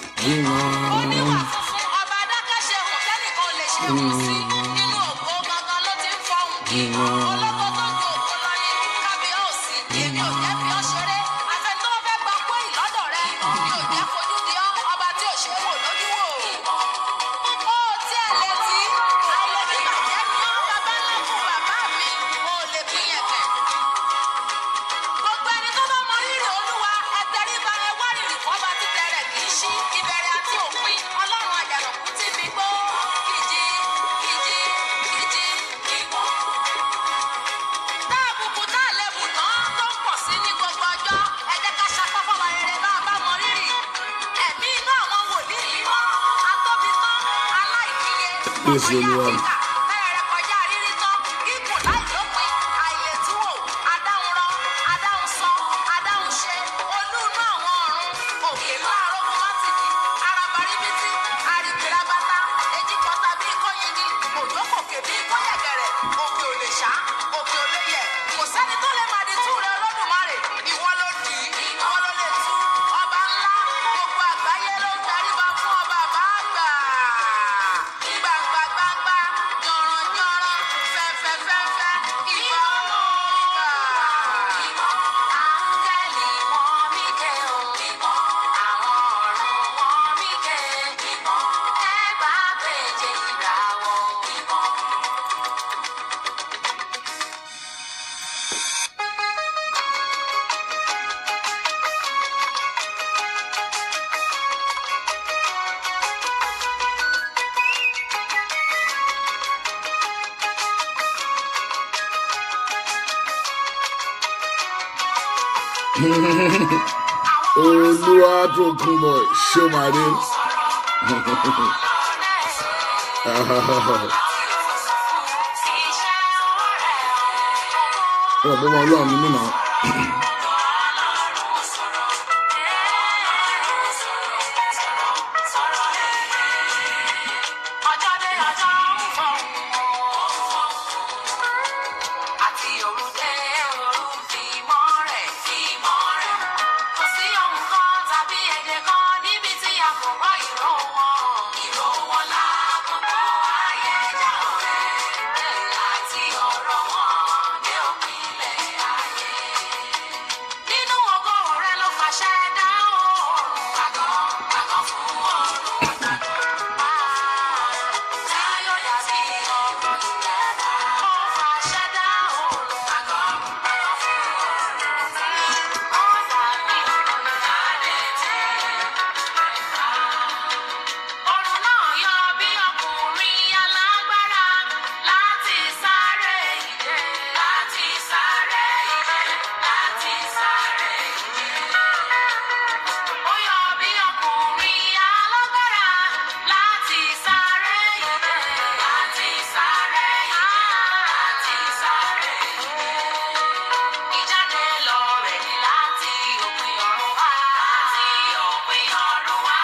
Oníwà funfun, ọba adákẹ́ṣehùn tẹ́nìkan lè ṣehùn sí. Nínú ògo gangan ló ti ń fọhùn. Ológo tó ju ògo lọ ní kábíyèsí. Èmi ò jẹ́ fi ọ́ ṣeré. Àfẹn tó fẹ́ gba pé ìlọ́dọ̀ rẹ ni ò jẹ́ fojú di ọ́, ọba tí ò ṣe é wò lójú wò. Ó tí ẹ lè tí àìlèbí bàjẹ́ ni ọ́, bàbá ńlá fún bàbá mi, ò lè fi yẹ̀kẹ̀. Gbogbo ẹni tó bá mọ rírì Olúwa, ẹ tẹríba, ẹ wárìrì fọ́ba títẹ rẹ̀ kì í ṣí. Ìbẹ̀rẹ̀ àti òpin, Ọlọ́run àjànàkú tí mi gbó. Kìjì, kìjì, kìjì, ìwọ. Tá àbùkù tá àlebù tán tó ń pọ̀ sí ní gbogbo ọjọ́, ẹ jẹ́ ká ṣapá fọ́ba rere bá a bá mọ rírì. Ẹ̀mí inú àwọn wòlíì mímọ́, atóbi tán, aláìníye, Jésù ọkọjá Olúwa. kíkà, bẹ́ẹ̀rẹ̀ kọjá rírí tán, gígùn láìlópin, àìlètúwò, adáhunrọ, adáhunsọ, adáhunṣe, olú inú àwọn ọ̀run, òkè ńlá arógun mátìdí, arabaríbítí, arìkìrabata, èjìkọta bíi kóyingi, òjò kòkè bíi kóyẹ̀gẹ̀rẹ̀, òkè ò lè ṣá, òkè ò lè yẹ̀, kò sẹ́ni tó lè màdìtú rẹ Olódùmarè, ìwọ ló dì í, ìwọ ló lè tú, ọba ńlá, gbogbo àgbáyé ló ń tẹríba fún ọba bàbá àgbà. Gbangba gbangba, jọ̀rọ̀jọ̀rọ̀, fẹ́fẹ́fẹ́fẹ́, ìbà o, ìbà. Áńgẹ́lì wọn mí ké o, àwọn ọ̀run wọn mí ké, ẹgbàágbèje ìràwọ̀. Olúwatókunbọ̀ Ṣọ́mádé. Ọ̀rọ̀ bọ́mọ Ọlọ́run ni mí náà. Ọjọ́ dé ọjọ́ ń fọ̀hún àti òru dé òru fi mọ́ rẹ̀ fi mọ́ rẹ̀. Kò sí ohun kan tàbí èdè kan níbi tí a kò gbọ́ ìró wọn. Ìró wọn lákòókò ayé já òwe àti ọ̀rọ̀ wọn dé òpin ilẹ̀ ayé. Nínú ògo rẹ ló fàṣẹ dá oòrùn. Pàgọ́ pàgọ́ fún oòrùn àtàgọ́. Táyọ̀ dàbí ọ̀rọ̀ ìyára. Ó fàṣẹ dá oòrùn. Pàgọ́ pàgọ́ fún oòrùn àtàgọ́. Ó dàbí ọ̀rọ̀ ìyára. Ọ̀run náà yọ bí ọkùnrin alágbára láti sáré ìje. Láti sáré ìje. Láti sáré ìje. Ó yọ bí ọkùnrin alágbára láti sáré ìje. Láti sáré ìje. Láti sáré ìje. Ìjáde lọ rẹ̀ ní láti òpin ọ̀run wá. Láti òpin ọ̀run wá.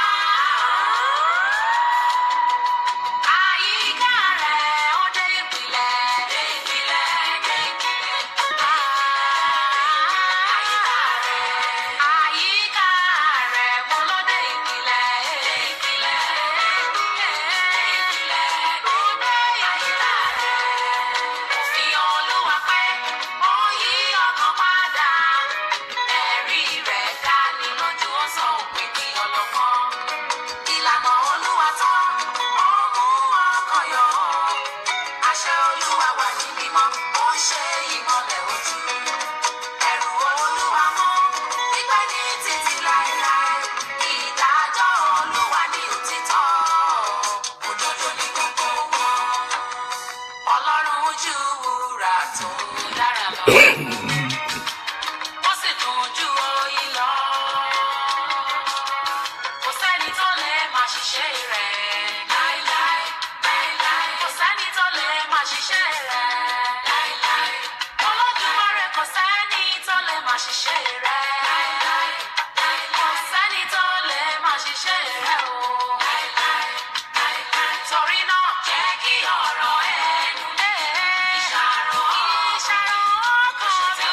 Àyíká rẹ̀ ó dé ìpìlẹ̀. Dé ìpìlẹ̀, dé ìpìlẹ̀. Àyíká rẹ̀. Àyíká rẹ̀ mo ló dé ìpìlẹ̀. Dé ìpìlẹ̀, dé ìpìlẹ̀. Ó dé àyíká rẹ̀. Òfin Olúwa pé ó yí ọkàn padà. Ẹ̀rí rẹ̀ dá ní lójú, ó sọ òpin di ọlọ́gbọ́n. Ìlànà Olúwa tọ́, ó mú ọkàn yọ̀. Àṣẹ Olúwa wà ní mímọ́, ó ń ṣe ìmọ́lẹ̀ ojú. Ẹ̀rù Olúwa mọ́, pípẹ́ ní títí láéláé. Ìdájọ́ Olúwa ní òtítọ́, òdodo ní gbogbo wọn. Ọlọ́run ju wúrà tó dára lọ. Ó sì dùn ju oyin lọ. Kò sẹ́ni tó lè máa ṣiṣẹ́ rẹ̀. Láíláí, láíláí. Kò sẹ́ni tó lè máa ṣiṣẹ́ rẹ̀. Láíláí. Olódùmarè kò sẹ́ni tó lè máa ṣiṣẹ́ rẹ̀. Láíláí, láíláí. Kò sẹ́ni tó lè máa ṣiṣẹ́ rẹ̀ o. Láíláí, láíláí. Torí náà jẹ́ kí ọ̀rọ̀ ẹnu ìṣàrò ìṣàrò ọkàn mi.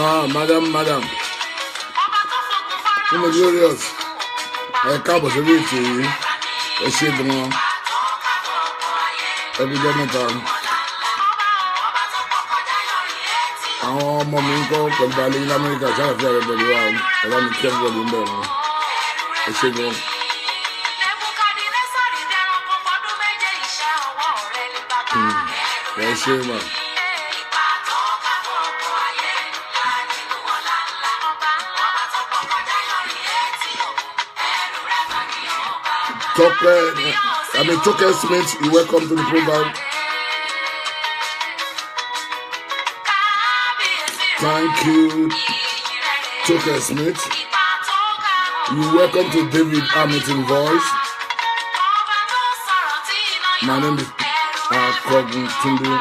Ma, madam, madam. Mama Glorious, ẹ káàbọ̀ sórí ètò yìí. Ẹ ṣé gan-an. Ẹ bí jẹ́ mẹ́ta. Àwọn ọmọ mi ń kọ́ pẹ̀lú balẹ̀ ní Amẹ́ríkà ṣáàfíà rẹ̀ pẹ̀lú wa. Ẹ bá mi kí everybody ń bẹ̀ wọ́n. Ẹ ṣé gan-an. Ẹ ṣé mà. Tope, I mean, Toke Smith, you welcome to the program. Thank you, Toke Smith. You welcome to David Hamilton Voice. My name is Akogun Tunde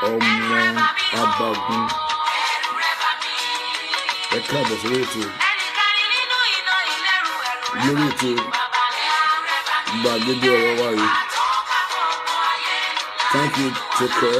Ọmọ Abagun. Ẹ káàbọ̀ sórí ètò lórí ètò gbàgede ọ̀rọ̀ wa yìí. Thank you, Toke.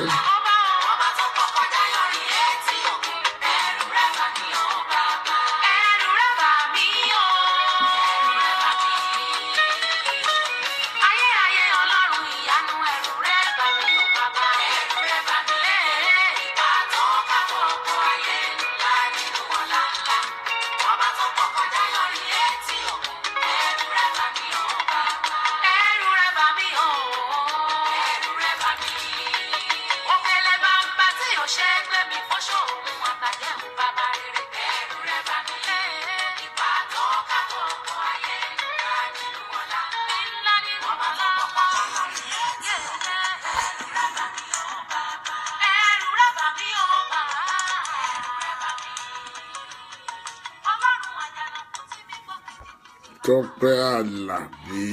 Tọ́pẹ́ Àlàbí.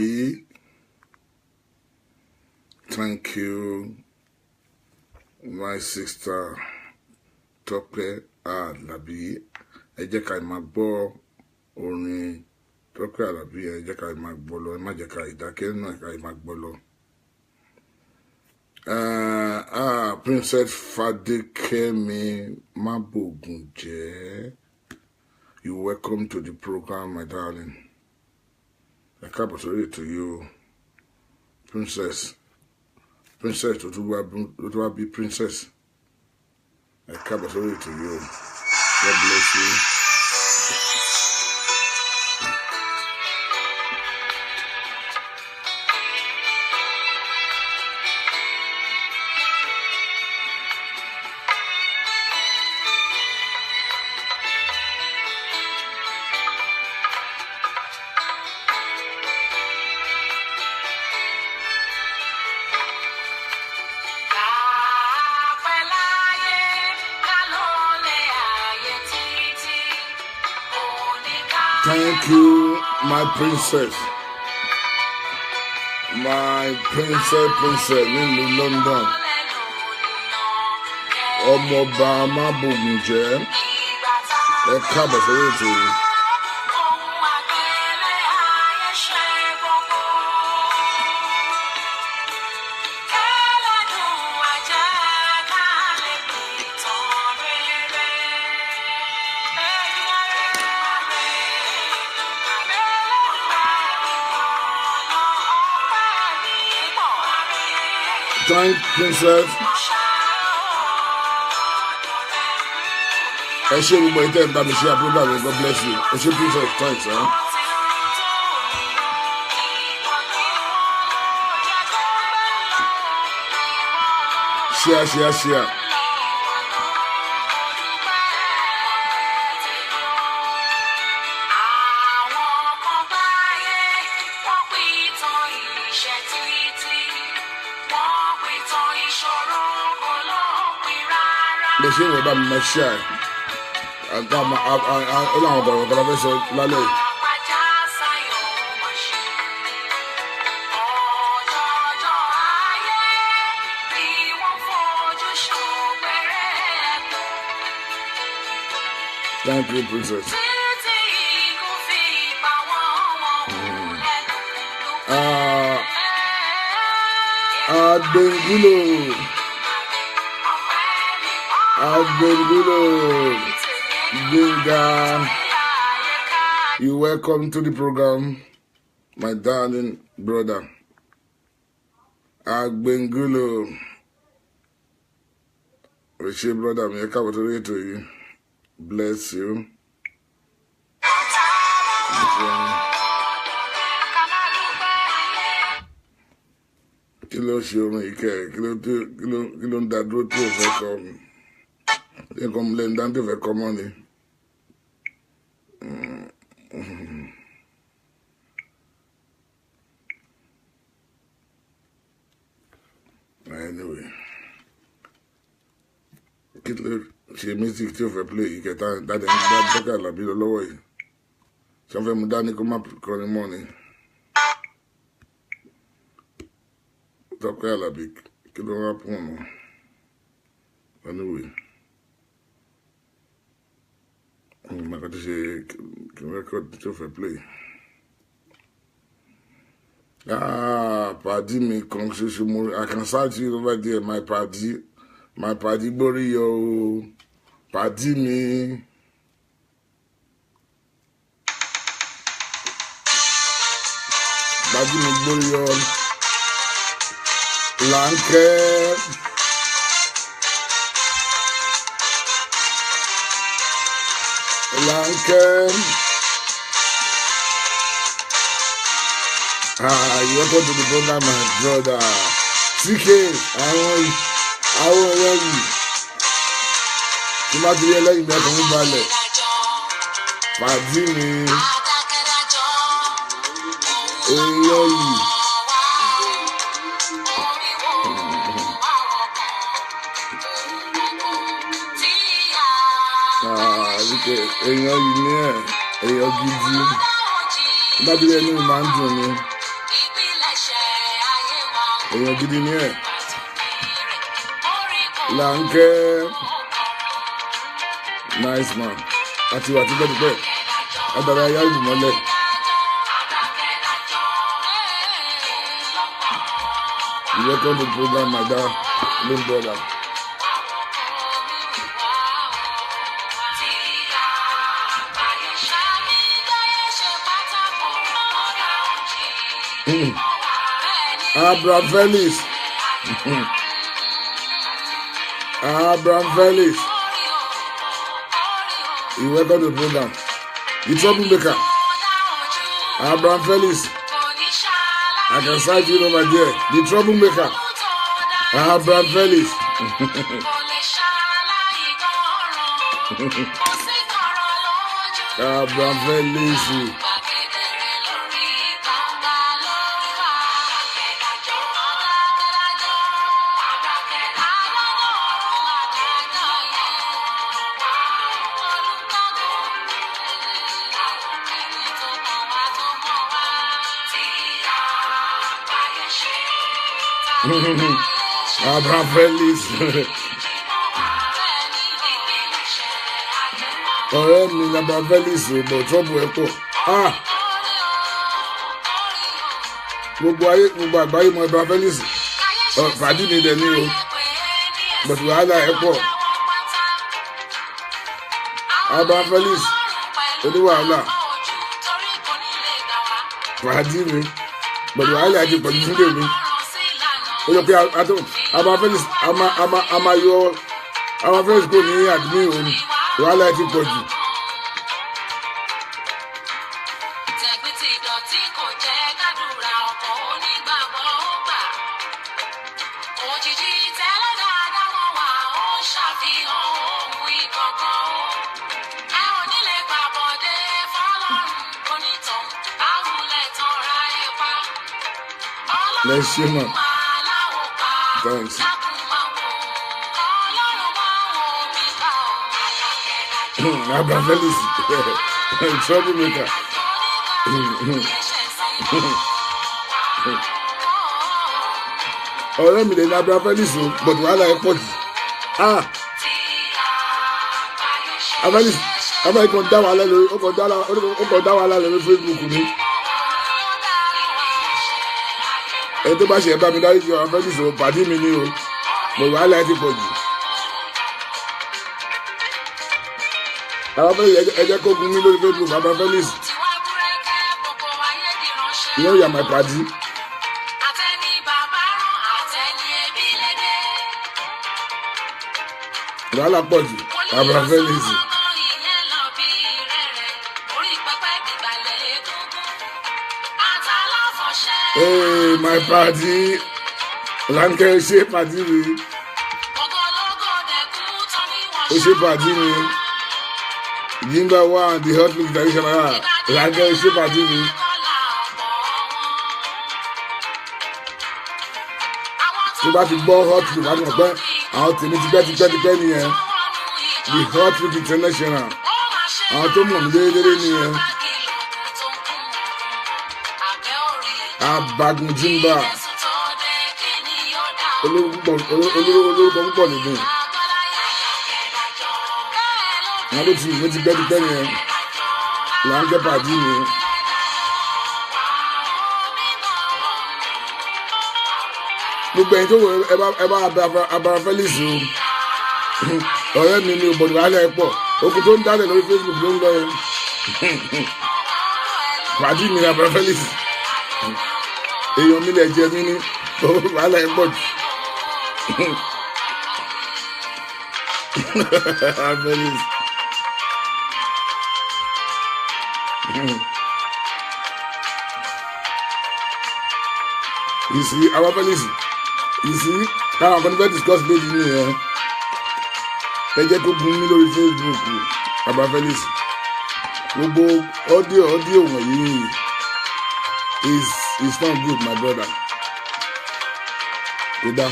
Thank you, my sister Tọ́pẹ́ Àlàbí. Ẹ jẹ́ ká máa gbọ́ orin Tọ́pẹ́ Àlàbí. Ẹ jẹ́ ká máa gbọ́ lọ. Ẹ má jẹ́ ká ìdákẹ́ náà ká máa gbọ́ lọ. Princess Fadekemi Mabogunje. You welcome to the program, my darling. Ẹ káàbọ̀ sórí ètò yìí o. Princess. Princess tó tún wá bí princess. Ẹ káàbọ̀ sórí ètò yìí o. God bless you. Thank you, my princess. My princess, princess nílùú London. Ọmọọba Mábògùnjẹ́. Ẹ káàbọ̀ sórí ètò yìí. Thank princess. Ẹ ṣé gbogbo ìtẹ́ ń bá mi ṣe àbúrò mi, God bless you. Ẹ ṣé princess, thanks. Huh? Share, share, share. Lè ṣe ìwé bá mi máa ṣe àì àgbà ó láwọn ọ̀rọ̀ kan fẹ́ sọ lálẹ́ yìí. Thank you, princess. Agbengilo. Agbengilo. Gbénga, you welcome to the program, my darling brother. Agbengulo. O ṣé brother mi, ẹ káàbọ̀ sórí ètò yìí. Bless you. Kí ló ṣe orin ìkẹ́? Kí ló ń da dúró tí ò fẹ́ kọ́ mi? Ṣé nǹkan mi lẹ́nu dáńtò fẹ́ kọ́ mọ́ ni? Anyway, kí ló ṣe music tí ò fẹ́ play yìí kẹta dáadé ń gbá Tọ́pẹ́ Àlàbí lọ lọ́wọ́ yìí? Ṣé wọ́n fẹ́ mú dání kó má kọrin mọ́ ni? Tọ́pẹ́ Àlàbí kí ló wá pọ̀ mọ́? Anyway, màkà tó ṣe record tí ò fẹ́ play. Ah, pàdí mi kan ṣoṣo mo, I can search you over there, my pàdí, my pàdí gbóríyọ o, pàdí mi. Pàdí mi gbóríyọ, Láńkẹ́. Láńkẹ́. Ah, you welcome to the program, my brother. TK, àwọn ọ̀rẹ́ yìí. Tí má ti rí ẹlẹ́yìn mi, ọkàn mi balẹ̀. Pàdí mi. Èèyàn yìí. Ah, TK, èèyàn yìí ní ẹ̀, èèyàn gidi. Tí má ti rí ẹni mi máa ń dùn ni. Èèyàn gidi ni ẹ̀. Láńkẹ́. Nice man. Àti wà tipẹ́tipẹ́. Agbára ayá ìlú mọ́lẹ̀. You welcome to the program, my darling brother. Abraham Felix. Abraham Felix. You welcome to the program. The troublemaker. Abraham Felix. I can cite you over there. The troublemaker. Abraham Felix. Abraham Felix. Abraham Felix. Ọ̀rẹ́ mi ni Abraham Felix ò bọ̀ trọ́bù ẹ̀ pọ̀. Ah! Gbogbo ayé gbogbo àgbáyé mọ Abraham Felix. Pàdí mi dẹ̀ ní o. Bọ̀tù wàhálà ẹ̀ pọ̀. Abraham Felix oníwàhálà. Pàdí mi. Bọ̀tù wàhálà ti pọ̀jù sílé mi. Ó yọ pé Abraham Felix a máa yọ Abraham Felix kò ní àdúgbò òun wàhálà ti pọ̀ jù. Tẹ̀gbìntìdọ̀tí kò jẹ́ kádùrà ọkọ̀ onígbàgbọ́ ó gbà. Òjijì tẹ́lẹ̀ dáadáa wọ́n wà ó ń ṣàfihàn ohun ìkọ̀kọ̀ o. Ẹ ò ní lè gbàbọ̀dé fọlọ́run onítàn àwùlẹ̀ tanra ẹ pa. Let's see, man. Ọlọ́run máa láwọ̀ pa. Thanks. Dákun máa wò. Ọlọ́run máa wò mí pa o. Abraham Felix troublemaker. Ọ̀rẹ́ mi lè ní Abraham Felix o, but wàhálà ẹ̀ pọ̀ jù. Ah! Abraham Felix Abraham kan dá wàhálà lórí ó kàn dá wàhálà lórí Facebook mi. Ẹni tó bá ṣe ẹ bá mi dárí ju Abraham Felix o, pàdé mi ní o, but wàhálà ẹ̀ ti pọ̀ jù. Bàbá Felix, ẹ jẹ́ kó gun mí lórí Facebook. Bàbá Felix, you know you are my padi. Wàhálà pọ̀ jù, Bàbá Felix. Hey, my padi. Lanke, ṣe padi mi. Ó ṣe padi mi. Jimba one, the hot look traditional. Lanke, ṣe padi mi. Tó bá ti gbọ́ hot look, wá ti mọ̀ pé àwọn tèmi ti pẹ́ ti pẹ́ ti pẹ́ nìyẹn. The hot look international. Àwọn tó mọ̀ mí déédéé nìyẹn. Abagun Jimba. Olórúkọ púpọ̀ nìgbìn. Àwọn tó ti mọ̀ ti pẹ́ ti pẹ́ nìyẹn. Lanke pàdí mi. Gbogbo ẹ̀yin tó wọ ẹ bá Abara Felix o. Ọ̀rẹ́ mi ni òbọ̀dù wàhálà ẹ̀ pọ̀. Okùn tó ń dálẹ̀ lórí Facebook ló ń lọ yẹn. Pàdí mi ni Abara Felix. Èèyàn mi lè jẹ mí ní wàhálà ẹ̀ pọ̀ jù. Felix. You see, Abara Felix. You see, táwọn kan fẹ́ discuss lójú nìyẹn. Ẹ jẹ́ kó gun mí lórí Facebook, Bàbá Felix. Gbogbo audio wọ̀nyí is not good, my brother. Kò dáa.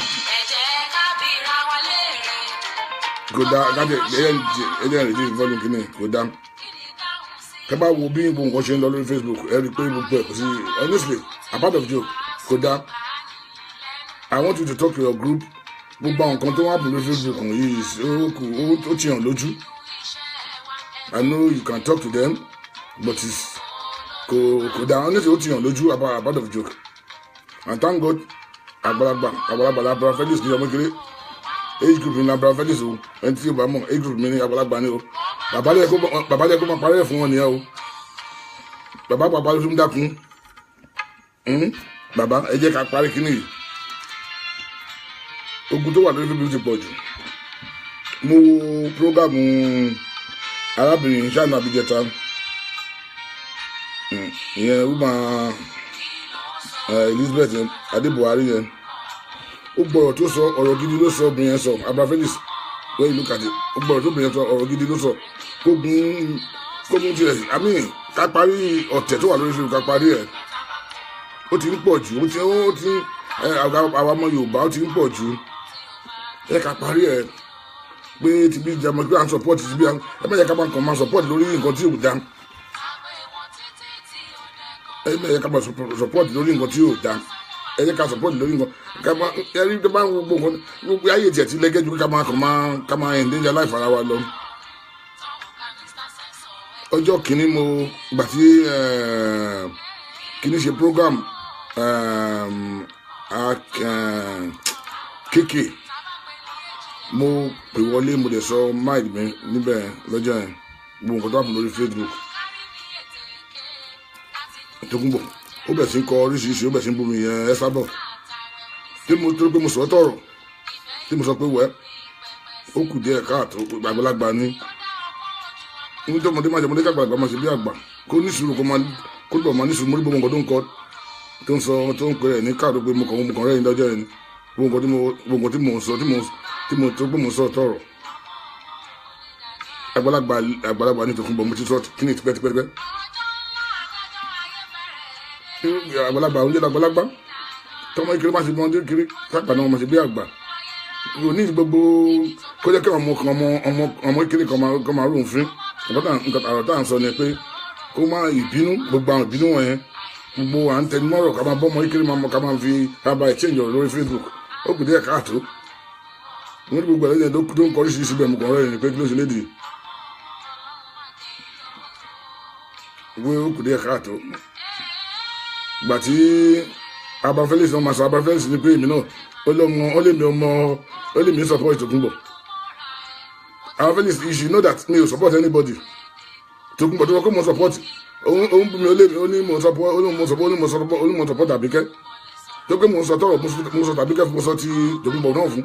Kò dáa, kájẹ ẹ jẹ́ reduce volume kìíní, kò dáa. Kẹ́ bá wo bí gbogbo nǹkan ṣe ń lọ lórí Facebook, ẹ rí i pé gbogbo ẹ̀ kò sí, honestly, apart of joke, kò dáa. I want you to talk to your group. Gbogbo àwọn nǹkan tó wà lórí Facebook yìí ó ti hàn lójú. I know you can talk to them, but it's kò dáa. Honestly, ó ti hàn lójú apart of joke. And thank God, àgbàlagbà la Abara Felix ní ọmọ kékeré. Age group ní Abara Felix o. Ẹni tí o bá mọ̀, age group mi ní àgbàlagbà ni o. Bàbá lè kó máa parí ẹ̀ fún wọn nìyẹn o. Bàbá pàpà ló tún dákun. Bàbá, ẹ jẹ́ ká parí kíní yìí. Ogun tó wà lórí Facebook ti pọ̀ jù. Mo wo prógámù arábìnrin Ṣáànà Abijẹta. Ìyẹn woman Elizabeth Adébùhárí yẹn. Ó gbọ́rọ̀ tó sọ, ọ̀rọ̀ gidi ló sọ obìnrin yẹn sọ. Abara Felix, when you look at it, ó gbọ́rọ̀ tó obìnrin yẹn sọ, ọ̀rọ̀ gidi ló sọ. Kógun tiẹ̀, I mean, ká parí ọ̀tẹ̀ tó wà lórí Facebook, ká parí ẹ̀. Ó ti ń pọ̀ jù, ó ti àwọn ọmọ Yorùbá ó ti ń pọ̀ jù. Ẹ ká parí ẹ pé ti bí jẹmọ pé à ń support ti bí ẹ má yẹ ká máa kàn máa support lórí nǹkan tí ò dá. Ẹ má yẹ ká máa support lórí nǹkan tí ò dá. Ẹ yẹ ká support lórí nǹkan ká máa ẹ rí tó bá ń gbogbo nǹkan gbogbo ayé tiẹ̀ ti lẹ́gẹ́ ju ká máa kàn máa ká máa endanger life ara wa lọ. Ọjọ́ kìíní mo gbà tí kìíní ṣe program kéèké mo pè wọlé, mo dẹ̀ sọ mind mi níbẹ̀ lọ́jọ́ yẹn, gbogbo nǹkan tó wà fún lórí Facebook. Tókunbọ̀ ó bẹ̀ sí ń kọ oríṣiríṣi, ó bẹ̀ sí ń bú mi yẹn ẹ sábọ̀ tí mo tó pé mo sọ tọ̀rọ̀ tí mo sọ pé wẹ́ ó kù díẹ̀ káàtó, àgbàlagbà ni ní tó ọmọdé máa jẹ ọmọdé kàgbàlagbà máa ṣe bí àgbà, kó ní sùúrù, kó máa kó lọ máa ní sùúrù. Mo rí gbogbo nǹkan tó ń kọ tó ń sọ tó ń pè rẹ̀ ní káàdó pé mo kàn rẹ́yìn lọ́jọ́ yẹn ni gbogbo nǹkan tí mo sọ tí mo tó pé mo sọ tọ̀rọ̀. Àgbàlagbà ní Tòkunbọ̀, mo ti sọ kí ni tipẹ́tipẹ́. Àgbàlagbà oúnjẹ àgbàlagbà tọmọ ìkiri máa ṣe bí ọmọdé kiri kápá náà máa ṣe bí àgbà. Kò ní gbogbo kó jẹ́ kí ọmọ ọmọ ìkiri kan máa rò ń fín. Nǹkan àrò tá à ń sọ ni pé kó má ìbínú, gbogbo àwọn ìbínú wọ̀nyẹn gbogbo à ń tẹnumọ́rọ̀ ká máa bọ́ ọmọ ìkiri máa mọ ká máa fi ká bá exchange ọ̀rọ̀ lórí Facebook. Ó kù díẹ̀ káàtó. Mo ní gbogbo ẹlẹ́yìn tó ń kọrí sí síbẹ̀, mo kàn rẹ́ ni pé kí ló ṣe lédi. Wé ó kù díẹ̀ káàtó. Gbà tí Abara Felix náà máa sọ, Abara Felix ni pé èmi náà ó lọ́mọ ó lè mi ọmọ ó lè mi support Tòkunbọ̀. Abara Felix, you should know that me ò support anybody. Tókunbọ̀ tó wọ́n kó mo support òun bí mi ó lé mi ó ní mo support ó ní mo support ó ní mo support ó ní mo support Àbíkẹ́ tó pé mo sọ tọrọ mo sọ tàbíkẹ́ mo sọ ti Tókunbọ̀ náà fún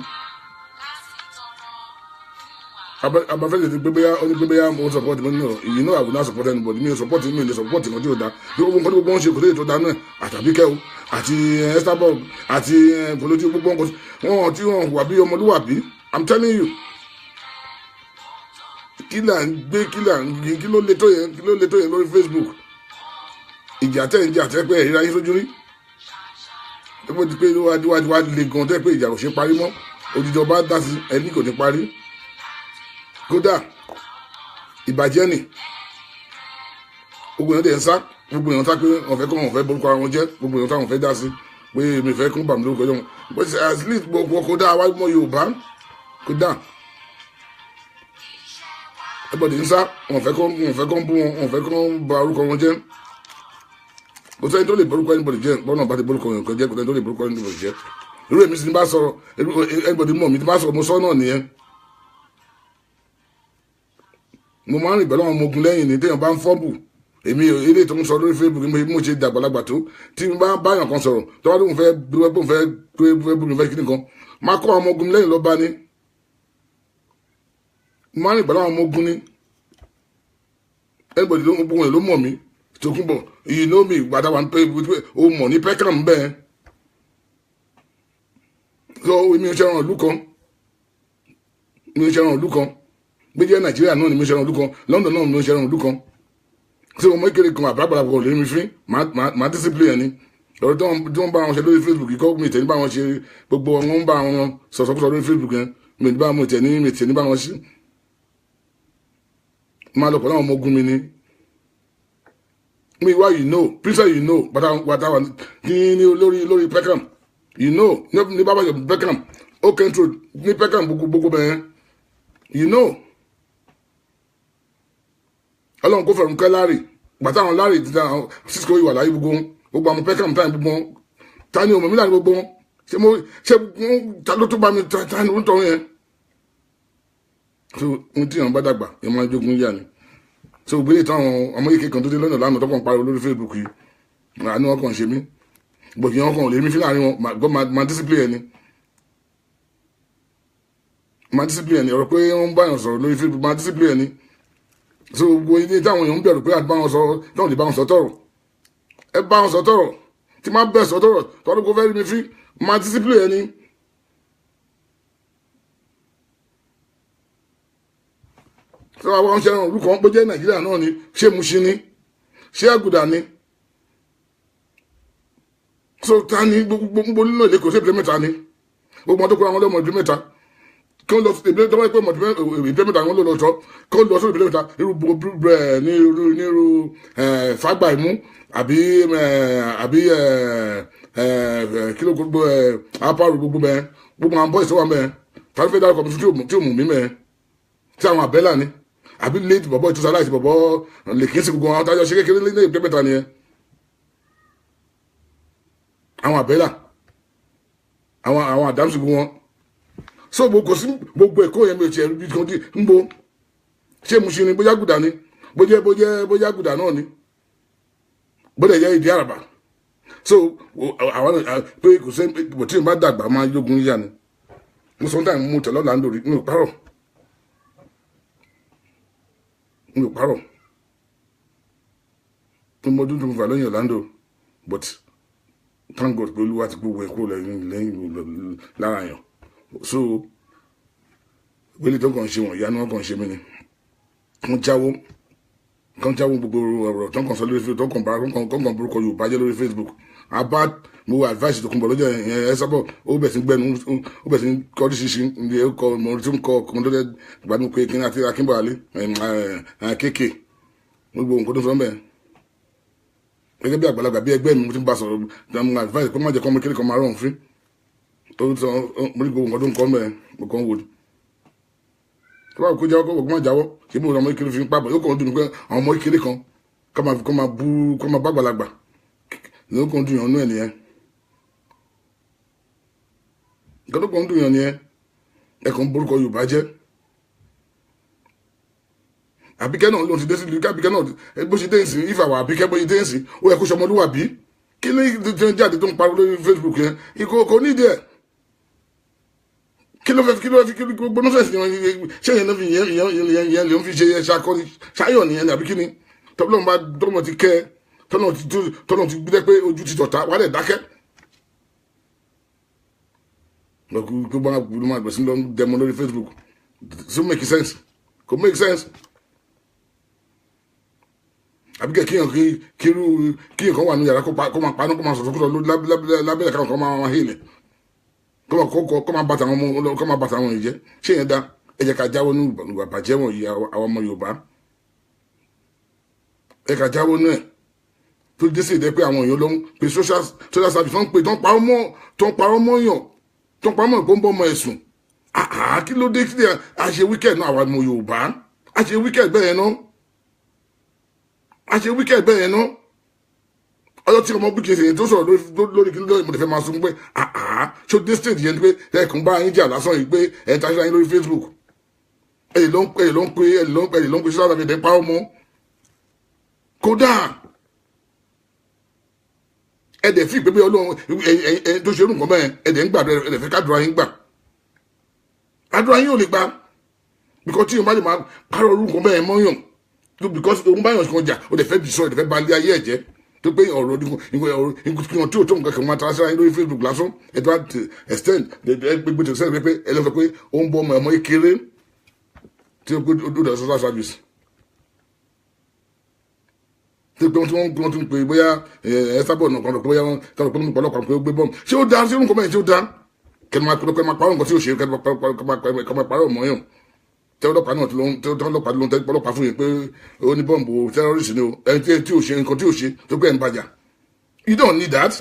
abafẹ́ ti gbé bóyá ó ní gbé bóyá mo support mo ní you know I will not support anybody mi ò support mi ò lè support nǹkan tí ò da bí gbogbo nǹkan tí gbogbo wọn ṣe kò lè tó da náà àtàbíkẹ́ o àti Esther àti Bolojú gbogbo nǹkan wọn tí wọn wà bí ọmọlúwàbí. I'm telling you, kí là ń gbé kí là ń gbé kí ló le tó yẹn kí ló le tó yẹn lórí Facebook ìjà tẹ̀ ń jà tẹ́ pé ẹ̀ríra yín sójú rí tó ti pé wájú wájú wá le gan tẹ́ pé ìjà kò ṣe parí mọ́ òjijì ọba dá sí ẹni kò ní parí kódà ìbàjẹ́ ni gbogbo èèyàn tẹ̀ ń sá gbogbo èèyàn sá pé wọ́n fẹ́ kọ́ wọ́n fẹ́ borúkọ ara wọn jẹ́ gbogbo èèyàn táwọn fẹ́ dá sí pé èmi fẹ́ kún bàmí lórúkọ jẹ́ wọn but at least gbogbo kódà wá mọ́ Yorùbá kódà everybody ń sá wọ́n fẹ́ kọ́ bú wọn wọ́n fẹ́ kọ́ ba orúkọ wọn jẹ́ kò sẹ́ni tó lè borúkọ anybody jẹ́ bọ́nà bá ti borúkọ yẹn kan jẹ́ kò sẹ́ni tó lè borúkọ anybody jẹ́ irú èmi sì ní bá sọ̀rọ̀ anybody mọ̀ mi ti bá sọ̀rọ̀ mo sọ náà nìyẹn mo máa ń rìn pẹ̀lú àwọn ọmọ ogun lẹ́yìn ní téèyàn bá ń fọ́bù èmi eré tó ń sọ lórí Facebook mo ṣe dàgbàlagbà tó tí n bá báyàn kan sọ̀rọ̀ tó bá lóun fẹ́ bóun fẹ́ pé bóun fẹ́ kíni kan máa kọ́ àwọn ọmọ ogun lẹ́yìn ló bá ní mo máa ń rìn pẹ̀lú àwọn ọmọ ogun ní everybody ló ń gbóhùn ẹ̀ ló mọ̀ mí Tókunbọ̀ you know me gbàdá wà ń pẹ́ o mọ̀ ní Peckham bẹ́ẹ̀ so èmi ò ṣe ẹran ìlú kan mi ò ṣe ẹran ìlú kan gbéjẹ́ Nàìjíríà náà ni mi ò ṣe ẹran ìlú kan London náà mi ò ṣe ẹran ìlú kan tí ọmọ ìkéré kan àbúrábàlà kò lè mi fín màá discipline ni ọ̀rọ̀ tí wọ́n bá wọn ṣe lórí Facebook kọ́ mi tẹ̀ ní bá wọn ṣe gbogbo wọn ń bá wọn sọ̀sọ̀kúsọ lórí Facebook yẹn mi ní bá wọn tẹ̀ ní mi tẹ̀ ní bá wọn ṣe máa lọ pẹ̀lú àwọn ọmọ ogun mi ni mi wá you know princess you know bàtà wà ní ní lórí lórí Peckham you know ní bàbá yọ Peckham ó kẹ́ńtrò ní Peckham gbogbo bẹ́ẹ̀ you know ọlọ́run kò fẹ̀rù kẹ́ Larry gbàtà àwọn Larry ti da Cisco ìwà láyé gbogbo gbogbo àwọn Peckham táyà gbogbo ta ni ọmọ mi láàrin gbogbo ṣé mo ṣé ta ló tó bá mi ta ni ó ń tọrọ yẹn so ohun tí àwọn bá dàgbà yẹn máa jogun yá ni so gbélé táwọn ọmọ yìí kan tó dé lọ́nà lánàá tó kàn pariwo lórí Facebook yìí àánú wọn kàn ṣe mí gbòkì wọn kàn lè mí fi láàrin wọn gbọ́ máa discipline ẹni máa discipline ẹni ọ̀rọ̀ pé wọ́n ń báyàn sọ̀rọ̀ lórí Facebook máa discipline ẹni so gbogbo ilé táwọn èèyàn ń bẹ̀rù pé àti báwọn sọ táwọn lè báwọn sọ tọ̀rọ̀ ẹ báwọn sọ tọ̀rọ̀ tí máa bẹ̀ sọ tọ̀rọ̀ tọ́lú kó fẹ́ rí mi fi máa discipline ẹni. Sọ àwọn ṣe ẹran orúkọ pé jẹ́ Nàìjíríà náà ni ṣé Mushin ni ṣé Àgùdà ni so ta ni gbogbo nínú èdè kò sí ìbílẹ̀ mẹ́ta ni gbogbo àwọn tó kóra wọn lọ́mọ ìbílẹ̀ mẹ́ta kí wọ́n lọ ìbílẹ̀ tó wáyé pé ìbílẹ̀ mẹ́ta wọn ló lọ sọ kí wọ́n lọ sí ìbílẹ̀ mẹ́ta irú gbogbo ní irú ní irú fàgbà ìmú àbí àbí kí ló gbogbo apárò gbogbo bẹ́ẹ̀ gbogbo àwọn bọ́ọ̀sì tó wà mẹ́ẹ̀ tàbí fẹ́ dárúkọ mi tí ò mú mi mẹ́ẹ̀ tí àwọn àbẹ́là ni àbí late bọ̀bọ̀ ìtúsá láìsí bọ̀bọ̀ lèkínsì gbogbo àwọn tájọ ṣe kékeré ní ìpínlẹ̀ mẹ́ta nìyẹn àwọn àbẹ́là àwọn àdámsì gbogbo wọn so gbogbo kò sí gbogbo ẹ̀kọ́ yẹn mi ò tiẹ̀ rí kan tí ń bo ṣé Mushin ni bóyá Àgùdà ni bóyá bóyá bóyá Àgùdà náà ni bóyá jẹ́ ìdí àràbà so àwọn pé kò sẹ́ bò tí n bá dàgbà máa yógun yíyá ni mo sọ táyà mo tẹ̀lé ọ̀là ń lórí mi ò parọ́ mi ò parọ́ mo dúdú mo fà lẹ́yìn Orlando but thank God pé Olúwa ti gbogbo ẹ̀kọ́ lẹ́yìn lẹ́yìn lára yàn so gbélé tó kàn ṣe wọ̀n ìyanu wọn kàn ṣe mí ni wọ́n jáwó kàn jáwó gbogbo ọ̀rọ̀ tó kàn sọ lórí Facebook tó kàn bá tó kàn burúkọ Yorùbá jẹ́ lórí Facebook abá mo advice Tókunbọ̀ lọ́jọ́ yẹn ẹ sábọ̀ ó bẹ̀ sí gbẹnu ó bẹ̀ sí kọ́ oríṣiríṣi ní ẹ kọ mo tún kọ ọkùnrin tó dẹ gbádùn pé kí ní àti Akínbọ̀wálé kéèké gbogbo nǹkan tó sọ mẹ́ẹ̀ gẹ́gẹ́ bí àgbàlagbà bí ẹgbẹ́ mi mo ti ń bá sọ̀rọ̀ mo advice pé má jẹ́ kọ́ ọmọ kékeré kan máa rọrùn fín ó sọ mo rí gbogbo nǹkan tó ń kọ́ mẹ́ẹ̀ mo kàn ń wò tó bá kó jáwọ́ kó má jáwọ́ ṣé mo ọmọ kékeré fi ń pàbọ̀ yóò kàn dùn pé àwọn ọmọ kékeré kan kọ́ máa bú kọ́ máa bá àgbàlagbà ló kàn dùn yàn nú ẹ̀ nìyẹn nǹkan tó kàn dùn yàn nìyẹn ẹ kàn ń borúkọ Yorùbá jẹ́ Àbíkẹ́ náà ló ti dé sí ìlú. Àbíkẹ́ náà bó ṣe dé ìsìn, ìfàwọ̀ Àbíkẹ́ bó ṣe dé ìsìn, ó yẹ kó ṣọmọlúwàbí. Kí ló ń jáde tó ń pariwo lórí Facebook yẹn? Ìkó kò ní ìdí ẹ̀. Kí ló fẹ́, kí ló fẹ́, kí ló gbogbo nọ́sẹ̀sì yẹn ṣé yẹn fi yẹn yẹn yẹn lè ń fi ṣe ṣakọni ṣayọ̀ nìyẹn àbí kí ni? Tọ́lọ́mù bá tọ́lọ́mù ti kẹ́, tọ́lọ́mù ti gbé pé ojú ti tọ̀ta wà á dẹ̀ dákẹ́. Lọ́kù bá gbúdú máa gbèsè lọ dẹmọ lórí Facebook. Does it make sense? Kò make sense. Àbí kẹ́ kíyàn kírú kíyàn kan wà ní yàrá kó máa paná, kó máa sọ̀tọ̀ kó lọ lábẹ́lẹ̀ káwọn kan máa hélẹ̀, kó máa bàtà àwọn ọmọ, kó máa bàtà àwọn ìjẹ́. Ṣé yẹn dá? Ẹ jẹ́ ká jáwọ́ ní ìwà bàjẹ́ wọ̀nyí, àwọn ọmọ Yorùbá. Ẹ ká jáwọ́ ní ẹ̀ tó dé sí ìdẹ́ pé àwọn èèyàn ló ń pe social service, tó ń pe, tó ń parọ́ mọ́, tó ń parọ́ mọ́ yàn, tó ń parọ́ mọ́ ìpó ń bọ́ ọmọ ẹ̀sùn. Àhà, kí ló dé? Kí a ṣe wicked náà, àwọn ọmọ Yorùbá? A ṣe wicked bẹ́ẹ̀ náà, a ṣe wicked bẹ́ẹ̀ náà. Ọjọ́ tí ọmọ bí kìí ṣe tó sọ̀rọ̀ lórí kí lórí, mo lè fẹ́ máa sún pé àhà, ṣó dé stage yẹn pé ẹkùn bá yín jà lásán yìí, pé ẹ̀ ń ta ṣíra yín lórí Facebook, ẹ̀ ló ń pè, ẹ̀ ló ń pè, ẹ̀ ló ń pè, ẹ̀ ló ń pè social media, ẹ̀ pa ọmọ kódà ẹ̀ dẹ̀ fi ìpè bí Ọlọ́run ẹ̀ tó ṣe irú nǹkan bẹ́ẹ̀, ẹ̀ dẹ̀ ń gbàdúrà, ẹ̀ dẹ̀ fẹ́ kádùrà yín gbà. Àdúrà yín ò lè gbà, because tí yóò bá lè máa parọ́ irú nǹkan bẹ́ẹ̀ mọ́yàn, because òun báyọ̀ kan jà, ó dẹ̀ fẹ́ bìsọ̀, ẹ̀ dẹ̀ fẹ́ balẹ̀ ayé ẹ̀ jẹ́, tó pé ọ̀rọ̀ nǹkan tí ò tó nǹkan kan máa tara síra yín lórí Facebook lásán. Ẹ̀ tó bá extend gbogbo tó sẹ́yìn pé ẹ lọ́ sọ pé ó ń bọ́ ọmọ ọmọ kékeré tí ó gbé ó dẹ̀ social service, tó pé wọ́n tún pè bóyá ẹ sábọ̀ náà kan rò pé bóyá wọ́n tọrọ pé wọ́n pọ̀lọ́pàá pé ó gbé bọ́ọ̀mù. Ṣé ó dáa? Sí nǹkan mẹ́rin, ṣé ó dáa kẹ́ni máa kọ́ máa parọ́ nǹkan tí ó ṣe, kẹ́ni máa parọ́ mọ́yàn? Tẹ́wọ́lọ́pàá náà tẹ́wọ́lọ́pàá ló ń tẹ́wọ́lọ́pàá fún yín pé ó ní bọ́ǹbù, terrorist ni o. Ẹni tí ò ṣe nǹkan tí ò ṣe tó pé ẹ̀ ń bàjá. You don't need that.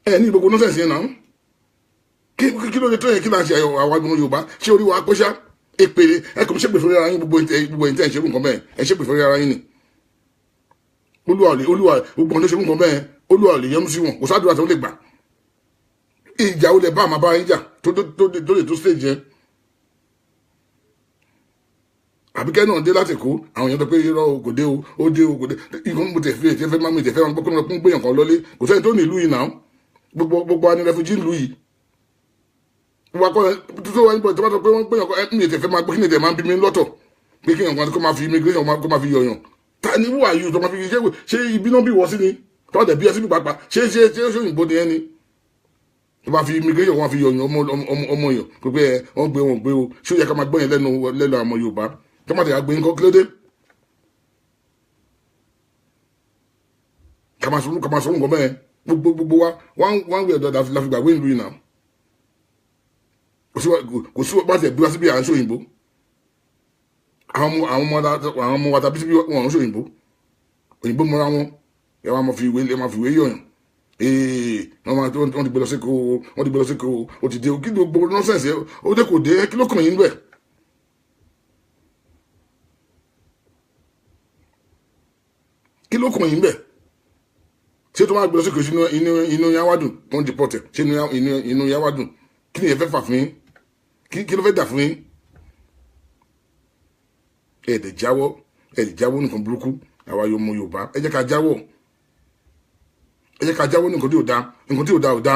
Ẹ ní gbogbo nọ́sẹ̀sì yẹn náà. Kí ló dé tó yẹ kí láti àwọn ọmọ Yorùbá? Ṣé orí wa pé ṣá èpè ẹ kò ṣépè fún ara yín? Gbogbo ẹ̀yin tẹ́ ẹ̀ ṣe nǹkan bẹ́ẹ̀, ẹ ṣépè fún ara yín ni. Olúwa ò lè, Olúwa, gbogbo ọ̀nà tó ṣe nǹkan bẹ́ẹ̀, Olúwa ò lè yọ́nú sí wọn. Kò sádùúrà tó lè gbà. Ìjà olè bá àmà bá yín jà tó lè tó stage yẹn. Àbíkẹ́ náà dé láti kó àwọn èèyàn tó pé irọ́ o, kò dé o, ó dé o, kò dé. Nǹkan mo tẹ̀ fi ètè fẹ́ máa mi tẹ̀ fẹ́ máa gbọ́ pé wọ́n gbéyàn kan lọ́lé. Kò sẹ́ni tó ní ìlú yìí náà. Gbogbo wa ní refugee ìlú yìí. Wà kọ́ tó wà níbo tó bá sọ pé wọ́n gbéyàn kan, mi tẹ̀ fẹ́ máa gbé kí ni tẹ̀ máa ń bí mi lọ́tọ̀ pé kí nǹkan kó máa fi immigration kó máa fi yọ̀yàn. Ta ni, who are you tó máa fi ṣe ibi náà bí wọ́ sí ni tó bá tẹ̀ bí ẹ síbi pàápàá? Ṣé òyìnbó ni ẹ ni tó bá fi immigration wọn fi yọ̀yàn ọmọ yàn pé ẹ wọ́n gbé, wọn gbé o? Ṣé ó yẹ ká máa gbọ́ yẹn lẹ́nu àwọn Yorùbá tó má tẹ̀ àgbẹ̀ nǹkan? Kí ló dé ká máa sọ̀rọ̀ nǹkan bẹ́ẹ̀? Gbogbo wa, one way or the other, la fi gbàgbé ìlú yìí náà. Kò sí bá tẹ̀ bí wá síbi à ń ṣòyìnbó. Àwọn ọmọ wa tàbí síbi wọn ń ṣòyìnbó, òyìnbó mọ́ra wọn. Ẹ wá máa fi ìwé, ẹ máa fi ìwé yọ̀yàn. Ee, wọ́n ti gbé lọ sí kó, wọ́n ti gbé lọ sí kó, ó ti dé o. Kí ló gbogbo nonsense? Ó dé, kò dé, kí ló kàn yín bẹ́ẹ̀? Kí ló kàn yín bẹ́ẹ̀? Ṣé tó máa gbé lọ sí kò sínú inú yẹn wá dùn tó ń di pọ̀tẹ̀? Ṣé inú yẹn wá dùn? Kí ni yẹn fẹ́ fà fún yín? Kí ló fẹ́ dà fún yín? Ẹ dẹ̀ jáwọ́, ẹ dẹ̀ jáwọ́ nǹkan burúkú. Àwa yóò mọ Yorùbá, ẹ jẹ́ ká jáwọ́, ẹ jẹ́ ká jáwọ́ nǹkan tí ò da. Nǹkan tí ò da ò da,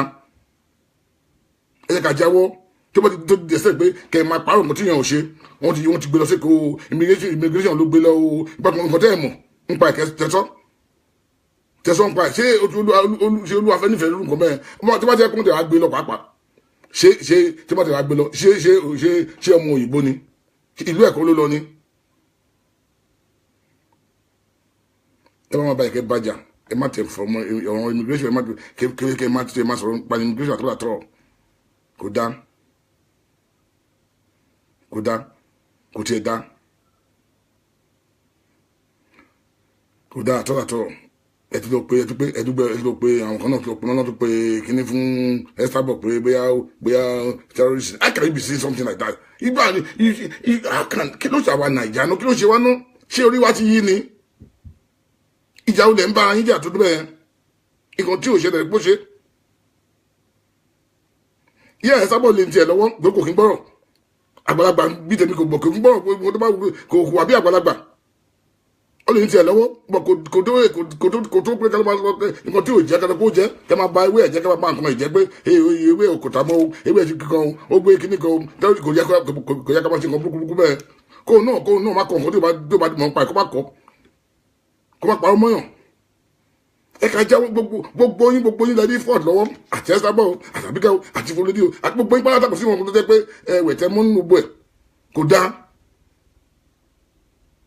ẹ jẹ́ ká jáwọ́. Tó bá ti tó dẹ̀sẹ̀ pé kẹ́ ẹ máa parọ́ nǹkan tí yẹn ò ṣe, wọ́n ti gbé lọ sí kó immigration ló gbé lọ o. Nípa nǹkan tẹ́ ẹ mọ̀ nípa ẹ̀kẹ́ tẹ́sán tẹ́sán nípa ẹ̀, ṣé Olúwa fẹ́ nífẹ̀ẹ́ lórúkọ bẹ́ẹ̀? Tí wọ́n ti kọ́ tẹ̀ wá gbé lọ pàápàá, ṣé tí wọ́n ti wá gbé lọ, ṣé ọmọ òyìnbó ni? Ìlú ẹ̀kọ́ ló lọ ni. Ẹ má bá ẹ̀kẹ́ bàjá, ẹ má tẹ̀ fọmọ ọ̀rọ̀ immigration, ẹ má kẹ́ ẹ má tẹ̀ má sọ̀rọ̀ nípa immigration àtọ́làtọ̀. Kò dá, kò dá, kò tiẹ̀ dá, kò dá àtọ́làtọ̀. Ẹ ti lọ pé, ẹ ti pé, ẹ ti gbé, ẹ ti lọ pé àwọn kan náà ti lọ pé wọn náà tó pé kíní fún Esther pé bóyá terrorist. How can you be saying something like that? Ìgbà ni, how can, kí ló ṣe àwa Nàìjíríà náà? Kí ló ṣe wá náà? Ṣé orí wa ti yí ni? Ìjà olè ń bá yín jà tó bẹ́ẹ̀, nǹkan tí ò ṣẹlẹ̀ bó ṣe. Yẹ ẹ sábọ̀ lè tiẹ̀ lọ́wọ́ pé kò kí ń gbọ́rọ̀. Àgbàlagbà bí tèmi kò bọ̀ kò ń gbọ́rọ̀ pé tó bá kò wà bí àgbàlagbà. Ó lè tiẹ̀ lọ́wọ́ bọ̀ kò tó pé kálọ́ máa sọ pé nǹkan tí ò jẹ́ kálọ́ kó jẹ́ kẹ́ máa ba ewé ẹ̀jẹ̀ kẹ́ máa ba nǹkan ẹ̀jẹ̀ pé ewé òkòtà mọ́ ewé ẹ̀jẹ̀ kíkan ó gbé kíní kan kò yẹ ká máa ṣe nǹkan burúkú bẹ́ẹ̀. Kóun náà má kọ nǹkan tí ó bá mọ̀ nípa ẹ̀ kó má kọ́ kó má parọ́ mọ́yàn. Ẹ ká jáwọ́ gbogbo yín lẹ́ni ford lọ́wọ́ àti ẹ́sàbọ̀ àtàbíkẹ́ àti folódì o àti gbogbo yín pátá kò sí wọn tó jẹ́ pé ẹ̀wẹ̀ tẹ́ mú nínú gbogbo ẹ̀ kò dáa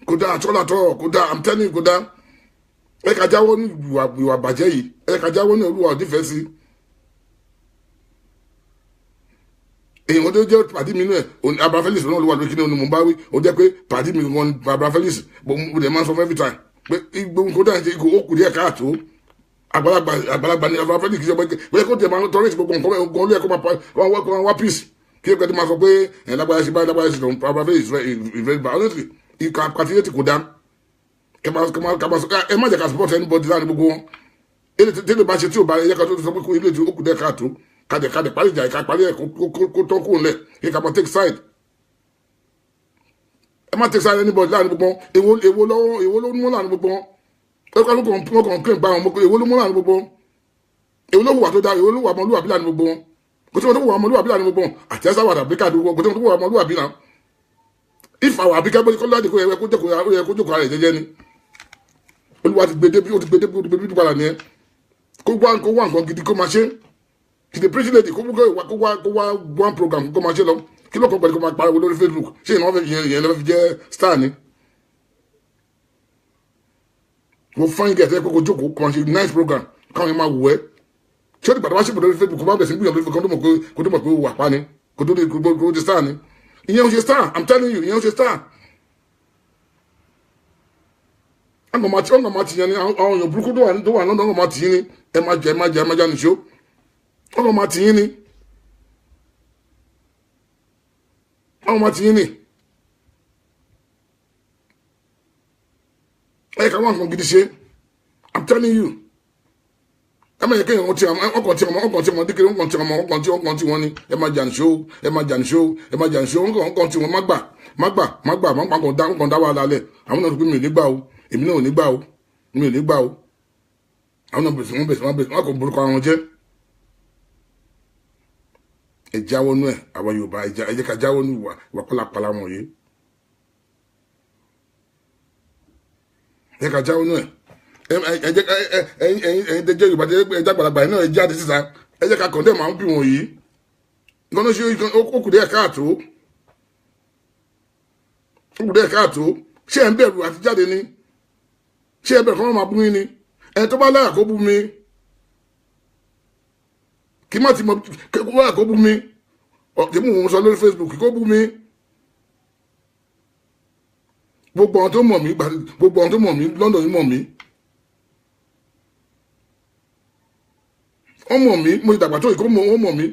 kò dáa àtọ́làtọ́ kò dáa. I'm telling you, kò dáa. Ẹ ká jáwọ́ ní ìwà bàjẹ́ yìí. Ẹ ká jáwọ́ ní Olúwa òdìfẹ́ sí. Èèyàn tó jẹ́ pàdé mi náà Abraham Felix náà ló wà lórí kíní mo bá wí ó jẹ́ pé pàdé mi wọn Abraham Felix mo dẹ̀ máa ń sọ fún every time pé gbogbo nǹkan dáhùn ṣe ó kù díẹ̀ káàtó. Àgbàlagbà ni Abraham Felix ṣe pé kó tẹ̀ máa ń tọrọ gbogbo nǹkan gan ló yẹ kó máa wá peace kí ẹ pẹ́ máa sọ pé ẹ̀ lágbára ṣe báyìí lágbára ṣe lòun. Abraham Felix is very bad honestly. Ìka kàtíyètì kò dá. Ẹ má jẹ́ ká support anybody láàrin gbogbo wọn. Tẹ́lẹ̀ bá ṣe tí ò bá yẹ ká tó sọ pé kó ilé tí ó kù díẹ̀ káàtó kàdé parí ìjà ìka parí ẹ̀ kó tán kó lẹ̀ kí ká máa take side. Ẹ má take side anybody láàrin gbogbo wọn. Èwo lọ́wọ́ èwo ló mú láàrin gbogbo wọn. Ẹ kọ́ ló kàn kí n bá wọn èwo ló mú láàrin gbogbo wọn. Èwo ló wùwà tó dáa èwo ló wùwà ọmọlúwàbí láàrin gbogbo wọn. Kò tí wọn tó wùwà ọmọlúwàbí láàrin gbogbo wọn àti ẹ sáwàdà bí káàdì gbogbo kò tí wọn tó wùwà ọmọlúwàbí náà. If àwọn àbíkẹ́ bó kọ́ láti kó yẹ kó jókòó ara ẹ̀ jẹ́jẹ́ ni. Olúwa ti gbé débi ó ti gbé débi ó ti gbé débi padà nìyẹn. Kó wá nǹkan gidi kó máa ṣe. Kìdè pretty lady kó wá one program kó máa ṣe lọ. Kí ló kọ́ pẹ̀lú kó máa pariwo lórí Facebook ṣé ìnáwó fẹ́ yẹn lọ́fẹ́ fi jẹ́ star ni. Mo fáyín gẹ̀ẹ́tẹ́ kó jókòó kó máa ṣe nice program káwọn yẹn máa wù ẹ́. Ṣé ó ti gbàdá wá ṣèpò lórí Facebook kó má bẹ̀rẹ̀ sí gbìyànjú lórí Facebook kó tó mọ̀ pé ó wà pa ni kó tó di star ni. Ìyẹn ò ṣe star. I'm telling you, ìyẹn ò ṣe star. Ọ̀nà máa ti yẹn ni àwọn èèyàn burúkú tó wà lọ́dọ̀ ọ̀nà máa ti yín ni ẹ máa jẹ ẹ máa jẹ ẹ máa jẹ nìṣó. Ọ̀nà máa ti yín ni. Ọ̀nà máa ti yín ni. Ẹ ká wá nǹkan gidi ṣe. I'm telling you. Ẹ máa yẹ kéèyàn ọkàn tí ọmọ ọkàn tí ọmọ díkiri ọkàn tí ọmọ ọkàn tí ọkàn tí wọn ni ẹ máa jà nìṣó ẹ máa jà nìṣó ẹ máa jà nìṣó ọkàn tí wọn má gbà má gbà má gbà má gbà kàn dá wàhálà lẹ. Àwọn náà tó pé mi ò ní gbà o èmi náà ò ní gbà o mi ò ní gbà o. Àwọn náà bẹ̀rẹ̀ wọn bẹ̀rẹ̀ wọn kò borúkọ àwọn jẹ́. Ẹ jáwọ́ nú ẹ̀ àwọn Yorùbá ẹ jẹ́ ká jáwọ́ nú ìwà pálapàla wọ̀nyí. Ẹ jẹ́ ká jáwọ́ nú ẹ̀. Ẹ̀yin tẹ́ jẹ́ Yorùbá tẹ́ jẹ́ àgbàlagbà náà ẹ jáde síta ẹ jẹ́ ká kọ̀ndẹ́ máa ń bí wọ̀nyí. Nǹkan tó ṣe ó kù díẹ̀ káàtó. Ó kù díẹ̀ káàtó. Ṣé ẹ̀ ń bẹ̀rù àti jáde ni? Ṣé ẹ bẹ̀rù kọ́ máa bú mi ni? Ẹ̀ tó bá láyà kó bú mi. Kí má ti mọ kó láyà kó bú mi. Ọ̀tí mò ń sọ lórí Facebook kó bú mi. Gbogbo àwọn tó mọ̀ mí gbogbo àwọn tó mọ̀ mí London yìí mọ̀ mí. Wọ́n mọ̀ mí mo ti dàgbà tó yìí kó wọ́n mọ̀ mí.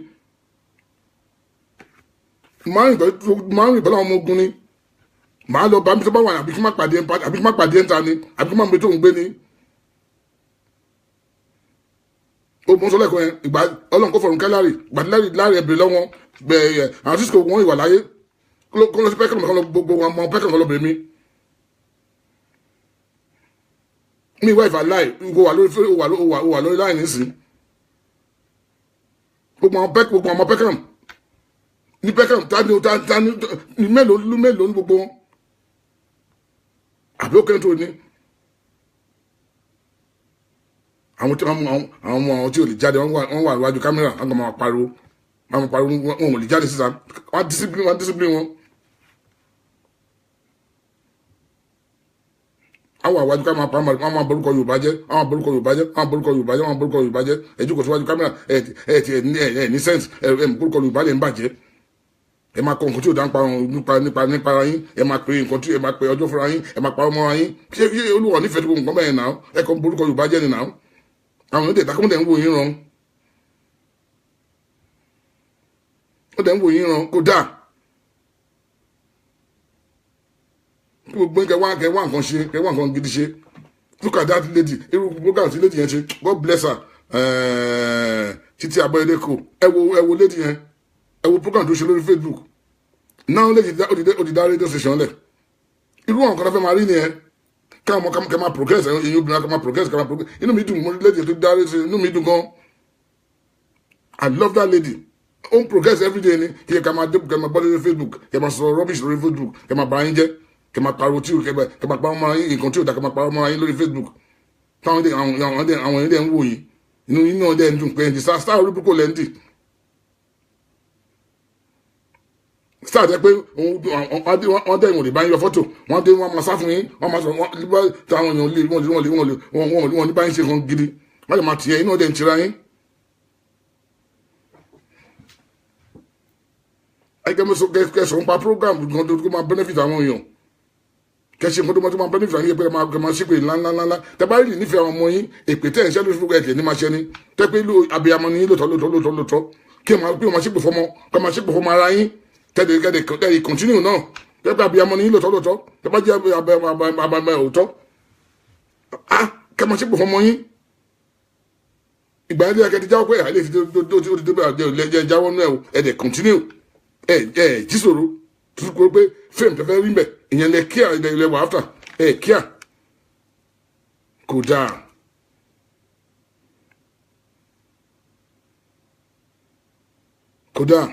Màá rìn pẹ̀lú àwọn ọmọ ogun ni. Màá lọ bá mi tó bá wà àbí kí má pàdé ẹ̀ńtà ni àbí kí má mọ tó ń gbé ni. Ó mọ sọ lẹ́kọ̀ọ́ yẹn ìgbà Ọlọ́run kó fọ̀rùn kẹ́lárì ìgbà tí láàrì ẹ̀bìrì lọ́wọ́ bẹ̀ẹ̀ àwọn sísè wọn ìwà láyé kó lọ sí pẹ́kàn kan lọ gbogbo wọn mọ pẹ́kàn kan lọ bẹ̀rẹ̀ mi. Mi wá ìfà láì wà lórí láì nísìn. Gbogbo àwọn pẹ́kàn ní pẹ́kàn tani ní mélòó ní gbogbo wọn. Àbí ó kẹ́ńtò ní. Àwọn tí àwọn tí ò lè jáde wọ́n wà níwájú kámẹ́rà wọ́n kàn máa pariwo wọn ò lè jáde síta wọ́n discipline wọn. Àwọn àwájú ká máa pa wọ́n máa borúkọ Yorùbá jẹ́ wọ́n máa borúkọ Yorùbá jẹ́ wọ́n máa borúkọ Yorùbá jẹ́ wọ́n máa borúkọ Yorùbá jẹ́ ẹ jókòó síwájú kámẹ́rà ẹ ní sense ẹ borúkọ Yorùbá lè ń bàjẹ́. Ẹ máa kọ nǹkan tí ò dá ń pa nípa nípa yín ẹ máa pe nǹkan tí ẹ máa pe ọjọ́ fúnra yín ẹ máa pa ọmọ yín. Ṣé Olúwa nífẹ̀ẹ́ tó nǹkan bẹ́ẹ̀ náà ẹ kàn borúkọ Yorùbá jẹ́ ni náà. Àwọn èdè ìdákọ́mọdé ń wò yín ran. Ó dẹ̀ ń wò yín ran kó dáa. Gbogbo kẹ wá nǹkan ṣe kẹ wá nǹkan gidi ṣe. Look at that lady irú program tí lady yẹn ṣe God bless her. Títí Abọ́yẹdé kò ẹ wo lady yẹn. Ẹ wo program tó ṣe lórí Facebook. Náà lè ó ti dá radio station lẹ̀. Irú àwọn kan tó fẹ́ máa rí nìyẹn. Káwọn ọmọ kẹ́ máa progress, ẹ̀yin obìnrin kẹ́ máa progress, kẹ́ máa progress. Inú mi dùn, mo rí lady tó dá radio station, inú mi dùn gan. I love that lady. Ó ń progress every day ni. Kí ẹ ká máa dé, kẹ́ máa bọ́ lórí Facebook, kẹ́ máa sọ rubbish lórí Facebook, kẹ́ máa bà yín jẹ́, kẹ́ máa pariwo tí kẹ́ máa parọ́ mọ́ra yín, nǹkan tí ò dá, kẹ́ máa parọ́ mọ́ra yín lórí Facebook. Táwọn dé àwọn ilé ń wò yín, inú yín náà dẹ̀ ń dùn pé ẹ̀ ń di star orí púpọ̀ lẹ́ ń dì. Star jẹ́ pé wọ́n dẹ̀ wọ́n lè bá yín yọ fọ́tò, wọ́n dé wọ́n máa sá fún yín, wọ́n máa sọ wọ́n táwọn èèyàn lè wọ́n lè wọ́n lè wọ́n ní bá yín ṣe kan gidi, wọ́n lè máa tì yẹn, inú dẹ̀ ń tira yín. Kẹsàn-án pa program gan tó máa benefit àwọn èèyàn, kẹsàn nǹkan tó máa benefit àwọn èèyàn pé máa ṣépè ńláńláńlá. Tẹ́bá rí nífẹ̀ẹ́ àwọn ọmọ yín, èpè tẹ́ ẹ̀ ń ṣẹ́ lórí Facebook ẹ̀kẹ́ ní máa ṣẹ́ ni tẹ́ pé abiyamọ ni yín lóòótọ́ lóòótọ́ lóòótọ́ lóòótọ́, kí ẹ máa ṣépè fọmọ, kí ẹ máa ṣépè fọmọ ara yín, tẹ́lẹ̀ continue náà, tẹ́ pé abiyamọ ni yín lóòótọ́ lóòótọ́, tẹ́ bá jẹ́ abiyamọ òótọ́, kí ẹ máa ṣépè fọmọ yín. Ìgbà yẹn ló yẹ kẹ́ ti jáwọ́ pé àìlè ti tó bẹ́ẹ̀ jáwọ́ náà ẹ̀ dẹ̀ continue. Ẹ jísòro tuntun pé fíìmù tẹfẹ rí mbẹ ìyẹn lẹ kíá ilẹ wà áfà ẹ kíá kò dáa. Kò dáa.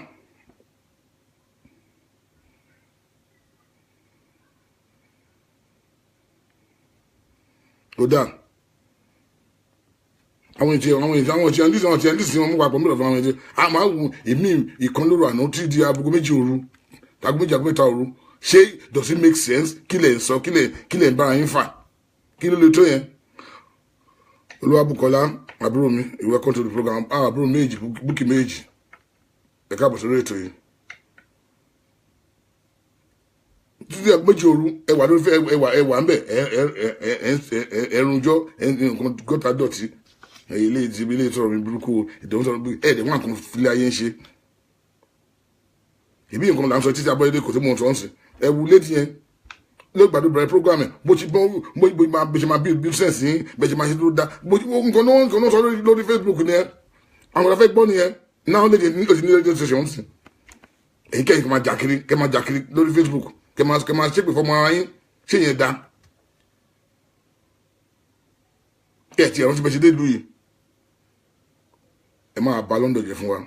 Kò dáa. Àwọn ètò àwọn ètò àwọn ètò ẹ̀ndísì àwọn ètò ẹ̀ndísì wọn mú papọ̀ mílọ̀ fún àwọn ètò a máa wù èmi ìkan lóru àná tí di aago 2 òru, aago 2 aago 3 òru. Ṣé does it make sense? Kí lẹ̀ ń sọ, kí lẹ̀ ń bára yín fà, kí ló lè tó yẹn? Olúwabùkọ́lá àbúrò mi, welcome to the program. Àbúrò méjì, búkì méjì, ẹ káàbọ̀ sórí ètò yìí. Títí aago 2 òru ẹwà lórí ẹwà ẹwà ń bẹ̀ ẹrunjọ́ nǹkan gọ́tà dọ̀tí. Ilé ìtìbí ilé ìtọrọ mi burúkú ìdánwò sọ̀rọ̀ bí ẹ̀ẹ́dẹ̀ wọn kàn filẹ̀ ayé ń ṣe. Ìbí nǹkan là ń sọ títí abọ́yédè kò tí mò ń sọ ń sìn. Ẹ wù létí yẹn ló gbàdúrà bẹ̀rẹ̀ program ẹ̀ bó ti bọ́ bó ṣe máa bí business yín bẹ́ẹ̀ ṣe máa ṣe tó dá bó ti nǹkan náà sọ lórí Facebook ni ẹ àwọn ọ̀rẹ́ fẹ́ gbọ́ nìyẹn náà lè ní òsì ní rédíò station ń sìn. Èyí kẹ́yìn kẹ́ máa jà kiri, kẹ́ máa jà kiri lórí Facebook, kẹ́ máa ṣépè fọmọ ara yín, ṣé yẹn dá? Ẹ ti ẹ̀rọ ti bẹ̀ ṣe dé ìlú yìí, ẹ máa bà London jẹ́ fún wa.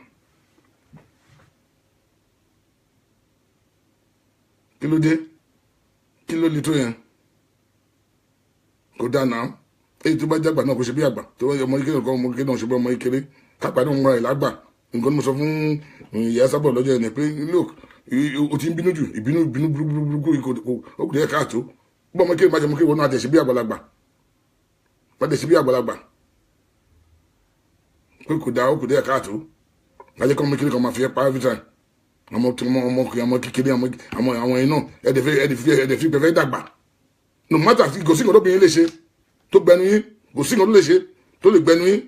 Kí ló dé? Kí ló le tó yẹn? Kò dáa náà. Èyí tó bá jágbà náà kò ṣe bí àgbà, tó ọmọ kékeré kan, ọmọ kékeré náà ṣe bí ọmọ kékeré, kápá náà ń ra ìlágbà. Nǹkan tí mo sọ fún ìyá sábà lọ́jọ́ yẹn ni pé look, o ti ń bínú jù, ìbínú ìbínú burúkú ó kù díẹ̀ káàtó. Bí ọmọ kékeré bá jẹ ọmọ kékeré, wọn náà tẹ̀ ṣe bí àgbàlagbà. Bá tẹ̀ ṣe bí àgbàlagbà. Pé kò dáa, ó kù díẹ̀ káàtó. Lájẹ́ kọ́ ọmọ kékeré kan máa fi ẹ́ pa every time. Ọmọ kékeré, àwọn iná ẹ̀dẹ̀ fi pẹ̀fẹ́ dàgbà. No matter, kò sí nǹkan tó bìnrin lè ṣe tó gbẹnu yín, kò sí nǹkan tó lè ṣe tó lè gbẹnu yín.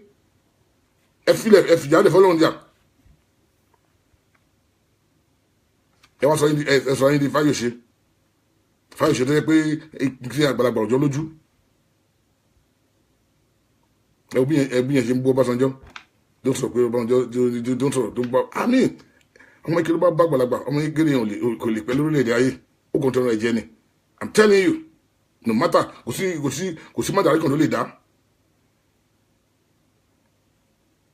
Ẹ filẹ̀, ẹ fìjà lè fọlọ́run jà. Ẹ wá sọ yín di, ẹ sọ yín di Fáyọ̀ṣe. Fáyọ̀ṣe tó yẹ pé kí àgbàlagbà ọjọ́ lójú. Ẹ bí yẹn ṣe ń bú Ọbásanjọ́. Tó ń sọ̀rọ̀ pé Ọbásanjọ́ tó ń sọ̀rọ̀ tó ń bá àmì ọmọ ìkéré bá bá àgbàlagbà, ọmọ ìkéré yẹn kò lè pẹ́ lórílẹ̀‐èdè ayé, ó kàn tọrọ ẹ̀jẹ̀ ni. I'm telling you, no matter, kò sí mádàrí kan tó lè dá.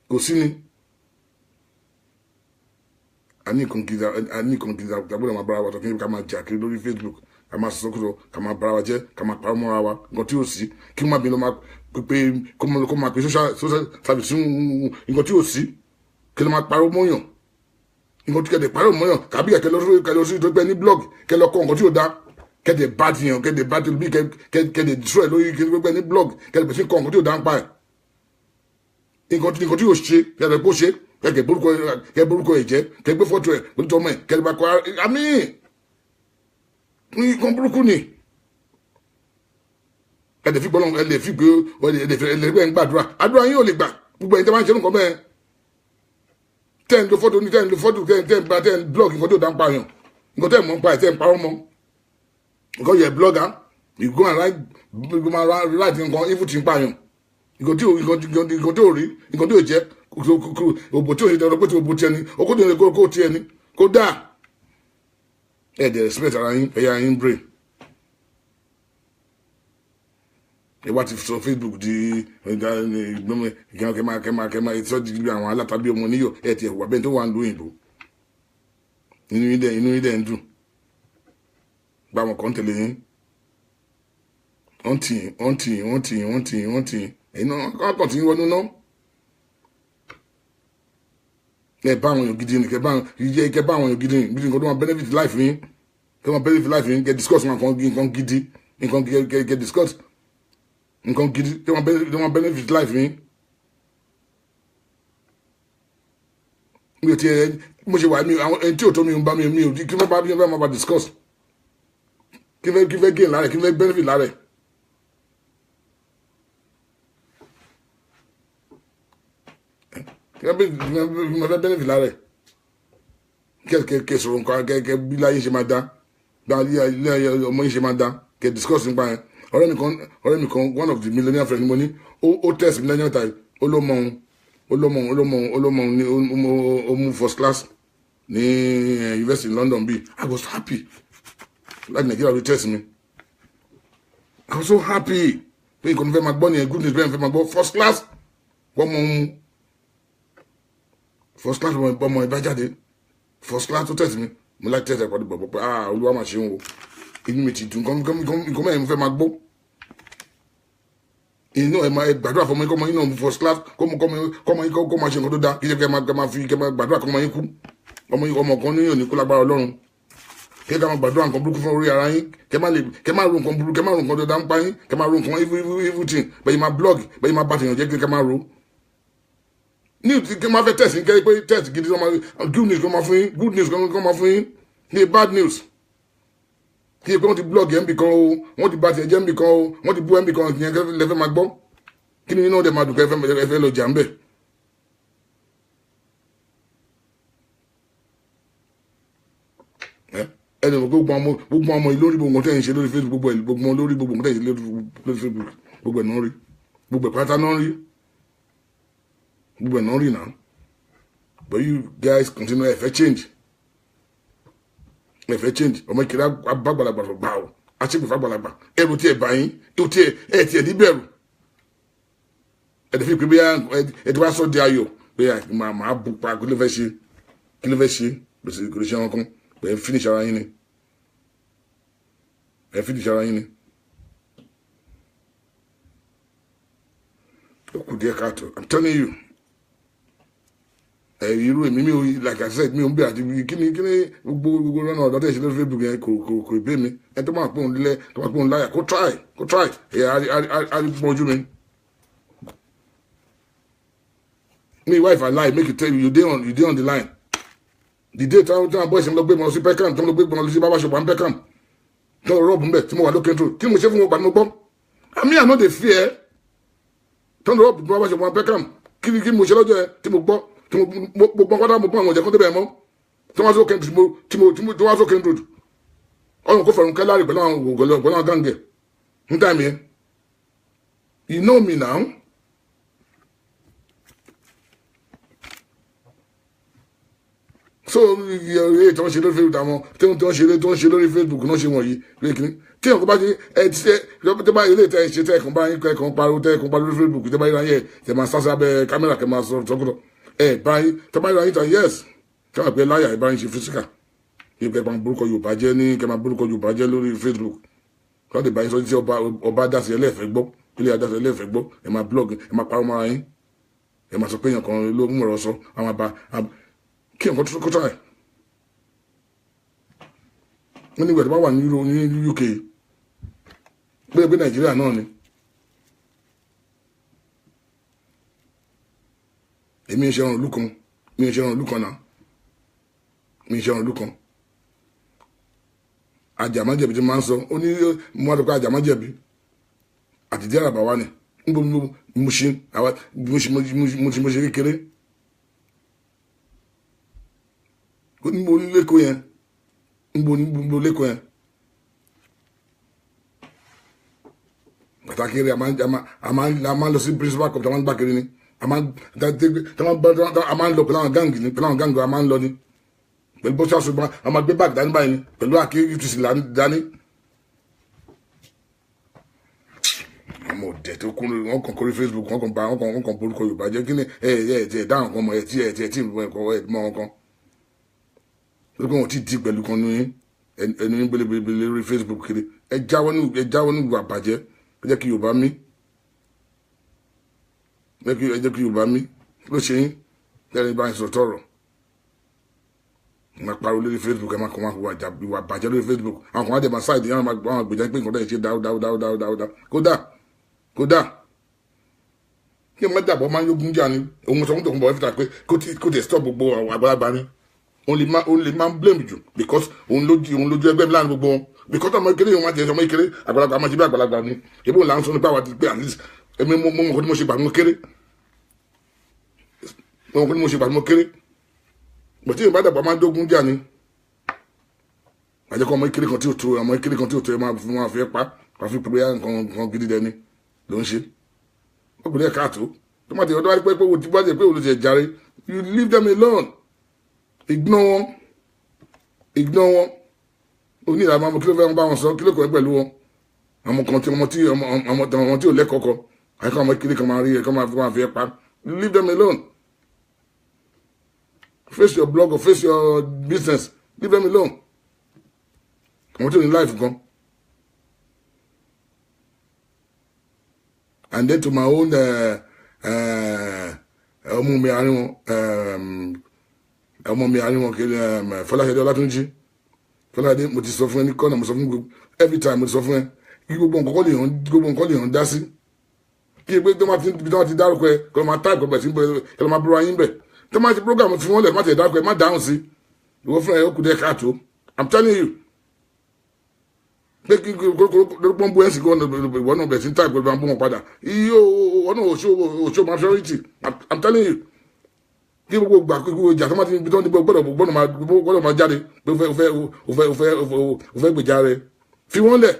Kò sí ni. A ní nǹkan gidi, a ní nǹkan gidi àgbọ̀dọ̀ máa bára wa sọ kí ká máa jà kiri lórí Facebook, ká máa sọ̀kòtò, ká máa bára wa jẹ́, ká máa parọ́ mọ́ra wa, nǹkan tí ò sí, kí wọ́n má bínú máa pé kó máa pe social service nǹkan tí ò sí, kí ló máa parọ́ mọ́yàn. Nǹkan tí kẹ̀dẹ̀ parọ́ mọ́yàn, kàbí kẹ̀kẹ́ lọ sí tó gbẹ ní blog, kẹ lọ kọ nǹkan tí ò dá, kẹ̀dẹ̀ bá ti yàn, kẹ̀dẹ̀ bá ti bí kẹ̀dẹ̀ destroy lórí kẹ̀dẹ̀ gbẹ ní blog, kẹ̀dẹ̀ bẹ̀sí kọ nǹkan tí ò dá ń pa ẹ̀. Nǹkan tí ò ṣe, kẹ̀dẹ̀ kó ṣe, kẹ̀kẹ́ borúkọ ẹ̀ jẹ́, kẹ̀ gbé fọ́tò ẹ̀ pẹ̀lú tọmọ ẹ̀, kẹ̀dẹ̀ bá kọ àmì nǹkan burúkú ni. Ẹ̀dẹ̀ fi gbọ́dọ̀, ẹ̀dẹ̀ fi gbé, ẹ̀dẹ̀ fi gbàdúrà, àdúrà yín ò lè gbà, gbogbo ẹ̀yin tẹ́ máa ń ṣe nǹkan bẹ́ẹ̀. Tẹ́ ń lo fọ́tò ní, tẹ́ ń lo fọ́tò, tẹ́ ń ba, tẹ́ ń blog nǹkan tó dá ń pa yàn, nǹkan tẹ́ ń mọ̀ ń pa ẹ̀, tẹ́ ń parọ́ mọ́. Because you're a blogger, you go and write, you máa write nǹkan evil tí ń pa yàn, nǹkan tí ò rí, nǹkan tí ò jẹ́, òbò tí ò ṣe tẹ̀lé pé tí òbò tiẹ̀ ni, okó tí ò kó tiẹ̀ ni. Kódà ẹ dẹ̀ respect ara yín, ẹ̀yà yín brain. Ẹ wá ti sọ Facebook di ìgbìmọ̀ kẹmà kẹmà kẹmà ẹ ti sọ di bí àwọn alátagbé ọmọ níyọ̀. Ẹ ti ẹ̀wà bẹ́ẹ̀ tó wà ń lo òyìnbó. Inú yín dẹ̀ ń dùn. Gba àwọn kan tẹ̀lé yín. Wọ́n tì yín, wọ́n tì yín, wọ́n tì yín, wọ́n tì yín, wọ́n tì yín. Ẹ̀yin náà wọ́n kàn tí ń wọnú náà. Ẹ bá àwọn èèyàn gidi ni, kẹ bá àwọn èèyàn gidi ni, bí nǹkan tó máa benefit life yín, kẹ máa benefit life yín, kẹ discuss nǹkan gidi, nǹkan kẹ discuss nǹkan gidi tó máa benefit life yín. Mi ò tiẹ̀ mo ṣe wà mí àwọn ẹni tí ò tó mi ń bá mi mi ò kí fẹ́ bá mi fẹ́ máa bá discuss, kí fẹ́ gain lára ẹ̀, kí fẹ́ benefit lára ẹ̀. Kí fẹ́ benefit lára ẹ̀. Kẹ sọ̀rọ̀ nǹkan kẹ bí láyé ṣe máa dá, bí ọmọ yín ṣe máa dá, kẹ discuss nípa yẹn. Ọ̀rẹ́ mi kan one of the millionaire friends mo ní, ó test millionaire type, ó ló mọ òun ní ó mú first class ní university in London bí. I was happy láti Nàìjíríà ló test mi. I was so happy pé nǹkan fẹ́ máa gbọ́ nìyẹn, good news bẹ́ẹ̀ fẹ́ máa gbọ́ first class. Wọ́n mọ òun first class ọmọ ìbá jáde first class tó test mi. Mo láti test ẹ̀ pàdé bọ̀bọ̀ pé ah Olúwa máa ṣe ń wo, inú mi ti dùn, nǹkan mẹ́rin mo fẹ́ máa gbọ́. Inú ẹ̀ máa gbàdúrà fọmọ yín kọ́mọ yín náà first class, kọ́mọ yín kó máa ṣe nǹkan tó dáa, kí ṣe kẹ́ máa fi kẹ́ máa gbàdúrà kọ́mọ yín kú. Ọmọ yín ọmọ kan níyàn ní kú lágbára Ọlọ́run. Kí ẹ ká máa gbàdúrà nǹkan burúkú fún orí ara yín, kẹ́ máa ro nǹkan burúkú, kẹ́ máa ro nǹkan tó dáa ń pa yín, kẹ́ máa ro nǹkan evil thing, bẹ́ẹ̀ máa blog, bẹ́ẹ̀ máa bá tèèyàn jẹ́, kí kẹ́ máa ro. Ní kí máa fẹ́ test kẹ́ pé test gidi good news kan máa fún yín, good news kan máa fún yín, ní bad news. Kí ẹ pé wọ́n ti blog ẹ̀ ń bì kan o, wọ́n ti ba tiẹ̀ jẹ́ ń bì kan o, wọ́n ti bú ẹ̀ ń bì kan, ìyẹn lẹ́fẹ̀ máa gbọ́. Kí ni inú ọ̀dẹ̀ máa dùn kẹ́ ẹ fẹ́ lọ jà ń bẹ̀. Ẹ lè mọ̀ pé gbogbo ọmọ yìí lórí gbogbo nǹkan tẹ̀ ń ṣe lórí Facebook, gbogbo ẹ̀ gbogbo lórí gbogbo nǹkan tẹ̀ ń ṣe lórí Facebook, gbogbo ẹ̀ náà rí, gbogbo ẹ̀ pátá náà rí, gbogbo ẹ̀ náà rí náà. But you guys continue, ẹ fẹ́ change. Ẹ fẹ́ change. Ọmọ ìkìlá abágbàlagbà gbà ó, aṣègùn fàgbàlagbà, ẹrù tí ẹ bá yín, ẹrù tí ẹ tiẹ̀ ní bẹ̀rù. Ẹ ti fi pé bí ẹ ti wá sọ di ayọ̀ pé màá bu pa, kí ló fẹ́ ṣe, kí ló fẹ́ ṣe, kò lè ṣe wọn kan, pé ẹ finish ara yín ni, ẹ finish ara yín ni. Ó kù díẹ̀ káàtó, I'm telling you. Irú èmi mi ò, like I said, mi ò ń bẹ àti kíni kíni gbogbo gbogbo lọ́nà ọ̀dọ́ tẹ̀ ṣe lórí Facebook yẹn kò ìbé mi. Ẹ tó máa pòun lílẹ̀, tó máa pòun láyà, kó try, kó try, ẹ̀ á rí pọ́n ojú mi. Me wife I lie, make you tell you, you dey on the line. The day táwọn boys ń lọ gbé wọn sí Peckham, tó ń lọ gbé wọn sí Baba Shop and Peckham, tó ń rọ́ọ̀bù mbẹ̀ tí mo wà lókè tó, kí mo ṣe fún wọn gbà ní mo gbọ́. Àmì I no dey fear. Tó ń rọ́ọ̀bù Baba Shop and Peckham, kí mo ṣe lọ́jọ́ yẹn tí mo gbọ́. Tí mo gbọ́ kọ́dá mo gbọ́ àwọn ọ̀jẹ̀ kan tó bẹ̀rẹ̀ mọ́ tí wọ́n sókè tí wọ́n sókè road ọ̀run kò fẹ̀rùn kẹ́láàrí pẹ̀lú àwọn ògùn pẹ̀lú àwọn gáǹgẹ̀ ní táìmì yẹn. You know me now. So eré tí wọ́n ṣe lórí Facebook àwọn tí wọ́n ṣe lórí Facebook náà ṣe wọ̀nyí lórí kìíní tí nǹkan bá ṣe ẹ ti ṣe tó bá ilé ìtẹ́ ṣe tẹ́ẹ̀kan bá yín kẹ́ẹ̀kan pariwo tẹ́ẹ̀kan pariwo lórí Facebook tẹ́ bá yín ráyè tẹ́ máa sá sábẹ́ kámẹ́rà kẹ́ máa sọ̀rọ̀ sọ́kùtọ̀ ẹ báyìí tẹ́ bá yín ráyè tán yes kí wọ́n pẹ́ láyà ẹ bá yín ṣe físíkà yìí kẹ́ máa borúkọ Yorùbá jẹ́ ní kẹ́ máa borúkọ Yorùbá jẹ́ lórí Facebook kí wọ́n lè bá yín sọ tí ọba dá sí ẹlẹ́fẹ̀ẹ́ gbọ́ ilé adá sí ẹlẹ́fẹ̀ẹ́ gbọ́ ẹ máa blog ẹ máa parọ́ mọ́ra yín ẹ máa sọ pé èèyàn kan ló mú ọ̀rọ̀ sọ àwọn àbá kí nǹkan tó kọ́tà ẹ̀ wọ́n ní ìgbà tó bá wà ní UK pé Nàìjíríà náà ni èmi ń ṣe ọ̀run ìlú kan, mi ń ṣe ọ̀run ìlú kan náà, mi ń ṣe ọ̀run ìlú kan. Àjàmájẹ̀bi tí máa ń sọ ó ní mo wá dọ́kọ̀ àjàmájẹ̀bi àtìdí àràbà wa ni mo ṣe mo ṣe kékeré ó ní mo lẹ́kọ̀ọ́ yẹn, mo lẹ́kọ̀ọ́ yẹn pàtàkì rẹ̀ a máa ń lọ sí principal cup tí a máa ń gbà kiri ni a máa ń lọ pẹ̀lú àwọn gáǹgì ni, pẹ̀lú àwọn gáǹgì a máa ń lọ ni Pẹ̀lú bó ṣe aṣọ a máa gbé báàgì dání báyìí ni pẹ̀lú àké UTC dání. Ọmọ ọ̀dẹ̀ tó kún lórí wọn kàn kórí Facebook, wọn kàn bá wọn kàn borúkọ Yorùbá jẹ́. Kí ni ẹ ẹ ẹ dáhùn kan mọ ẹ tí ẹ tí ẹ tí ẹ kọ ẹ mọ wọn kan lórí pé wọn ti di pẹ̀lú kan ní ẹnu ní gbélébélé lórí Facebook kiri. Ẹ jáwọ́ ní ìwà bàjẹ́. Ẹ jẹ́ kí Yorùbá mí, ẹ jẹ́ kí Yorùbá mí. Ló ṣe yín lẹ́yìn bá ń sọ tọrọ máa pariwo lórí Facebook, ẹ máa kàn máa ìwà bàjẹ́ lórí Facebook. Àwọn kan á dẹ̀ máa ṣáìdì yẹn, àwọn àgbèjà pé nǹkan tẹ̀ ṣe dáwó dáwó dáwó dáwó dáwó dáwó. Kódà kódà kí ẹ má dàbọ̀ máa ń yógun jà ni. Òun sọ fún tòun bọ̀ ẹ́fìtà pé kó tẹ̀ stop gbogbo àwọn àgbàlagbà ni. Òun lè máa ń blame jù because òun lójú ẹgbẹ́ mi láàrin gbogbo wọn, because ọmọ ìkéré yóò máa jẹ ọmọ ìkéré, àgbàlagbà máa ṣe bí àgbàlagbà ni. Ebó là ń sọ nípa àwọn àti pé at least èmi mo mọ̀ nǹkan tí mo ṣe gbà mo kéré, mo mọ̀ nǹkan tí mo ṣe gbà mo kéré. Bọ̀tí ìbá dàgbà máa ń dógún jà ni. Àjẹkọ́ ọmọ ìkéré kan tí ò tó, ọmọ ìkéré kan tí ò tó ẹ máa fi pa wàá fi pé nǹkan gidi dẹni ló ń ṣe. Ó kù díẹ̀ káàtó. Tó má ti ọdún wáyé pé wo ti bá jẹ pé òun ti jàre, you leave them alone. Ignore wọn, ignore wọn. Oní ìlànà ọmọ kí ló fẹ́ bá wọn sọ, kí ló kọ̀ ẹ́ pẹ̀lú wọn. Àwọn kan tí ọmọ tí ọmọ tí ò lẹ́kọ̀ọ́ kọ, àyíká ọmọ ìkéré kan máa rí ẹ kọ́ máa fi ẹ pa. Leave them alone. Face your blog or face your business. Leave them alone. Àwọn tí ò ní life gan. And then to my own ọmọ mi àárín wọn, ọmọ mi àárín wọn kiri, Fọláṣadé Ọlátúnjí. Fọláṣadé, mo ti sọ fún ẹ ní kọ́nà, mo sọ fún gbogbo every time, mo ti sọ fún ẹ kí gbogbo nǹkan lè hàn, gbogbo nǹkan lè hàn dá sí. Kí pé tó máa ti ibi tó máa ti dárúkọ ẹ kọ́ máa táìpù bẹ̀ sí kọ́ máa búra yín bẹ̀. Tó máa ti program fi wọ́n lẹ̀, má ti dárúkọ ẹ, má dáhùn sí. Ìwọ fúnra ẹ ó kù díẹ̀ káàtó. I'm telling you. Pé kí lórúkọ ń bú ẹ̀sìn kí ìwọ náà bẹ̀ sí táìpù pẹ̀lú àwọn bú wọn padà. Iye ọ̀nà òṣò majority. I'm telling you. Kí gbogbo gbà kí gbogbo ìjà tó máa ti ibi tó ń di gbọ́dọ̀ máa jáde pé o fẹ́ gbèjà rẹ. Fi wọ́n lẹ̀.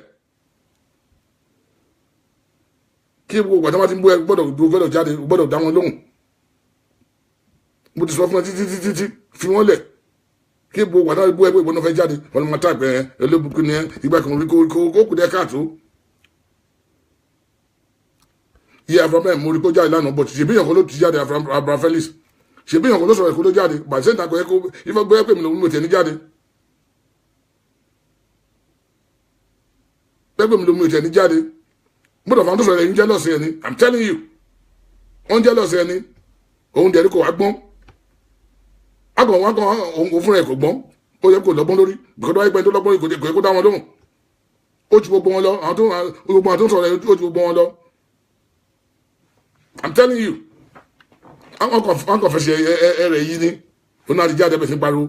Kí gbogbo ìgbà tó máa ti ń bú ẹ gbọ́dọ̀ jáde, gbọ́dọ̀ dá wọn lóhùn. Mo ti sọ fún ẹ títí títí tí fi wọ́n lẹ̀. Kí gbogbo ìgbà tó máa bú ẹ pé ìwọ náà fẹ́ jáde, wọn ni máa tà pé olóbùkún ni ẹ, ìgbà kan rí kó kù díẹ̀ káàtó. Iye Abraham mo rí kó jáde lánàá, but ṣèbí ìyànkan ló ti jáde. Abraham Felix, ṣèbí ìyànkan ló sọ̀rọ̀ ẹ̀kọ́ ló jáde, bàtí sẹ́ńtà kò yẹ kó ifọ̀ gbé pé mi lòún mo tẹ̀ ní jáde. Pé mi lòún mo tẹ̀ ní jáde. Gbọ́dọ̀ fún àwọn tó sọ̀rọ̀ ẹ̀yìn jealous ẹ̀ ni. I'm telling you, wọ́n jealous ẹ̀ ni. Òun dẹ̀ ní kò wá gbọ́n. Akọ̀ wọn kàn òun fúnra ẹ̀ kò gbọ́n, ó yẹ kó lọ́gbọ́n lórí, bìkọ́ tó wáyé pé tó lọ́gbọ́n kò yẹ kó dá wọn lóhùn. Ó ju gbogbo wọn lọ, àwọn tó gbogbo àwọn tó sọ̀rọ̀ ẹ̀ ó ju gbogbo wọn lọ. I'm telling you, àwọn kan fẹsẹ̀ ẹ rẹ̀ yìí ni òun náà ti jáde bẹ̀ sí pariwo.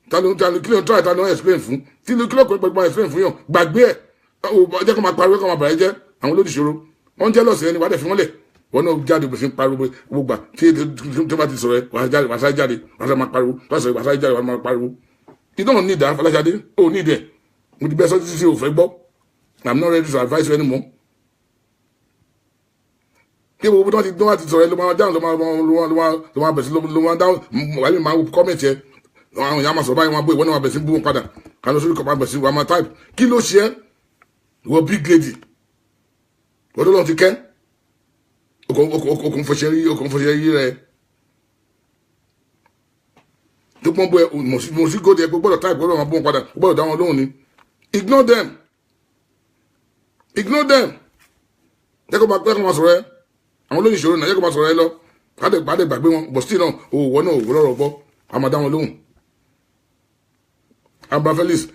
Tani kí ló ń try, tani wọ́n explain fún, kí ló kọ́ pẹ̀lú explain fún yàn, gbàgbé ẹ̀. Jẹ́ kó máa pariwo, kó máa bàrẹ̀ jẹ́. Àwọn olódìṣòro wọ́n jẹ́ lọ́sẹ̀ ẹni wàá dẹ̀ fi wọ́n lẹ̀. Wọ́n náà jáde bẹ̀ sí pariwo gbogbo tí tó bá ti sọ̀rọ̀ ẹ wàá jáde, wàá sáré jáde, wàá sáré máa pariwo, wàá sáré, wàá sáré jáde, wàá máa pariwo. You don't need that, Fọláṣadé, o need ẹ̀. Mo ti bẹ́ sọ títí o fẹ́ gbọ́. I'm not ready to advise you anymore. Kí gbogbo tó bá ti sọ̀rọ̀ ẹ ló máa dáhùn, ló máa bẹ̀ sí ló máa dáhùn, wàá lè máa wo comment ẹ. Àwọn èèyàn máa sọ̀rọ̀ báyìí, wọn bó ìwọ náà máa bẹ̀ sí bú wọn padà. Kàlọ́ sórí kọ̀ máa bẹ̀ sí wàá máa type. Kí ló ṣe é? Ìwọ big lady, ọdún náà ti kẹ́ okùn fọṣẹ rí rẹ tó pọ́n bọ́ ẹ mo sí gòdì ẹ pé gbọ́dọ̀ táìpù, gbọ́dọ̀ máa bọ́ wọn padà, gbọ́dọ̀ dá wọn lóhùn ni. Ignore them, ignore them. Jẹ́ kó máa sọ̀rọ̀ ẹ, àwọn olóyìn ìṣòro náà, jẹ́ kó máa sọ̀rọ̀ ẹ lọ. Pàdé gbàgbé wọn, but still náà òwò náà òwò lọ́rọ̀ gbọ́, a máa dá wọn lóhùn. Abba Felix,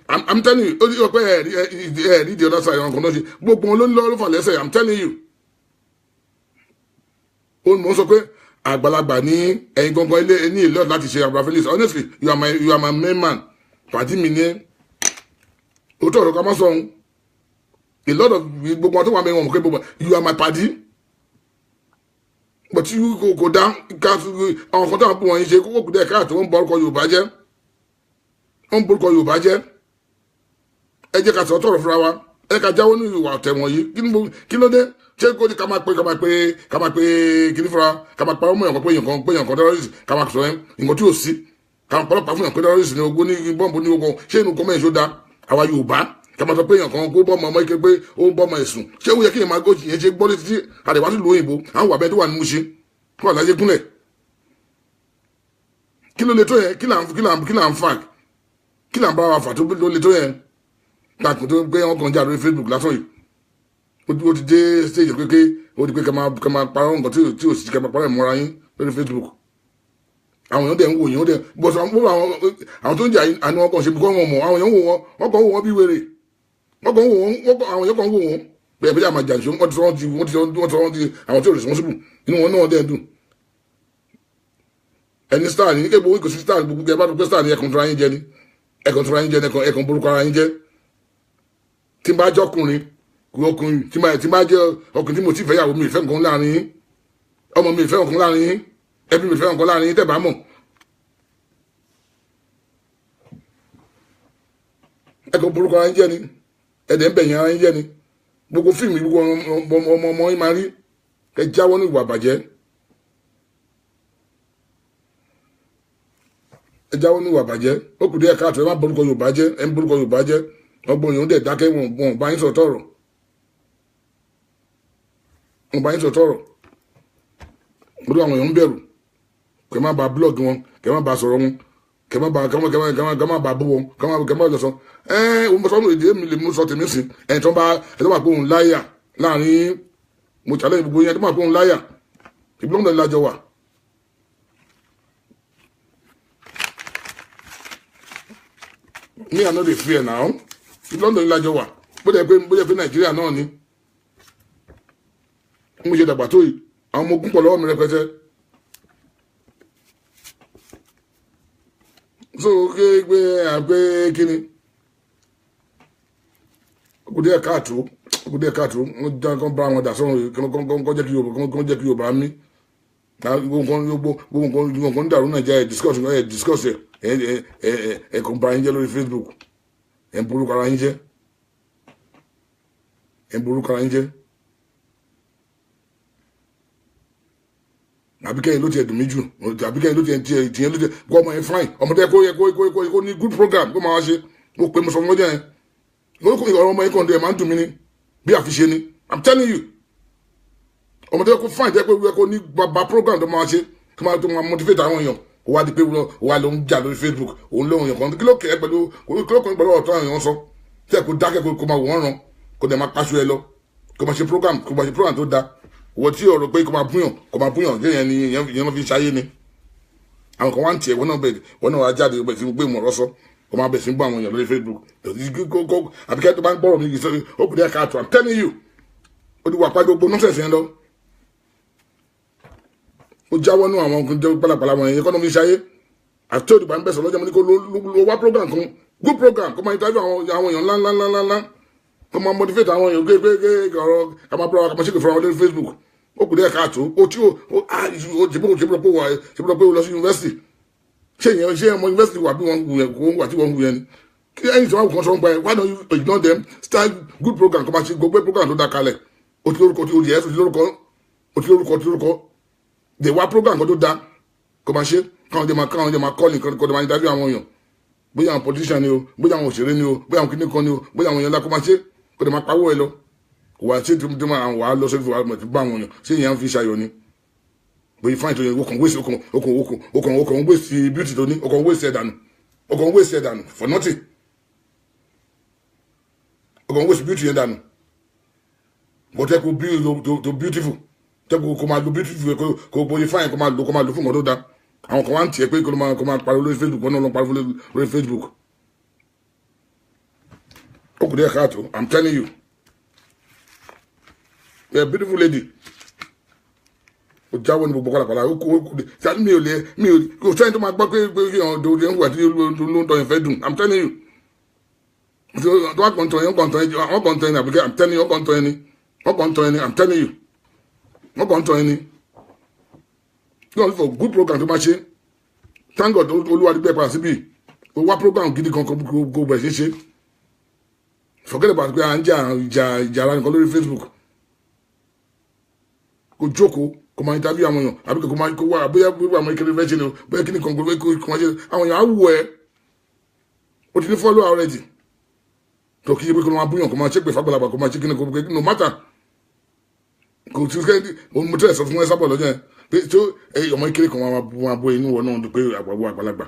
I'm telling you, ó ti pé ẹ rí the other side, àwọn kan náà ṣe gbogbo wọn ló ń lọ ló fà lẹ́sẹ̀. I'm telling you. Ó mọ̀ ń sọ pé àgbàlagbà ní ẹ̀yin gangan ilé ní ìlú láti ṣe. Abba Felix, honestly, you are my main man. Pàdí mi ní òótọ́ ọ̀rọ̀ ká má sọ ohun. A lot of gbogbo wọn tó wà mẹ́rin wọn mọ̀ pé gbogbo you are my pàdí. But you kò dá àwọn kan tó wà pọ̀ wọ̀nyí ṣe kókó kù díẹ̀ káàtó, wọ́n ń bọ orúkọ Yorùbá jẹ́. Ó ń borúkọ Yorùbá jẹ́. Ẹ jẹ́ ká sọ tọrọ fúnra wa, ẹ ká jáwọ́ nínú ìwà ọ̀tẹ̀ wọ̀nyí. Kí ló dé? Ṣé kó ní ká máa pé kìíní fúnra ká máa pa ọmọ èèyàn kan pé èèyàn kan terrorist ká máa sọ ẹ́ nǹkan tí ò sí ká máa pọlọpàá fún èèyàn pé terrorist ní ogún ní bọ́ǹbù ní ogun ṣé inú kọ́mọ̀ èso da àwa Yorùbá ká máa sọ pé èèyàn kan kó bọ́ọ̀mù ọmọ ike pé ó ń bọ́ọ̀mù ẹ̀sùn ṣé ó yẹ kí èèyàn máa gòjì yẹn ṣe gbọ́ létí tí àdèwà sí lóyìnbó àwọn wà bẹ́ẹ̀ tó wà ní Mushin tó wà láyé gúnlẹ̀ kí ló le tó yẹn kí là ń fà kí là ń bá wa fà tó ló le tó yẹn takùn tó gbé wọn kàn já lórí Facebook lásán yìí ó ti dé stage kéke ó di pé ká máa parọ́ nǹkan tí ò sì ká máa parọ́ ìmọ̀ra yín lórí Facebook àwọn èèyàn dẹ̀ ń wò yín ó dẹ̀ bọ́sọ̀ àwọn tó ń jà àni wọn kàn ṣe bí wọ́n mọ̀ àwọn èèyàn wò wọ́n wọ́n kàn wò wọ́n bí wèrè wọ́n kàn wò wọ́n àwọn èèyàn kàn wò wọ́n bẹ́ẹ̀ bí àmàjà ṣe wọ́n ti sọ wọ́n ti àwọn tí ò responsible inú wọn náà dẹ̀ dùn ẹni star ní kébù kò sí star gbogbo ẹ bá tó pé star ní ẹkùn tura yín jẹ ni ẹkùn tura yín jẹ ni ẹkùn borúkọ ara yín jẹ tí n bá jẹ́ ọkùnrin ọkùnrin tí n bá jẹ́ ọkùnrin tí mo ti fẹ́ yàwó mi ìfẹ́ nǹkan láàrin yín ọmọ mi ìfẹ́ nǹkan láàrin yín ẹbí mi ìfẹ́ nǹkan láàrin yín tẹ́ bá mọ̀ ẹkùn borúkọ ara yín jẹ ni ẹdẹ ń bẹ̀yìn ara yín jẹ ni gbogbo fíìmù gbogbo ọmọ ọmọ yín máa rí ẹ jáwọ́ ní ìwà bàjẹ́. Ẹ jáwọ́ ní ìwà bàjẹ́ ó kù díẹ̀ káàtó ẹ má borúkọ Yorùbá jẹ́ ẹ ń borúkọ Yorùbá jẹ́ ọgbọ́n yòó dẹ̀ dákẹ́ wọn bá yín sọ tọ̀rọ̀ wọn bá yín sọ tọ̀rọ̀ olú àwọn èèyàn ń bẹ̀rù kẹ má ba blog wọn kẹ má ba sọ̀rọ̀ wọn kẹ má ba kẹ má ba bú wọn kẹ má lọ sọ ẹ òun sọ èdè mi lè mú sọ tèmi sí ẹ tó bá pé òun láyà láàrin mo challenge gbogbo yẹn tó bá pé òun láyà ìbílẹ̀ òun lájọ wà. Me, I no dey fear now. London lájọ wà. Bó jẹ́ pé Nàìjíríà náà ni. Mo ṣe dàgbà tó yìí, àwọn ọmọ ogun pọ̀ lọ́wọ́ mi rẹpẹtẹ. So ké gbé àgbé kíni. Ó kù díẹ̀ káàtó, wọ́n já kán bá wọn dà sọ́run kán jẹ́ kí Yorùbá mí. Gbogbo nǹkan dàrú Nàìjíríà discuss ẹ kàn bá yín jẹ́ lórí Facebook ẹ ń borúkọ ara yín jẹ́ ẹ ń borúkọ ara yín jẹ́ àbíkẹ́yìn ló ti ẹ̀dùn mí jù àbíkẹ́yìn ló ti tiẹ̀ ló ti kó ọmọ yẹn fine ọmọ tẹ́ kó ní good program kó máa wá ṣe ó pé mo sọ fún ọjọ́ yẹn ọ̀rọ̀ ọmọ yẹn kàn dé ẹ̀ máa ń dùn mí ni bí àfiṣe ni I'm telling you ọmọ tẹ́ kó fine tẹ́ kó ní bàbá program tó máa ṣe tó máa motivate àwọn èèyàn ó wá di pé wà ló ń jà lórí Facebook òun lóhun yẹn kan kí ló kẹ́ pẹ̀lú kí ló kàn pẹ̀lú ọ̀tọ̀ àwọn èèyàn sọ tí ẹ kò dákẹ́ kó máa wọ́n ràn kó dẹ̀ máa paṣọ ẹ lọ kó máa ṣe program kó máa ṣe program tó da wọ́n tí ọ̀rọ̀ pé kó máa búyàn yẹn ni ìyẹn ló fi ṣayé ni àwọn kan wá ń tiẹ̀ wọ́n náà bẹ̀ wọ́n náà wá jáde bẹ̀ sí gbé ìmọ̀ràn sọ kó máa bẹ̀ sí gbọ́ àwọn èèyàn lórí Facebook àbíkẹ́ tó bá ń gbọ́rọ̀ mi ó kù díẹ̀ káàtó I'm telling you ó ti wà pa gbogbo nonsense yẹn lọ ó jáwọ́ nú àwọn ọkùnrin jẹ́ pálapàla wọn yẹn kọ́nà fi ṣayé àti òdìgbà ń bẹ̀sọ̀ lọ́jọ́ mo ní kó ló wá program kan good program kó máa interview àwọn èèyàn ńlá ńlá ńlá ńlá kó máa motivate àwọn èèyàn gbé ọ̀rọ̀ ká máa bọ́ra ká máa ṣègbè fúnra wọn lórí Facebook ó kù díẹ̀ káàtó ó tí ó ṣe pé ó lọ sí yunifásitì ṣé ìyẹn ṣé ọmọ yunifásitì wà bí wọ́n wù yẹn kó wà tí wọ́n wù yẹn ni kí ẹ̀yìn tí wọ́n kàn sọ ń pa ẹ̀ why don't you ignore them start good program kó máa ṣe gbogbo program tó dá kalẹ̀ ó ti lórúkọ ó ti yẹ ó ti lórúkọ ó ti lórúkọ ó ti lórúkọ dè wá program kan tó da kó máa ṣe káwọn jẹ máa kọ́ọ̀lì kó máa interview àwọn èèyàn bóyá àwọn politician ni o bóyá àwọn òṣèré ni o bóyá àwọn kíní kan ni o bóyá àwọn èèyàn ńlá kó máa ṣe kó dè máa pawó ẹ lọ wà á ṣe tó máa wà á lọ sórí wà á bá àwọn èèyàn ṣé ìyẹn fi ṣayọ ni bóyá fáìn tó yẹ okàn wéṣì okàn wéṣì beauty tó ní okàn wéṣì ẹ̀ dànù okàn wéṣì ẹ̀ dànù for nothing okàn wéṣì beauty yẹn dànù bọ́tẹ́ kó beautiful tẹ́kù kó máa lo beautiful kó bóyá fáìn kó máa lo fún nǹkan tó da àwọn kan wá ń tiẹ̀ pé kó máa pariwo lórí Facebook wọn náà ló ń pariwo lórí Facebook ó kù díẹ̀ káàtó I'm telling you you're a beautiful lady ó jáwọ́ ní gbogbo pàlàpàlà ó kù díẹ̀ mi ò lè mi ò kò sẹ́yìn tó máa gbọ́ pé ọ̀dọ̀ òde ń wà tí ló ń tọ́ yẹn fẹ́ dùn I'm telling you tó wà kàn tọ́ yẹn wọ́n kàn tọ́ yẹn àbíkẹ́ I'm telling you wọ́n kàn tọ́ yẹn ni wọ́n kàn tọ́ yẹn ni I'm telling you wọ́n kàn ń tọ́ ẹni yóò for good program tó máa ṣe thank God olúwa dígbẹ́ padà síbí ó wá program gidi kan kó bẹ̀rẹ̀ ṣe ṣe forget about pé à ń jà ìjà ara nìkan lórí Facebook Kó jókòó, kó máa interview àwọn èèyàn, àbí kó máa kó wá bóyá bóyá àwọn ìkéré fẹ́ ṣe ni o, bóyá kí ni kan kó máa ṣe, àwọn èèyàn á wù ẹ́. O ti ní follow already. Tó kí pé kó máa búyàn, kó máa ṣépè fàgbàlagbà, kó máa ṣe kíni, kó no matter. Kò tí kẹ́ mo tẹ́lẹ̀ sọ fún ẹ sábọ̀ lọ́jọ́ yẹn pé tó ọmọ ìkéré kan máa bó inú wọn náà pé àgbàgbọ́ àgbàlagbà.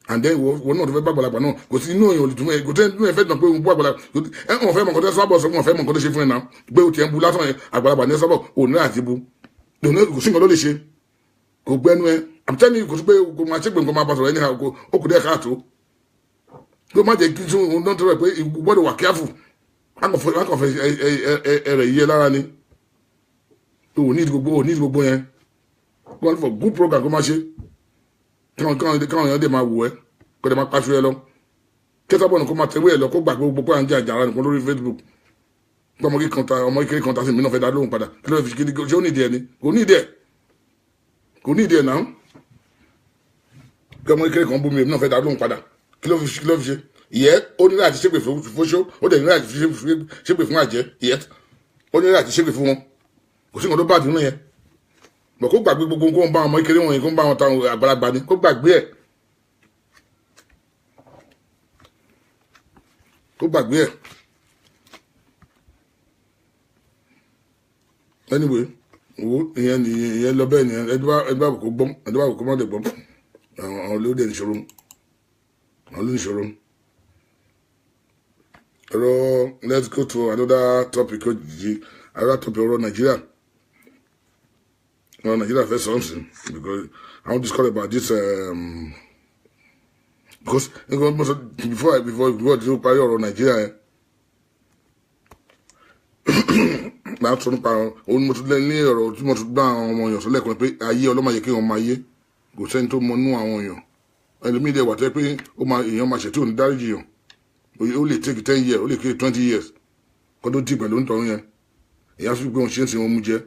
And then wọ́n náà tó fẹ́ bá àgbàlagbà náà, kò sí inú èèyàn olùtúmọ̀ ẹ̀, kò tẹ́ inú ẹ̀ fẹ́ dàn pé òun bú àgbàlagbà ẹ̀, wọ́n fẹ́ mọ̀ nǹkan tẹ́ sábọ̀ sọ, wọ́n fẹ́ mọ̀ nǹkan tó ṣe fún ẹ̀ náà pé o tiẹ̀ ń bu lásán yẹn, àgbàlagbà ní sábọ̀ òun náà àti bu kò sí nǹkan ló lè ṣe, kò gbẹnu ẹ. I'm telling you, kò sí pé kò máa ṣe pé nǹkan máa bá sọ̀rọ̀ anyhow, kò ó kù díẹ̀ káàtó. Tó má jẹ́ kí tí òun náà tọrọ pé gbọ́dọ̀ wà careful, akọ̀fẹ́ ẹrẹ̀ yíyẹ lára ni. Ò ní gbogbo yẹn. Go for good program, kó má ṣe káwọn èèyàn dè máa wò ẹ́, kó dẹ̀ máa pàṣẹ ẹ lọ, kẹta bọ̀nù, kó máa tẹ̀wé ẹ lọ, kó gbàgbé gbogbo pé à ń jẹ àjàrà nìkan lórí Facebook. Ọmọ kékeré kan ta, ọmọ kékeré kan ta sí mi náà fẹ́ dá lóhùn padà. Kí ló fi kí ṣé ó nídìí ẹ ni? Kò nídìí ẹ, kò nídìí ẹ náà. Kí ọmọ kékeré kan bú mi, èmi náà fẹ́ dá lóhùn padà, kí ló fi ṣe? Ìyẹ́ ó ní láti ṣépè fún fóṣó, ó dẹ̀ ní láti ṣépè fún àjẹ́. Ìyẹ́ ó ní láti ṣépè fún wọn, kò sí nǹkan tó bá dùn yẹn bọ̀. Kó gbàgbé gbogbo kó ń bá ọmọ kékeré wọ̀nyí, kó ń bá wọn ta àgbàlagbà ni, kó gbàgbé ẹ̀, kó gbàgbé ẹ̀. Anyway, wo ìyẹn ni ìyẹn lọ bẹ́ẹ̀ nìyẹn. Ẹni bá kó gbọ́n, ẹni bá kó má lè gbọ́n, àwọn ló dé níṣòro, àwọn ló níṣòro ọ̀rọ̀. Let's go to another topic. Òjijì another topic, ọ̀rọ̀ Nàìjíríà, ọ̀rọ̀ Nàìjíríà fẹ́ sọ́ọ̀sì, because I want to discuss about this, because before tí ó parí ọ̀rọ̀ Nàìjíríà yẹn, máa sọ nípa òun. Mo tún lé ní ọ̀rọ̀ tí mo tún gbá àwọn ọmọ èèyàn sọ lẹ́ẹ̀kan pé ayé ọlọ́mọ yẹ kí wọ́n máa yé. Kò sẹ́ni tó mọ nú àwọn èèyàn. Ẹlòmíì dẹ̀ wà tẹ́ pé ó máa èèyàn máa ṣètò òní dáríjì yàn, ó lè take 10 years, ó lè take 20 years kó tó dì pẹ̀lú nítorí yẹn. Èèyàn sì pé òun ṣe ń sin òun mú jẹ,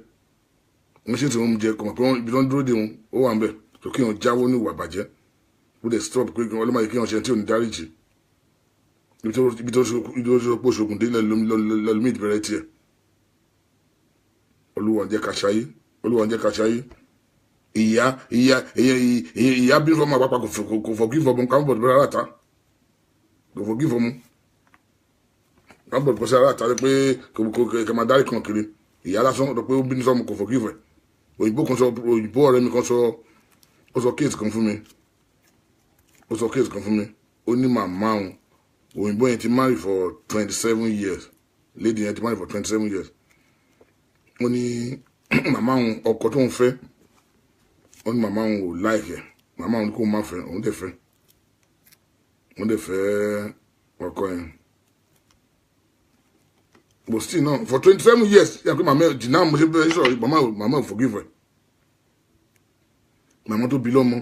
òun ṣe ń sin òun mú jẹ, kò mọ̀ pé ibi tó ń dúró de òun ó wà ń bẹ̀ tó kí òun jáwọ́ ní ìwà bàjẹ́. Ó lè stop pé ọlọ́mọ yẹ kí wọ́n ṣe tí òní dáríjì. Ibi tó pọ̀ ṣògùn dé lẹ́lòmíì ìbẹ̀rẹ̀ tiẹ̀. Olúwa jẹ́ ká ṣayé, Olúwa jẹ́ ká ṣayé. Ìyá bí fọmọ àpapọ̀ kò forgive ọmọ káwọn bọ̀dọ̀ bẹ́rẹ̀ àràtà, kò forgive ọmọ káwọn bọ̀dọ̀ bọ́sẹ̀ àràtà pé kò kò máa dárí kan kiri. Ìyá lásán sọ pé ó bínú sọmọ, kò forgive ẹ̀. Òyìnbó kan sọ, òyìnbó ọ̀rẹ́ mi kan sọ, ó sọ case kan fún mi, ó sọ case kan fún mi. Ó ní màmá òun, òyìnbó yẹn ti marry for 27 years, lady yẹn ti marry for 27 years. Ó ní màmá òun, ọkọ tó ń fẹ́, ó ní màmá òun ò like ẹ̀. Màmá òun kò má fẹ́, òun dẹ̀ fẹ́, òun dẹ̀ fẹ́ ọkọ yẹn. But still now, for 27 years, yà pé màmá ẹ̀ jìnnà, mo ṣe bẹ́ẹ̀ sọ̀rọ̀, màmá ò forgive ẹ̀, màmá tó bí lọ́mọ.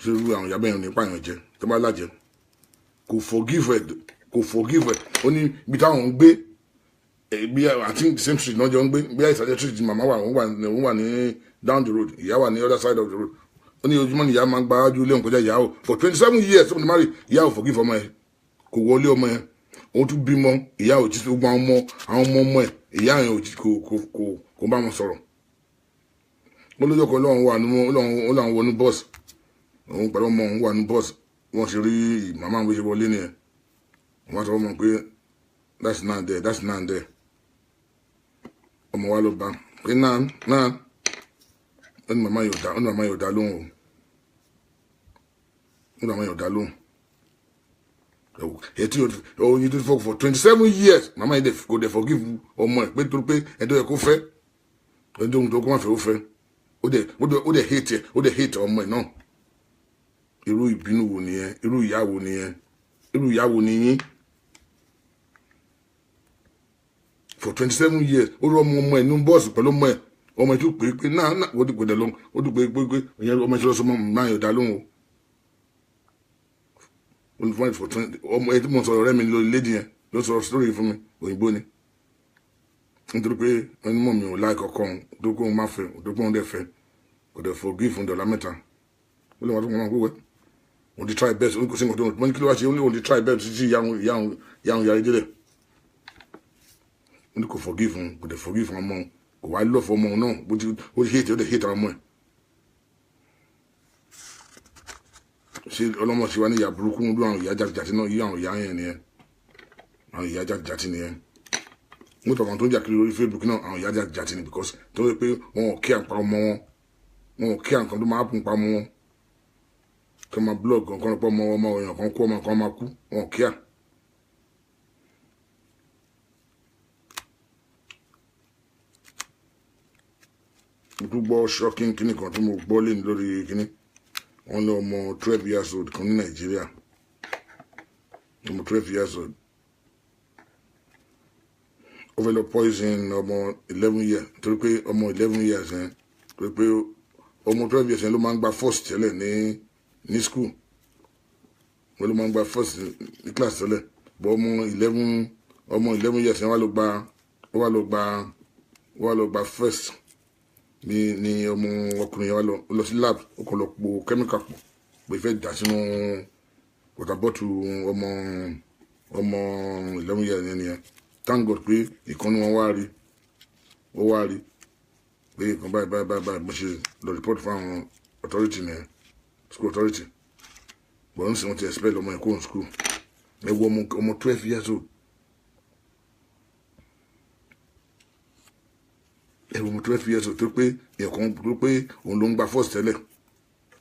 Ṣé irú àwọn ìyá bẹ́ẹ̀ ní pààyàn jẹ tó bá lájẹ? Kò forgive ẹ̀, kò forgive ẹ̀. Ó ní ibi táwọn ń gbé, bí I think the same street náà jọ ń gbé, bí ìsàlẹ̀ street màmá wà, òun wà ní down the road, ìyá wà ní other side of the road. Ó ní ojúmọ́ ni ìyá máa ń gba ájú ilé òun kọjá. Ìyá o, for 27 years tó ń marry, ìyá ò forgive ọmọ ẹ̀, kò wọlé ọmọ yẹn. Òun tún bímọ, ìyá ò jí gbogbo àwọn ọmọ ọmọ ẹ̀, ìyá yẹn ò jí kò bá wọn sọ̀rọ̀. Ó lójó kan lọ́run wà ní ó lọ́run wọnú bọ́ọ̀sì, òun pẹ̀lú ọmọ òun wà ní bọ́ọ̀sì. Wọ́n ṣe rí màmá àwọn ṣe wọlé nìyẹn. Wọ́n sọ fún ọmọ pé, "That's not there, that's not there." Ọmọ wa ló bá pé náà náà. Ó ní màmá yóò dá, ó ní màmá yóò dá lóhùn o, ó ní màmá yóò dá lóhùn. Ètí oyin tó fọ for 27 years, màmá yìí kò dẹ̀ forgive ọmọ ẹ̀ pé torí pé ẹ̀dọ́ yẹ kó fẹ́, ẹ̀dọ́ ohun tó kó má fẹ́, ó fẹ́, ó dẹ̀ hate ẹ̀, ó dẹ̀ hate ọmọ ẹ̀ náà. Irú ìbínú wo nìyẹn? Irú ìyá wo nìyẹn? Irú ìyá wo nìyín? For 27 years, ó rọ ọmọ ọmọ ẹ̀ ní bọ́ọ̀sì pẹ̀lú ọmọ ẹ̀. Ọmọ ẹ̀ tún pè é pé náà náà, ó dìgbò dẹ̀ lóhùn. Ó dùn pé pé pé ìyẹn ọmọ ẹ̀ tí lọ sọ ọmọ náà yóò dá lóhùn o. Ó ní for twenty ọmọ ẹ̀ tí mo sọ̀rọ̀ ọ̀rẹ́ mi lórí lady yẹn ló sọ̀rọ̀ story fún mi, òyìnbó ni. Nítorí pé ẹni mọ̀ mi ò láì kọ̀ọ̀kan òun tó kó òun má fẹ́, tó kó òun dẹ̀ fẹ́, kò dẹ̀ forgive fún dọ̀là mẹ́ta. Ó lè wọ́n tó wọ́n máa wíwẹ́ òun ti try best, òun kò sí nǹkan tó wọ́n ní kí ló wá ṣe. Ó ní òun ti try best títí ìyá òun yarí délẹ̀. Ó ní kò forgive òun, kò dẹ̀ forgive ọmọ òun, kò wá love ọmọ òun náà, bó ti ó ti hate, ó dẹ̀ hate àwọn ọmọ ẹ̀. Ṣé ọlọ́mọ ṣe wá ní ìyá burúkú bí àwọn ìyá jàtijàti náà, yí àwọn ìyá yẹn nìyẹn, àwọn ìyá jàtijàti nìyẹn. Mo tọ̀ àwọn tó ń jà kiri lórí Facebook náà, àwọn ìyá jàtijàti ni, because tó yẹ pé wọn ò kí àǹpa ọmọ wọn, wọn ò kí àǹkan tó máa kún pa ọmọ wọn, kí wọ́n máa blog kan pọ̀ ọmọ ọmọ èèyàn kan kú, ọmọ kan máa kú, wọn ò kí à. Mo tún gbọ́ shocking kíní kan tí mo gbọ́ lé ní lórí kíní. Wọ́n ní ọmọ 12 years old kan ní Nàìjíríà, ọmọ 12 years old, ó fẹ́ lọ poison ọmọ 11 years, torí pé ọmọ 11 years yẹn, torí pé ọmọ 12 years yẹn ló máa ń gba first tẹ́lẹ̀ ní school. Wọ́n ló máa ń gba first ní class tẹ́lẹ̀, but ọmọ 11 years yẹn wá lọ gba first. Ní ọmọ ọkùnrin yẹn wá lọ sí lab, ó kàn lọ po chemical pọ̀ pé fẹ́ dà sínú water bottle ọmọ 11 years yẹn nìyẹn. Thank God pé ìkànnì wọn wá rí, ó wá rí pé nǹkan báyìí báyìí báyìí báyìí, mo ṣe lọ report fún àwọn authority nìyẹn, school authority. But ń sìn, wọ́n ti expel ọmọ yẹn kúrò ní school. Ẹ wo ọmọ 12 years old, ẹ wo ọmọ 12 years old, tó pé ẹ̀kan tó pé òun ló ń gba first tẹ́lẹ̀,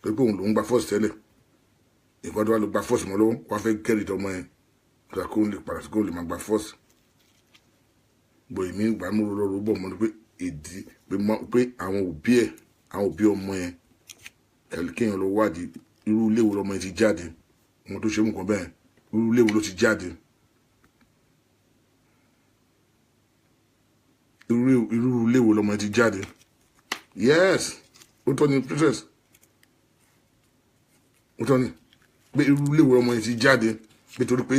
tó pé òun ló ń gba first tẹ́lẹ̀, nǹkan tó wà ló gba first mọ́ lọ́wọ́, wọ́n á fẹ́ kẹ́rì tọmọ yẹn kó kó lè padà kó lè máa gba first. Bọ̀ èmi gbà mú lọ́rọ́ bọ̀ mọ́ ni pé ìdí pé àwọn òbí ẹ̀, àwọn òbí ọmọ yẹn, kéèyàn lọ wádìí irú ilé wo lọmọ yẹn ti jáde, ọmọ tó ṣe mú nǹkan bẹ́ẹ̀, irú ilé wo ló ti jáde, irú ilé wo lọmọ yẹn ti jáde. Yes, ó tọ́ ni, princess, ó tọ́ ni pé irú ilé wo lọmọ yẹn ti jáde, nítorí pé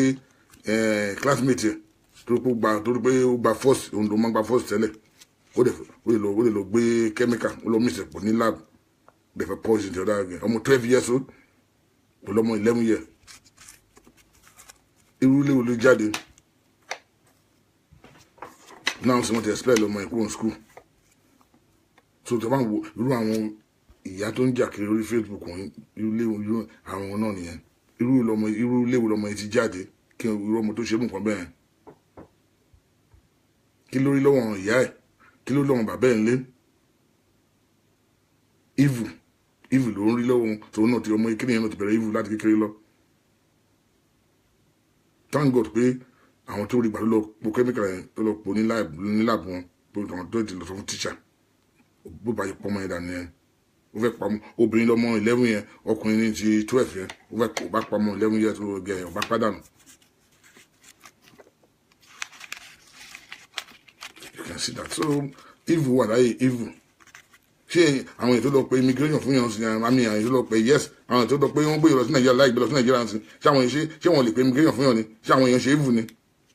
classmate ẹ̀, torí pé ó gba first, òun ló máa gba first tẹ́lẹ̀, ó lè lọ gbé chemical, ó lọ mix ẹ̀ pọ̀ ní lab, they fẹ́ poison the other guy, ọmọ 12 years old pẹ̀lú ọmọ 11 years. Irú ilé wo ló jáde náà sì wọ́n ti expel ọmọ ẹ̀ kúrò ní school. So tó bá ń wo irú àwọn ìyá tó ń jà kiri lórí Facebook wọ̀nyí, irú ilé irú àwọn náà nìyẹn. Irú ilé wo lọmọ yẹn ti jáde, kí irú ọmọ tó ṣe mú nǹkan bẹ́ẹ̀, kí lórí lọ́wọ́ àwọn ìyá ẹ̀, kí ló lọ́wọ́ bàbá ẹ̀ ń lé? Evil, evil ló ń rí lọ́wọ́ wọn. Tòun náà ti ọmọ kékeré yẹn náà ti bẹ̀rẹ̀ evil láti kékeré lọ. Thank God pé àwọn tó rí gbà ló lọ po chemical yẹn, tó lọ po ní lab wọn, pé àwọn tó ti lọ sọ fún teacher, bó bá yẹ pọ́ ọmọ yẹn dànù yẹn. Ó fẹ́ pamọ́ obìnrin lọ́mọ 11 yẹn, ọkùnrin ní ti 12 yẹn, ó fẹ́ kó bá pamọ́ 11 years tó gẹ̀ ẹ̀ ọba pàdánù. You can see that. So evil wà láyé, evil. Ṣé àwọn èyí tó lọ pé immigration fún yàn sí àmì, àwọn èyí tó lọ pé, yes, àwọn èyí tó lọ pé wọ́n gbé lọ sí Nàìjíríà láì gbé lọ sí Nàìjíríà sí, ṣé àwọn èyí ṣé wọ́n lè pé immigration fún yàn ni? Ṣé àwọn èèyàn ṣe evil ni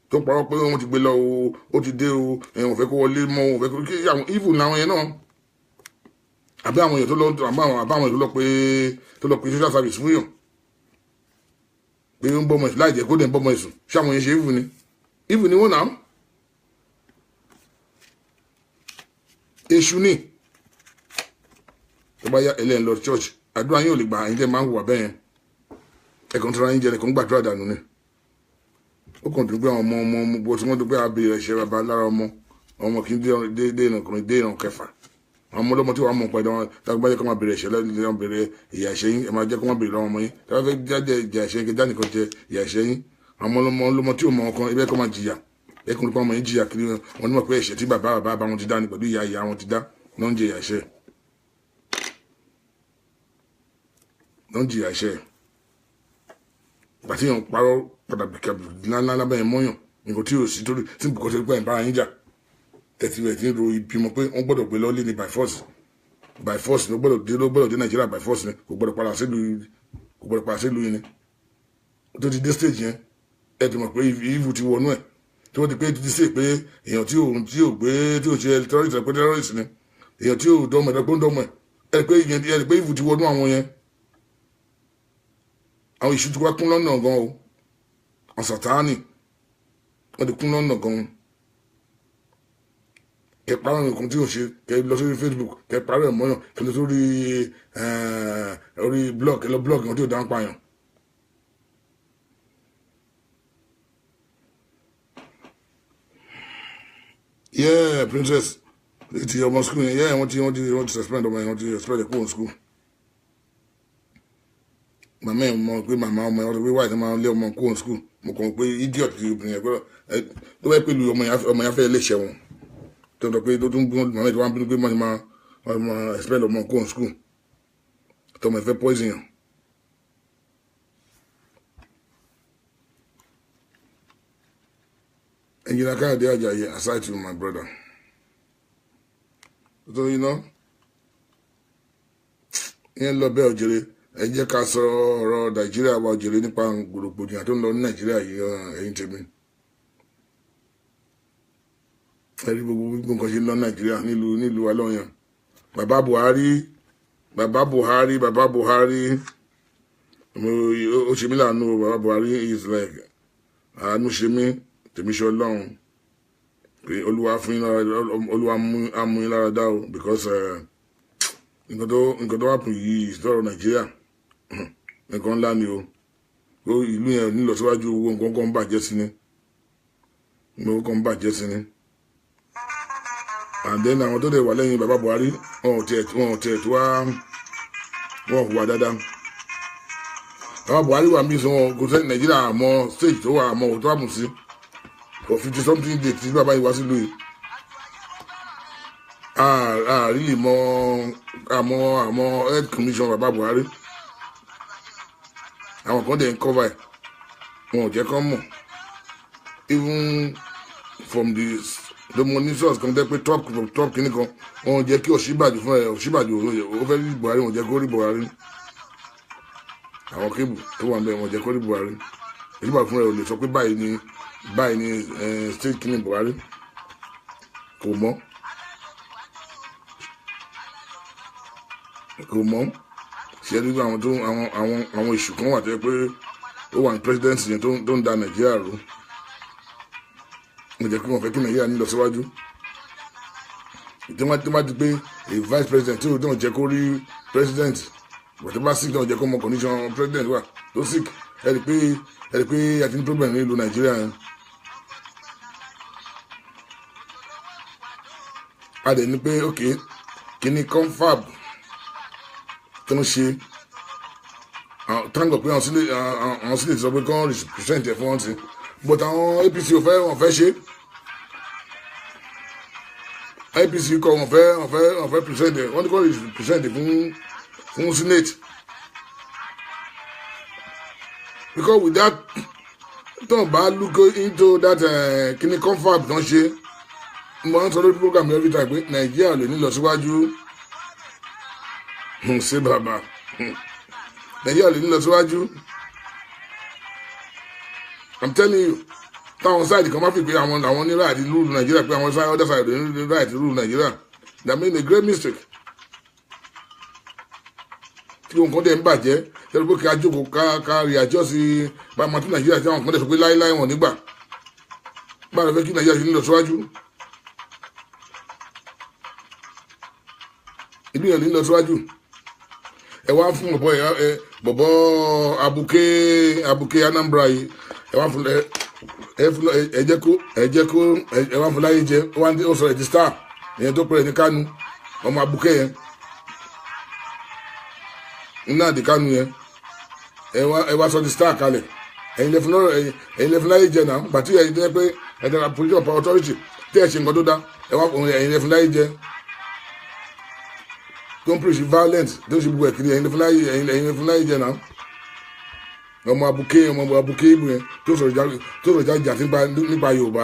tó parọ́ pé wọ́n ti gbé lọ o, ó ti dé o, ẹ̀wọ̀n fẹ́ kó wọlé mọ́, òun fẹ́ kó kí àwọn evil làwọn yẹn náà, àbí àwọn èèyàn tó lọ àbí àwọn èèyàn tó lọ pé social service fún yàn pé ń bọ́ ọmọ ẹ̀sùn láì jẹ́ kó dẹ̀ ń bọ́ ọmọ ẹ̀sùn, ṣé àwọn èèyàn ṣe evil ni? Evil ni wọ́n náà, èṣù ni. Tó bá yá, ẹlẹ́yìn lọ church, àdúrà yín ò lè gbà. Ẹ̀yin tẹ́ máa ń hùwà bẹ́ẹ̀ yẹn, ẹ̀kan tó ra yín jẹ, ẹ̀kan gbàdúrà dànù ni. Ó kàn dùn pé àwọn ọmọ ọmọ ọmọ bó tí wọ́n dùn pé abèrè ẹ̀ṣẹ̀ bàbá lára ọmọ ọmọ kì í dé ìràn kan dé ìràn kẹfà. Àwọn ọmọ ọlọ́mọ tí wàá mọ̀ pẹ̀lú àwọn táwọn bá jẹ́ kó máa bèrè ẹ̀ṣẹ̀ lẹ́yìn, bèrè ìyà ẹ̀ṣẹ̀ yín, ẹ máa jẹ́ kó máa bèrè lọ́wọ́ ọmọ yín. Táwọn fẹ́ jáde ìyà ẹ̀ṣẹ̀ yín, kí dánìkan jẹ ìyà ẹ̀ṣẹ̀ yín. Àwọn ọmọ ọlọ́mọ tí ò mọ ọkàn ibẹ̀ kó máa jìyà, ẹkùn nípa ọmọ yín jìyà kiri wọn ní mọ̀ pé ẹ̀ṣẹ̀ tí bàbá bàbá bá wọn ti dá ní pẹ̀lú ìyá ìyá wọn ti dá náà ń jẹ ìyà ẹ̀ṣẹ̀, náà ń jìyà ẹ̀ṣẹ̀. Gbàtí yàn parọ́ padà ńláńlá lábẹ́ yẹn mọ́yàn nǹkan tí yóò sí, torí tí nǹkan tó pẹ́ bára yín jà tẹ̀tí rẹ̀ tí ń ro ìbímọ pé wọ́n gbọ́dọ̀ gbé lọ́lé ní by force, by force ló gbọ́dọ̀ dé Nàìjíríà by force ni, kò gbọ́dọ̀ padà sílùú, kò gbọ́dọ̀ padà sílùú yìí ni. Tó ti dé stage yẹn, ẹ ti mọ̀ pé evil ti wọnú ẹ̀. Tí wọ́n ti pé ti ṣe pé èèyàn tí òun tí ò gbé tí ò ṣe terrorist pé terrorist ni, èèyàn tí ò dọ́mọ̀ ẹ̀ pé ń dọ́mọ̀ ẹ̀, ẹ pé evil ti wọnú àwọn yẹn. Àwọn ìṣù tí wọ́n kún lọ́nà gan o, àwọn sàtáánì wọ́n ti kún lọ́nà gan. Kẹ parọ́ nǹkan tí ò ṣe, kẹ lọ sórí Facebook, kẹ parọ́ ẹ̀ mọ́yàn, kẹ lọ sórí orí blog, kẹ lọ blog nǹkan tí ò dá ń pààyàn. Yeah, princess ti ọmọ school yẹn, yeah, wọ́n ti suspend ọmọ yẹn, wọ́n ti suspend ẹ̀ kúrò ní school. Màmá ẹ̀ mọ̀ pé màmá ọmọ yẹn wọ́n ti pé wáyé tó máa lé ọmọ kúrò ní school. Mo kàn pé idiot ti obìnrin yẹn gbọ́dọ̀ ẹ tó bá pẹ̀lú ọmọ yẹn fẹ́ lè ṣẹ̀wọ̀n tó ń sọ pé tó tún bí màmá ẹ̀ tó wá ń bínú pé wọ́n máa expel ọmọ kúrò ní school, tọmọ ẹ̀ fẹ́ poison yẹn. Engineer Kayode Ajayi, aside to my brother. So you know, ìyẹn lọ bẹ́ẹ̀ òjèrè. Ẹ jẹ́ ká sọ ọ̀rọ̀ Nàìjíríà wa òjèrè nípa gbòdògbòdìyàn tó ń lọ ní Nàìjíríà yìí. Ẹ̀yin tèmi, ẹ rí gbogbo nǹkan ṣe ń lọ ní Nàìjíríà nílùú wa lọ́yàn. Bàbá Buhari, bàbá Buhari, bàbá Buhari, ó ṣe mí láàánú o. Bàbá Buhari is like àánú ṣe mí, tèmi ṣe Ọlọ́run pé Olúwa fún yín lára, Olúwa á mú yín lára dá o, because nǹkan tó wà pù yìí sọ̀rọ̀ Nàìjíríà, nǹkan ńlá ni o. Ìlú yẹn nílọ síwájú, owó nǹkan kan ń bàjẹ́ sí ni, nǹkan kan ń bàjẹ́ sí ni. And then àwọn tó dẹ̀ wà lẹ́yìn bàbá Buhari, wọn ò tiẹ̀ tó wá, wọn ò hùwà dáadáa. Bàbá Buhari wà níbi wọn kò sẹ́ni Nàìjíríà àmọ́ stage tó wà, àmọ́ òtó àmù sí for 50 something days tí bàbá yìí wá sílùú yìí. A really mọ àmọ́ health commission bàbá Buhari, àwọn kan dẹ̀ ń cover ẹ̀, wọn ò jẹ́ kán mọ̀. Even from the money source kan tẹ́ pé top top kìíní kan, wọn ò jẹ́ kí Ọ̀ṣínbàjò fún ẹ. Ọ̀ṣínbàjò ó fẹ́ rí Buhari, wọn ò jẹ́ kó rí Buhari. Àwọn kébù tó wà ń bẹ, wọn ò jẹ́ kó rí Buhari. Ọ̀ṣínbàjò fún ẹ ò lè sọ pé báyìí ni, báyìí ni state kìíní Buhari, kò mọ̀, kò mọ̀. Ṣe nígbà àwọn tó àwọn èṣù kan wà tó yẹ pé ó wà ní president yẹn tó ń da Nàìjíríà rú, mo jẹ́ kí wọ́n fẹ́ kí Nàìjíríà ní lọ síwájú. Tí wọ́n ti pé a vice president tí ó dán jẹ́ kó rí president, but tó bá sick náà, jẹ́ kó mọ condition president wà tó sick. Ẹ rí pé a ti ní problem ní ìlú Nàìjíríà yẹn. A dẹ̀ ní pé ok, kí ni confab tó ń ṣe thank God pé àwọn sílẹ̀ sọ pé kán represent ẹ̀ fún wọn sí, but àwọn APC ò fẹ́, wọn fẹ́ ṣe. APC kọ wọn fẹ́ present ẹ̀, wọ́n ní kó represent fún Senate, because with that tó ń bá look into that kíní confab tó ń ṣe, mo máa ń sọ lórí program every time pé Nàìjíríà lè ní lọ síwájú. Ṣé bàbá Nàìjíríà lè ní lọ síwájú? I'm telling you, táwọn side kan bá fi pé àwọn ní right rule Nàìjíríà, pé àwọn side, other side ní right rule Nàìjíríà, that mean a great mistake tí nǹkan dẹ̀ ń bàjẹ́. Ṣẹlẹ̀ pé kí a jókòó ká rí àjọ sí bá a máa tún Nàìjíríà, tí àwọn kan dẹ̀ sọ pé láéláé wọn nígbà bá a lọ fẹ́ kí Nàìjíríà ṣe ní lọ síwájú. Ìlú yẹn ní lọ síwájú. Ẹ wá fún bọ̀bọ̀ ẹ, bọ̀bọ̀ abuké Anambra yìí, ẹ wá fún ẹ ẹ fún ẹ jẹ́ kó ẹ wá fún láyé jẹ. Ó wá ní ó sọ ẹ di star. Ìyẹn tó pẹ̀lẹ́ ní Kánú, ọmọ abuké yẹn, Nnamdi Kánú yẹn, ẹ wá sọ di star kalẹ̀. Ẹ̀yin lẹ fún lọ́rọ̀, ẹ̀yin lẹ fún láyé jẹ náà. Gbàtí ẹ̀yin tẹ́ pé ẹ tẹ́ra position of authority tí ẹ ṣe nǹkan tó dá, ẹ wá, ẹ̀yin lẹ fún láyé jẹ tó ń preach violence, tó ń ṣe gbogbo ẹ̀kiri. Ẹ̀yin lẹ fún láyé jẹ náà. Ọmọ abuké, ọmọ abuké ibù yẹn tó sọ̀rọ̀ jáde àti nípa Yorùbá,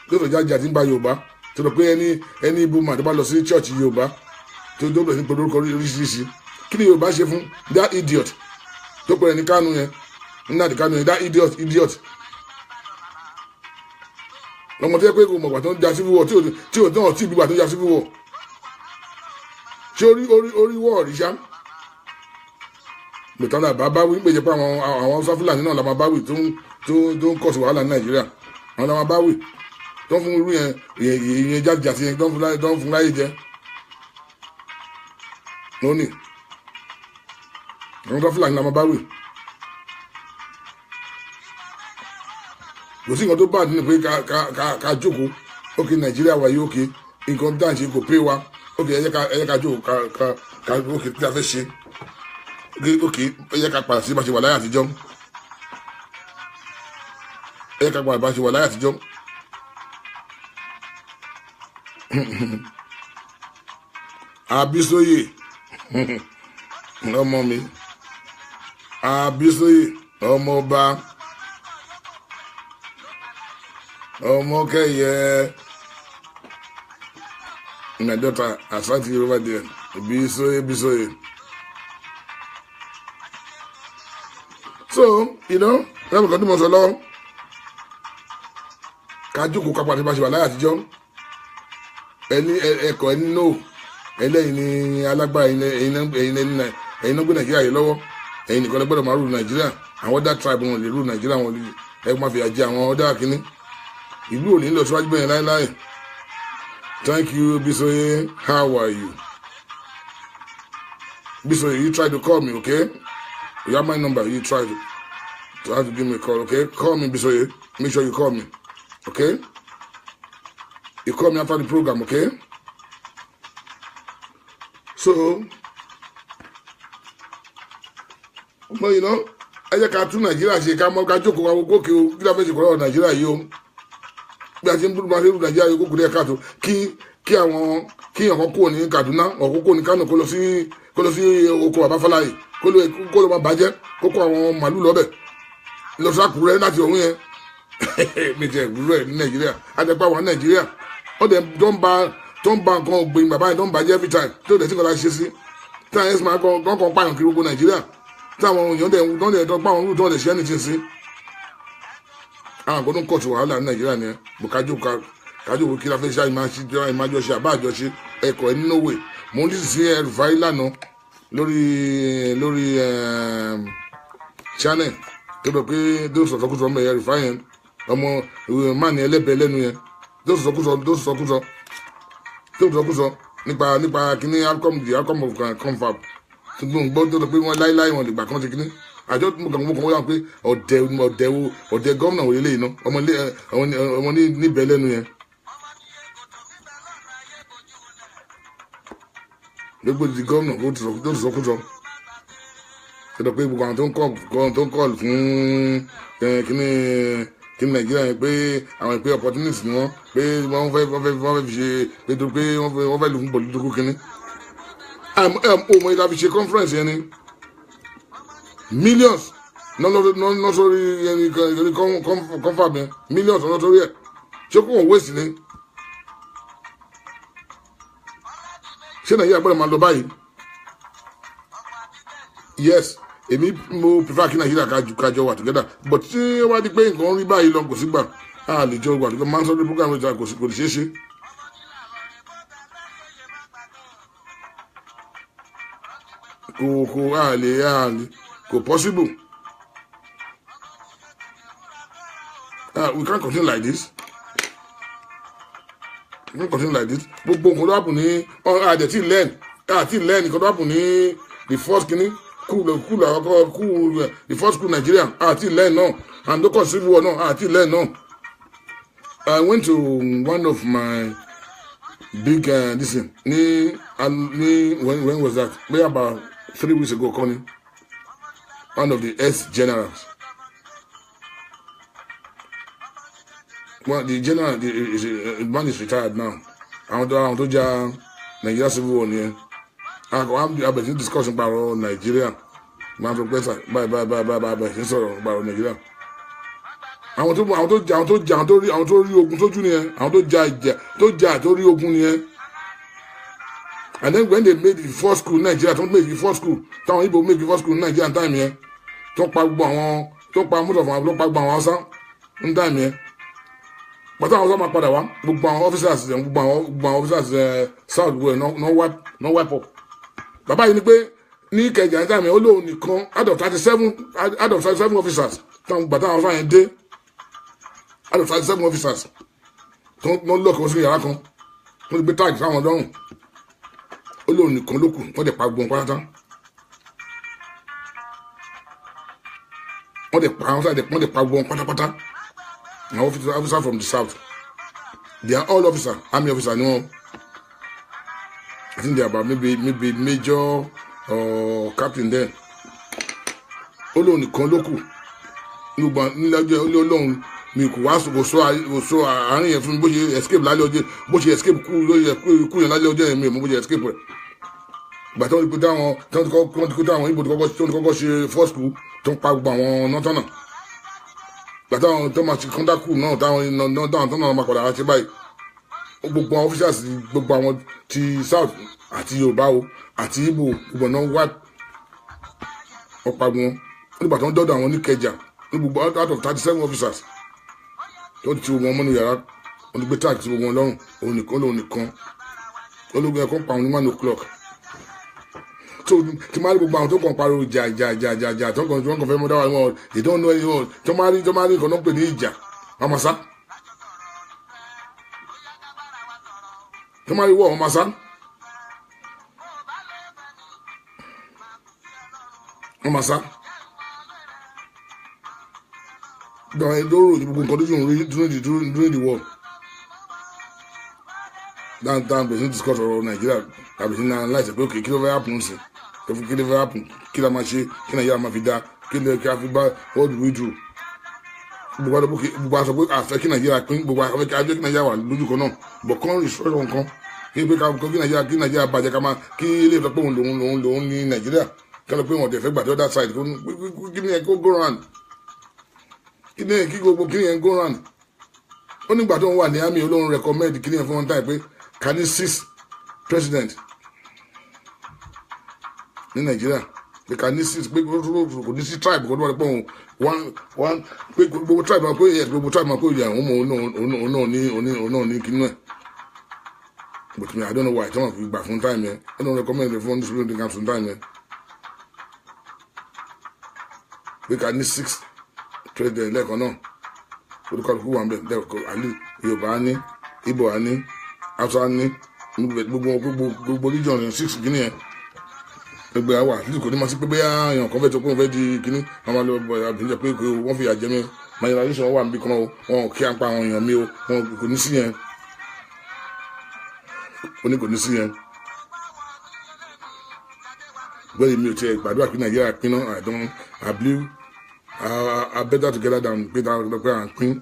tó sọ̀rọ̀ jáde àti nípa Yorùbá, tó sọ pé ẹni ibo mà tó bá lọ sí church Yorùbá, tó bẹ̀rẹ̀ sí pẹ̀lú orúkọ oríṣiríṣi. Kí ni Yorùbá ṣe fún that idiot tó pẹ̀lẹ́ ní Kánú yẹn, Nnamdi Kánú yẹn? That idiot, idiot ọmọ tó yẹ pé kò mọ̀gbà tó ń ja civil war, tí ò náà tí ìgbà tó ń ja civil war. Ṣé orí wọ́ọ̀ rí ṣá gbẹ̀tàn bá bá wí ń pèjẹ pé àwọn Haúsá Fúlàní náà la máa bá wí tó ń kọ̀ sí wàhálà ní Nàìjíríà? Àwọn la máa bá wí tó ń fún irú yẹn ìyẹn jáde àti yẹn tó ń fún láyé jẹ lónìí. Àwọn tó Fúlàní la máa bá wì. Kò sí nǹkan tó bá nínú pé ká jókòó. Ókè, Nàìjíríà wà yìí, ókè, nǹkan dáhùn ṣe kò pé wa. Ókè, ẹ jẹ́ ká jókòó, ká ókè, kí la fẹ́ ṣe? Ókè, ẹ jẹ́ ká padà sí bá ṣe wà láyé àtijọ́. Ẹ jẹ́ ká padà bá ṣe wà láyé àtijọ́. Àbísóyè ọmọ mi, Àbísóyè ọmọọba ọmọ kẹyẹ, my daughter Asante over there, Bisoye, Bisoye. So lẹ́nu kan tí mo sọ lọ, ká jókòó, ká pàṣẹ bá ṣe wà láyé àtijọ́. Ẹni ẹkọ ẹni no ẹlẹ́yìn ní alágbára, ẹ̀yin náà gbé Nàìjíríà yìí lọ́wọ́, ẹ̀yin nìkan lẹ gbọ́dọ̀ máa rule Nàìjíríà. Àwọn other tribe wọn lè rule Nàìjíríà, wọn lè ẹ máa fìyà jẹ àwọn other kínní. Ìlú ò ní lọ síwájú bẹ́ẹ̀ láéláé. Thank you, Bisoye. How are you, Bisoye? You try to call me, okay? You have my number. You try to have to give me a call, okay? Call me, Bisoye. Make sure you call me, okay? You call me after the program, okay? So, well, ẹ jẹ́ ká tún Nàìjíríà ṣe, ká mọ́, ká jókòó, ká gòkè o. Kí la fẹ́ ṣe kọ́ Nàìjíríà yìí o? Bí a ṣe ń búrú máa ṣe rú Nàìjíríà yìí, kókò díẹ̀ káàtó. Kí àwọn kí ọ̀kan kúrò ní Kaduna, ọ̀kan kúrò ní Kano, kó lọ sí oko bàbá Fáláyé, kó lọ máa bàjẹ́, kó kó àwọn màálù lọ́bẹ̀ lọ sí Àkúrẹ́ láti ọ̀hún yẹn. Mi ti ẹ̀gbúrú ẹ̀ ní Nàìjíríà àtẹ̀pá àwọn Nàìjíríà ó dẹ̀ tó ń ba nǹkan ọ̀gbìn bàbá yẹn, tó ń bàjẹ́ every time, tó dẹ̀ tí kò láti ṣe sí tí àwọn ẹ̀sìn máa kọ́ pààyàn kiri gbogbo Nàìjíríà, tí àwọn èèyàn dẹ̀ tó ń dẹ̀ tó pa àwọn olùtọ́ dẹ̀ ṣe anything sí. Àwọn àgbọ̀dún kọ̀tù wàhálà ní Nàìjíríà ni bùkájú kájú kí la fẹ́ ṣe àìmájọṣe àbá àjọṣe ẹ̀kọ́ ẹ̀ nínú òwe. Mo ń sí El-Rufai lánàá lórí channel tó lọ pé tó sọ̀sọ́kùsọ ọmọ El-Rufai yẹn, ọmọ máàní ẹlẹ́bẹ̀ẹ́ lẹ́nu yẹn, tó sọ̀sọ́kùsọ, tó sọ̀sọ́kùsọ, tó sọ̀sọ́kùsọ nípa kíní outcome, the outcome of confab tó gbọ́, tó lọ pé wọ́n láíláí wọn lè gbà kán ti kíní àjọ. Mo kàn wọ́n pé ọ̀dẹ̀ ọ̀dẹ̀ wo ọ̀dẹ̀ gómìnà wòye lè ná ọmọ níbẹ̀ lẹ́nu yẹn. Gbogbo di gómìnà tó ti sọkúsọ ṣe lọ pé gbogbo àwọn tó ń kọ́ fún kíní kíní Nàìjíríà yẹn, pé àwọn ìpè opportunity ni wọ́n, pé wọ́n fẹ́ fi ṣe pé tó pé wọ́n fẹ́ lù fún political kíní. Ọmọ yìí la fi ṣe conference yẹn ni millions nọ sórí ẹni confab yẹn, millions nọ sórí ẹ. Ṣé kò wọ́n waste ni? Ṣé Nàìjíríà gbọ́dọ̀ máa lọ báyìí? Yes, èmi mo prefer kí Nàìjíríà kájọ wà together, but tí ó wá di pé nǹkan rí báyìí lọ, kò sí gbà á lè jọ wà together. Máa ń sọ ní program ìta, kò sí, kò lè ṣeé ṣe. Kò á lè kò possible. We can't continue like this, we can't continue like this. Gbogbo nǹkan tó happen ní àdẹ̀tí learn àti learn nǹkan tó happen ní the first kìíní coup àkọ́kọ́ coup, the first coup Nigeria, àti learn náà, and local civil war náà, àti learn náà. I went to one of my big this thing ní when was that? Maybe about 3 weeks ago. Kọ́ni one of the ex generals, well, the general, the man is retired now. Àwọn tó jà Nigeria civil war nìyẹn. Àwọn abẹ̀sí discussion pa ọ̀rọ̀ Nàìjíríà, máa tó pẹ́ sà báyìí báyìí báyìí báyìí, báyìí sọ̀rọ̀ pa ọ̀rọ̀ Nàìjíríà. Àwọn tó jà, àwọn tó rí ogun sójú nìyẹn, àwọn tó jà ìjà, tó jà, tó rí ogun nìyẹn. And then when they made the first coup in Nigeria, tó make the first coup, táwọn Igbo make the first coup in Nigeria time yẹn, tó pa gbogbo àwọn, tó pa most of àwọn, tó pa gbogbo àwọn Hausa ní time yẹn pàtó, àwọn Hausa máa padà wá, gbogbo àwọn officers, gbogbo àwọn officers south, gbogbo ẹ̀ no wipe up. Bàbá yìí ni pé ní Ìkẹjà ní time yẹn, ó lóun nìkan out of 37 officers táwọn gbàtà àwọn Hausa yẹn dé, out of 37 officers, Tó ń lọ́ọ̀kì wọn sí yàrá kan, wọ́n ti gbé táàgì sáwọn lọ́rùn. Ó lóun nìkan ló kù, wọ́n dẹ̀ pa gbọ́n pátá. Wọ́n dẹ̀ pa àwọn sáà, wọ́n dẹ̀ pa gbọ́n pátápátá. Àwọn officer from the south, they are all officer, army officer ni wọ́n. I think they are about maybe major or captain then. Ó lóun nìkan ló kù nílẹ́jọ́. Ó lóun mi kò wá, kò sọ àárín yẹn fún mi, bó ṣe escape lálẹ́ ọjọ́, bó ṣe escape kú lóye kú yẹn lálẹ́ ọjọ́ yẹn, mi ò mọ bó ṣe escape rẹ̀. Ìgbà tí wọ́n ti kó táwọn, tí wọ́n ti kó táwọn Ìgbò tí wọ́n ti kọ́kọ́ ṣe first coup tó ń pa gbogbo àwọn nọ́tọ́nà, ìgbà táwọn tó máa ṣe kọ́ńdà coup náà, táwọn táwọn tó náà máa padà wá ṣe báyìí, gbogbo àwọn officers, gbogbo àwọn ti south àti Yorùbá o àti Ìgbò, gbogbo náà wá ọ̀pá wọn. Nígbà tó ń dọ́dọ̀ àwọn oníkẹjà ní gbogbo out of 37 officers tó ti wọn mọ́nú yàrá, wọn ti gbé táàkì sí gbogbo wọn lọ́rùn, òun nìkan, lòun nìkan ológun ẹ̀kọ́ pa àwọn ní 1 o'clock. So tí máa rí gbogbo àwọn tó kàn pariwo ìjà, ìjà, ìjà, ìjà, ìjà, tó kàn, tí wọ́n kàn fẹ́ mọ́ dáwà wọn, they don't know anyone. Tó máa rí nǹkan tó ń pè ní ìjà, wọn máa sá. Tó máa rí wọ́, wọn máa sá, wọn máa sá. Gbọ́n ẹ lóró gbogbo nǹkan tó yùn rí during the war down down bẹ̀rẹ̀ sí discuss ọ̀rọ̀ Nàìjíríà tàbí sí náà láìsẹ̀ pé okay, kí ló fẹ́ happen sí, kí ló fẹ́ happen, kí la máa ṣe kí Nàìjíríà máa fi dá, kí ló kí a fi bá, what do we do? Gbogbo aṣọ pé àfẹ́ kí Nàìjíríà pín, gbogbo àfẹ́ kí ajẹ́ kí Nàìjíríà wà lójú kan náà, bọ̀ kán restructure nǹkan kí pé kí Nàìjíríà bàjẹ́, ká máa kí ilé ìfẹ́ pé òun lòun ní Nàìjíríà, kí ló pé wọn tẹ̀ fẹ́ gbà tí other side kí ni ẹ kó go round, kí ni kí gbogbo kí ni ẹ go round. Ó nígbà tó ń wà ní army, olóhùn recommend kí ni ẹ fún wọn táyì pé ká ní six president ní Nàìjíríà, pé ká ní six, pé kò ní sí tribe kò ní wọ́n pé òun one one, pé gbogbo tribe máa pé yes, gbogbo tribe máa pé òye àwọn ọmọ òun náà ní òun náà ní kinú ẹ̀. But me, I don't know why tí wọ́n fi gbà fún time yẹn. Ó lóun recommend fún disciplinary council time yẹn pé ká ní six president lẹ́ẹ̀kan náà, olúkálùkù wà ń bẹ̀ lẹ́ẹ̀kan àlè, Yorùbá ní, Ìgbò á ní, Hausa ní, gbogbo region yẹn, six kìíní yẹn, gbogbo àwà àti kò ní máa sí pé bóyá èèyàn kan fẹ́ tó pé wọ́n fẹ́ di kìíní, wọ́n máa lọ bọ̀ àbíjẹ́ pé wọ́n fi àjẹmí marginalization wà níbi kan o, wọn ò kí à ń pa àwọn èèyàn mi o, wọn kò ní sí yẹn. Ó ní kò ní sí yẹn. Bẹ́ẹ̀ mi ò tiẹ̀ gbàdúrà pé Nàìjíríà pín náà. I don't, I believe I better together than pé à ń pín.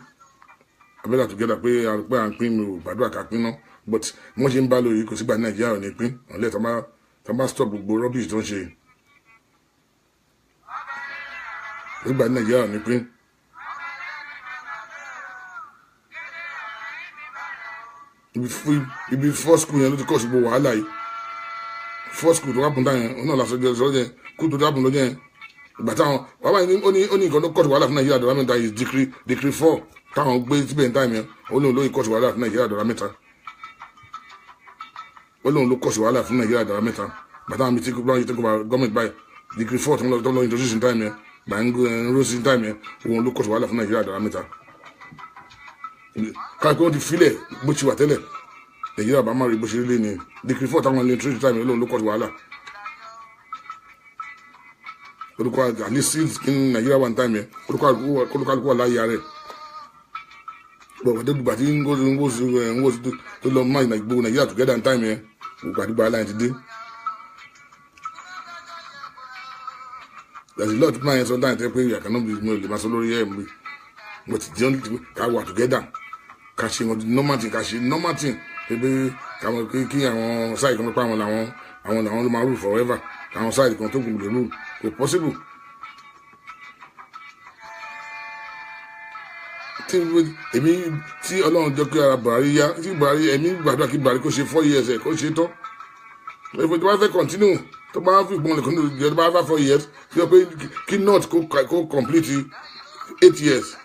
I better together pé à ń pín, mi ò gbàdúrà ká pín náà, but wọ́n ṣe ń bá lóye, kò sígbà Nàìjíríà ò ní pín ọ̀lẹ́ tó bá stop gbogbo rubbish tó ń ṣe, kò sígbà Nàìjíríà ò ní pín. Ibi first coup yẹn ló ti kọ́ sí gbogbo wàhálà yìí. First coup tó wà pọ̀ntà yẹn, òun náà lásán jẹ́ sọ́jẹ́ coup tó dábùn lọ́jọ́ yẹn. Ìgbà táwọn wàhálà yìí, ó ní nǹkan tó kọ́ọ̀tù wàhálà fún Nàìjíríà dọ̀là mẹ́ta yìí, decree 4 táwọn gbé síbẹ̀ ní time yẹn. Ó lóun lóyún kọ́ọ̀tù wàhálà fún Nàìjíríà dọ̀là mẹ́ta. Ó lóun ló kọ́ọ̀tù wàhálà fún Nàìjíríà dọ̀là mẹ́ta. Ìgbà táwọn mi tí kò bá yìí tó kò bá gọ́ọ̀mẹ̀ntì báyìí, decree 4 tó ń lọ introduce in time yẹn, gbà ń rose in time yẹn, òun ló kọ́ọ̀tù wàhálà fún Nàìjíríà dọ̀là mẹ́ta. Káàkiri wọn ti filẹ̀ bó ti wà tẹ́lẹ̀, Nàìjíríà bá má rí bó ṣe rí lé ní. Decree 4 táwọn ilé introduce time yẹn, lóun ló kọ́ọ̀tù wàhálà. Olùkọ́ at least six kí ní Nàìjíríà wà ní time yẹn, olùkọ́ wà láyé rẹ̀ bọ̀ wọ́n dẹ́gbà tí Ngozi tó lọ máa gbogbo Nàìjíríà together in time yẹn, gbogbo àdúgbò aláìní ti dé. There's a lot of man sometimes tẹ́ pé I cannot be, mo lè máa sọ lórí ẹ̀ mi, but the only thing, ká wà together, ká ṣe wọn normal thing, ká ṣe normal thing pé káwọn kí àwọn side kan pé àwọn làwọn ló máa rule forever, àwọn side kan tó kù lè rule, kò possible. Tí èmi tí Ọlọ́run jẹ́ kí ara Buhari yá, tí Buhari, èmi gbàdúrà kí Buhari kó ṣe 4 years ẹ̀, kó ṣe tán. If tó bá fẹ́ continue, tó bá fi gbọ́n lè continue jẹ́, tó bá fẹ́ 4 years, fi hàn pé kí north kó complete 8 years.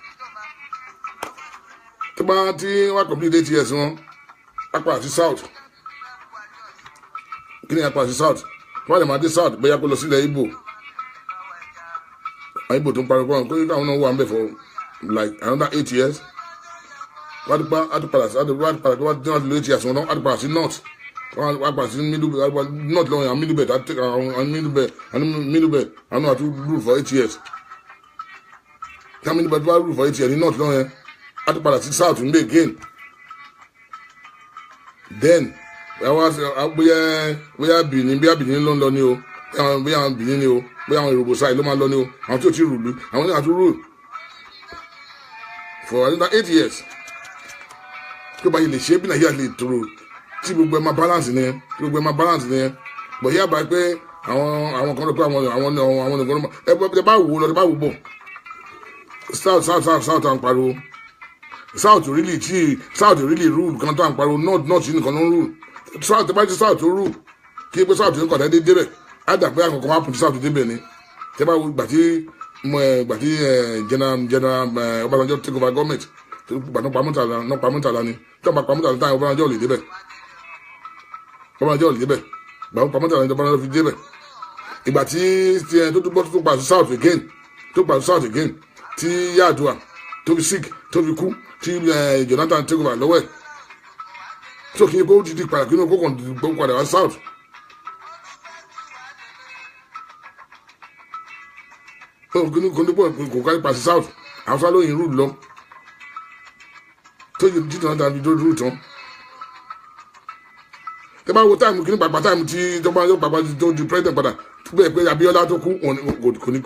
Tó bá tí wọ́n complete 8 years wọn, apá àti south, kí ni apá àti south, wọ́n lè máa dé south, bóyá kó lọ sílẹ̀ Igbo, àwọn Igbo tó ń pariwo kó káwọn náà wà ń bẹ̀ for like another 8 years. Wọ́n á padà sí wọ́n á lo 8 years wọn, á padà sí north, wọ́n á padà sí middle north lọ́wọ́ àwọn middle belt, àwọn middle belt, àwọn middle belt, àwọn náà tún rule for 8 years. Tí àwọn middle belt bá rule for 8 years ní north lọ́wọ́ yẹn, á tún padà sí south níbẹ̀ again. Then bóyá Benin, bóyá Benin ló ń lọ ní o, bóyá àwọn Benin ni o, bóyá àwọn Yorùbá side ló máa lọ ní o, àwọn tí ò tí rule, àwọn náà tún rule for another 8 years. Tó bá yẹ lè ṣe bí Nàìjíríà lè tòrò tí gbogbo ẹ máa balance ni, tí gbogbo ẹ máa balance ni. Bọ̀ yíyá bá pé àwọn kan lọ pé àwọn nìkan ló máa ẹ bá wò lọ, ẹ bá wò bọ̀, south, south, south, south à ń pariwo. South really tí south really rule kan tó à ń pariwo. North yìí nìkan ló ń rule. South bá ti south tó rule, kí pé south nìkan dé débẹ̀, á dà pé àkọ́kọ́ wà pùn tí south débẹ̀ ni. Tẹ́ bá wo ìgbà tí General Ọbásanjọ́ take over government, gbà tó pa Murtala náà, pa Murtala ni. Tí wọ́n bá pa Murtala táyà, Ọbásanjọ́ ò lè débẹ̀, Ọbásanjọ́ ò lè débẹ̀. Gbà tó pa Murtala ní Ọbásanjọ́ fi débẹ̀. Ìgbà tí ẹ tó túbọ̀ tó pa south again, tó pa south again, tí Yar'Adua tó fi sick, tó fi kú, tí Jonathan take over lọ́wọ́ ẹ̀, tó kí n kó dìdí padà, kí n kó kàn gbó padà wá south. Ó kí ní kó ní kò kárí pa sí south, àwọn sá lóyìn rúùlù lọ tó yẹ tí Jonathan fi dúró dúró tán. Tẹ bá wo time kí ní pàpà, time tí tó bá yọ pàpà tó di president padà bẹ́ẹ̀ pé Abiola tó kú, kò ní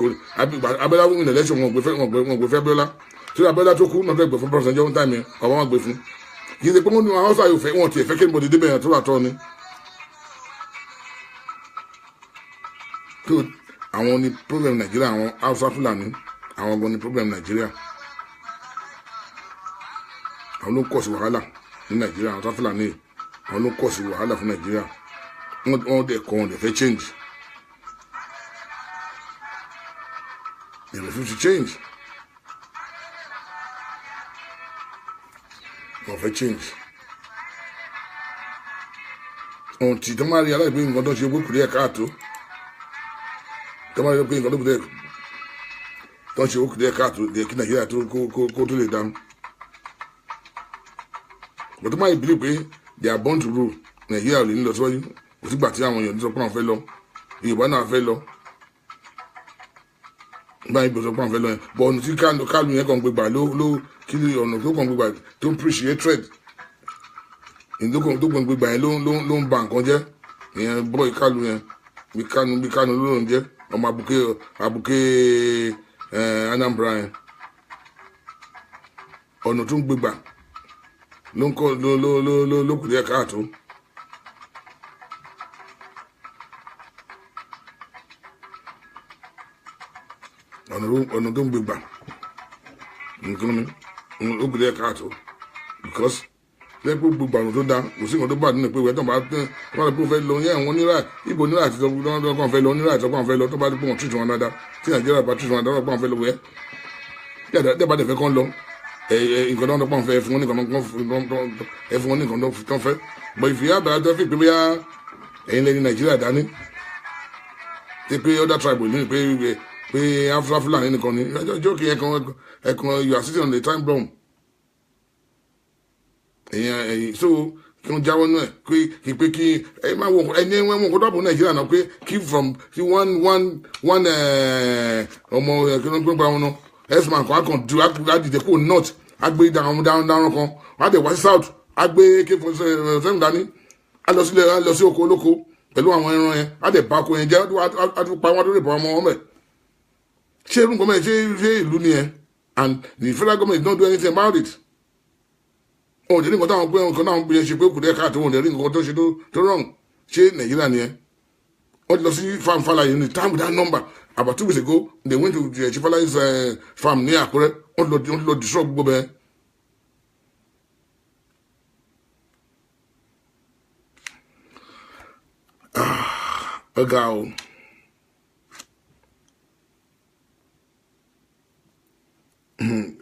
Abiola win election, wọn gbé fẹ́ Abiola. Tí Abiola tó kú náà fẹ́ gbé fún president jọ́ time yẹn, ọba wọn gbé fún. Kì í ṣe pé wọ́n ní àwọn Hausa yóò fẹ́ wọn tiẹ̀ fẹ́ kí anybody débẹ̀ yẹn tó rà tọ́ ni. Tó àwọn ní problem Nàìjíríà, àwọn Hausa Fúlàní, àwọn gan ní problem Nàìjíríà. Àwọn ló ń kọ̀ sí wàhálà ní Nàìjíríà. Àwọn Hausa Fúlàní, àwọn ló ń kọ̀ sí wàhálà fún Nàìjíríà. Wọ́n dẹ̀ kọ́, wọn dẹ̀ fẹ́ change. They refuse to change. Wọ́n fẹ́ change ohun tí tó máa rí aláìpé nǹkan tó ń ṣe kúrò díẹ̀ káàtó, tó máa rí pé nǹkan tó kúrò díẹ̀ tó ń ṣe kúrò díẹ̀ káàtó díẹ̀ kí Nàìjíríà tó kó tó lè dáhùn. But tó máa yìí believe pé they are born to rule, Nàìjíríà ò lè ní lọ síwájú. Kò sígbà tí àwọn èèyàn sọ pé àwọn fẹ́ lọ, Yorùbá náà fẹ́ lọ báyìí, bó sọ pé àwọn fẹ́ lọ yẹn. But ọ̀nà tí Kánú yẹn kàn gbégbà ló kí ni ọ̀nà tó kàn gbégbà tó ń preach hatred tó kàn gbégbà yẹn ló ń ba nǹkan jẹ́. Ìyẹn bọ́ ìkálù yẹn, bí Kánú ló ń jẹ́ ọmọ àbùké Anambra yẹn, ọ̀nà tó ń gbégbà ló ń kọ́ ló kù díẹ̀ káàtó. Ọ̀nà tó ń gbégbà nǹkan mi ó kù díẹ̀ káàtó, because lẹ́pọ̀ gbogbo àwọn tó dá, kò sí nǹkan tó bá nínú pé ìwé tó bá tẹ́ wọ́n lọ pé ó fẹ́ lọ yẹn, àwọn onírà ibo onírà àti tó kàn fẹ́ lọ, onírà àti tó kàn fẹ́ lọ, tó bá dé pé wọ́n treat wọn dáadáa, tí Nàìjíríà bá treat wọn dáadáa, wọ́n fẹ́ lọ wẹ́ tí a bá dẹ̀ fẹ́ kán lọ ẹ ẹ nǹkan tó ń pọ̀ fẹ́ fún wọn, nǹkan ẹ fún wọn, nǹkan tó ń fẹ́. But if you have tó fi pé bóyá ẹ̀yin lẹ́ni Nàìjíríà dání tí pé other tribe ò ní pé Hausa Fúlàní nìkan ni ẹjọ́ kí ẹ̀kan, you are sitting on the time bomb. Èyàn ẹ̀yìn so kí wọ́n jáwọ́ náà pé kí pé kí ẹ máa wọ ẹni wọn kó dọ́bù Nàìjíríà náà pé kí from kí one one one ọmọ kí wọ́n gbé wọn náà x-man kan á kàn du á dìde kó north, á gbé dáhùn dáhùn dáhùn kan, á dẹ̀ wá sí south, á gbé AK-47 dání, á lọ sílẹ̀, á lọ sí oko olóko pẹ̀lú àwọn ẹran yẹn, á dẹ̀ bá oko yẹn jẹ́, á tún pa wọn, á tún lè bọ́ ọmọ wọn bẹ̀. Ṣé irú nǹkan mẹ́rin ṣé ìlú ni ẹ? And the federal government don't do anything about it. Wọn ò dé ní nǹkan táwọn pé nǹkan táwọn bí ṣe pé kù díẹ̀ káàtó, wọn ò dé ní nǹkan tó ṣe tó wrong. Ṣé Nàìjíríà ni ẹ? Wọ́n ti lọ sí farm Falaye ní time without number. About 2 weeks ago, they went to the Chief Falaye's farm ní Àkúrẹ́. Wọ́n lọ destroy gbogbo bẹ́ẹ̀. Ọ̀gá o.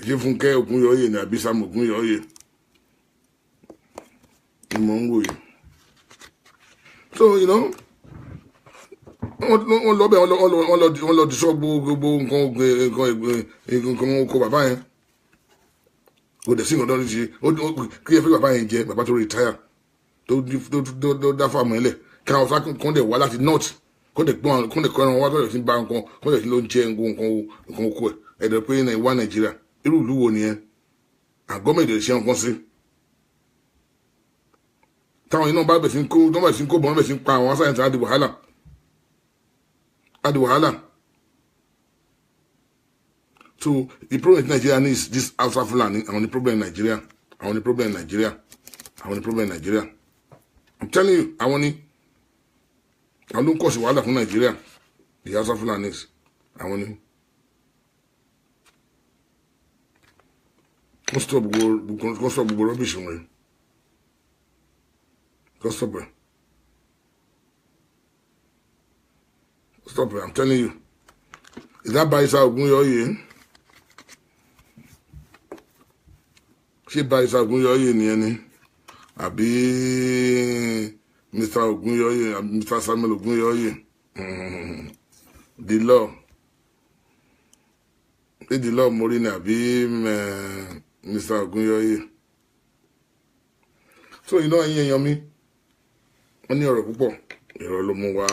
Ṣé Fúnkẹ́ Ògúnyọ̀ọ́yè ni àbí Sam Ògúnyọ̀ọ́yè ni mò ń wò yìí? So wọ́n lọ bẹ̀, wọ́n lọ destroy gbogbo nǹkan oko bàbá yẹn. Kò dẹ̀ sí nǹkan tó ń ṣe. Kí ẹ fẹ́ bàbá yẹn jẹ, bàbá tó retire, tó dá fáàmù ẹ̀ lẹ̀, kí àwọn sáà kàn dẹ̀ wá láti north, kàn dẹ̀ gbọ́n, kàn dẹ̀ kọ́ ẹran wá, kàn dẹ̀ fi ba nǹkan, kàn dẹ̀ fi ló ń jẹ nǹkan oko ẹ̀. Ẹ̀dọ̀ pé wá Nàìjíríà, irú ìlú wo nìyẹn? Àgọ́mẹ̀dẹ̀ ṣe nǹkan sí. Táwọn iná bá bẹ̀ sí ń kó, tó bẹ̀ sí ń kó bọ̀, bẹ̀ sí ń pa àwọn asáyẹ̀ntì, á di wàhálà. Á di wàhálà. So the problem in Nigeria is this Hausa Fulani. Àwọn the problem in Nigeria. Àwọn the problem in Nigeria. Àwọn the problem in Nigeria. I'm telling you, àwọn ni. Àwọn ló ń kọ̀sí wàhálà fún Nigeria. The Hausa Fulanis. Àwọn ni. Kó stop gbogbo rubbish wọn. Kó stop it. Stop it, I'm telling you. Is that Barrister Ogunyoye? Ṣé Barrister Ogunyoye nìyẹn ni? Àbí Mr. Ogunyoye, Mr. Samuel Ogunyoye? The law. Ṣé the law mórí ni àbí Mr. Ogunyoye? So iná ẹ̀yin èèyàn mi, wọ́n ní ọ̀rọ̀ púpọ̀, ìrọ̀ ló mú wá.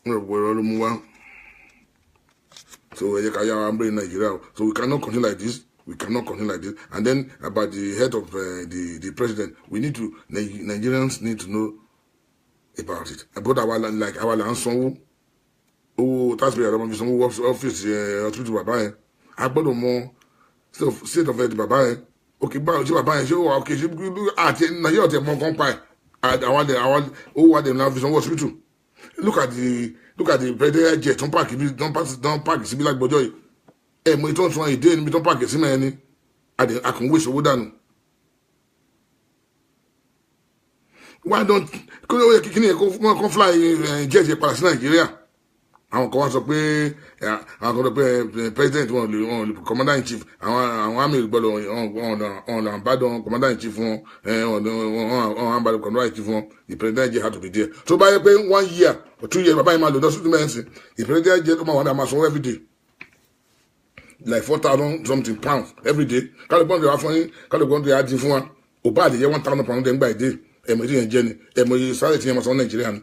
Ọ̀rọ̀ ló mú wá. So ẹ jẹ́ ká yára ń bẹ̀rẹ̀ Nàìjíríà. So we cannot continue like this. We cannot continue like this. And then about the head of the president, we need to, Nigerians need to know about it. About our, like, our là ń sanwó. Owó taxpayer ló máa fi sanwó ọ́fíìsì hospital bàbá yẹn. A gbọ́dọ̀ mọ state of health bàbá yẹn. Okay, báwo ṣé bàbá yẹn ṣé ó wà okay, ṣé àti Nàìjíríà tẹ̀ mọ́ nǹkan pa ẹ̀. Àwọn owó wa dẹ̀ náà fi sanwó hospital. Look at the presidential jet don park ibi don park síbi lágbọ́jọ́ yìí. Ẹ mọ ìtọ́ sọ èdè níbi don park sí mẹ́rin ni àkànwé ìṣòwò dànù. Why don't kí ló yẹ kí ni kó kó fly jet yẹn padà sí Nàìjíríà? Àwọn kan wá sọ pé àwọn kan sọ pé president wọn lè commander in chief, àwọn army gbọ́dọ̀ ọ̀nà àbádọ́n commander in chief wọn, ọ̀nà àbádọ́n commander in chief wọn, the president jet had to be there. So báyẹ̀ pé 1 year or 2 years bàbá yìí máa lò lọ́sùn mẹ́rin sí, the president jet ó máa wà ní àmà sanwó every day like 4,000 something pounds every day. Kálukú ọ̀dọ̀ wá fún yín, kálukú ọ̀dọ̀ yà á dín fún wa, ò bá àdìyẹ 1,000 pounds dẹ̀ ń gbà èdè ẹ̀mọ̀ ìdí yẹn jẹ́ ni ẹ̀mọ̀ iye sáré tí yẹn máa san Nàìjíríà ni.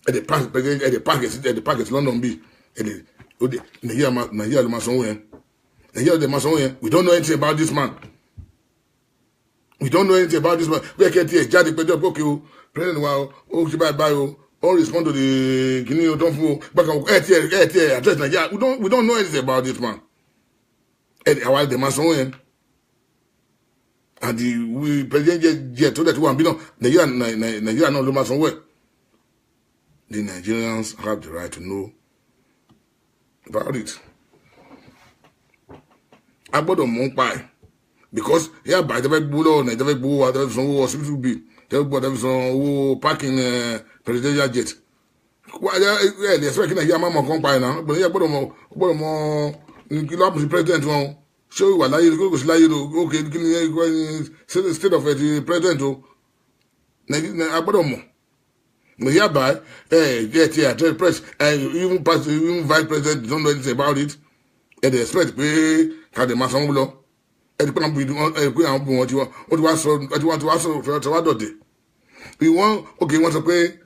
At the park at London B. We don't know anything about this man. We don't know anything about this man. We can't hear Jadi Pedro Pokio, President Wow, oh, bye bye, oh, respond to the Guinea don't fool, back on address Nigeria. We don't know anything about this man. And our the man and the president jet told that one be no Nigeria no man somewhere. The Nigerians have the right to know about it. I gbọ́dọ̀ mọ̀ nípa ẹ̀ because yeah, by the way, gbowó Nigeria gbowó wa tẹ́lẹ̀ fi san owó hospital bill, tẹ́lẹ̀ gbowó tẹ́lẹ̀ fi san owó parking presidential jet. Ẹ lè expect kí Nàìjíríà má mọ̀ nǹkan pa ẹ̀ náà. Nàìjíríà gbọ́dọ̀ mọ̀ kí ló happen sí president wọn. Ṣé ó wà láyé kó kò sí láyé o? Okay, kí ni state of the president o? Nàìjíríà gbọ́dọ̀ mọ̀. Hereby, press, even vice president don't know anything about it. And they expect pé ká dẹ̀ máa sanwó lọ. Ẹ ti pé àwọn bí wọ́n ti wá sọ ti wá dọ̀dẹ̀. Okay, wọ́n sọ pé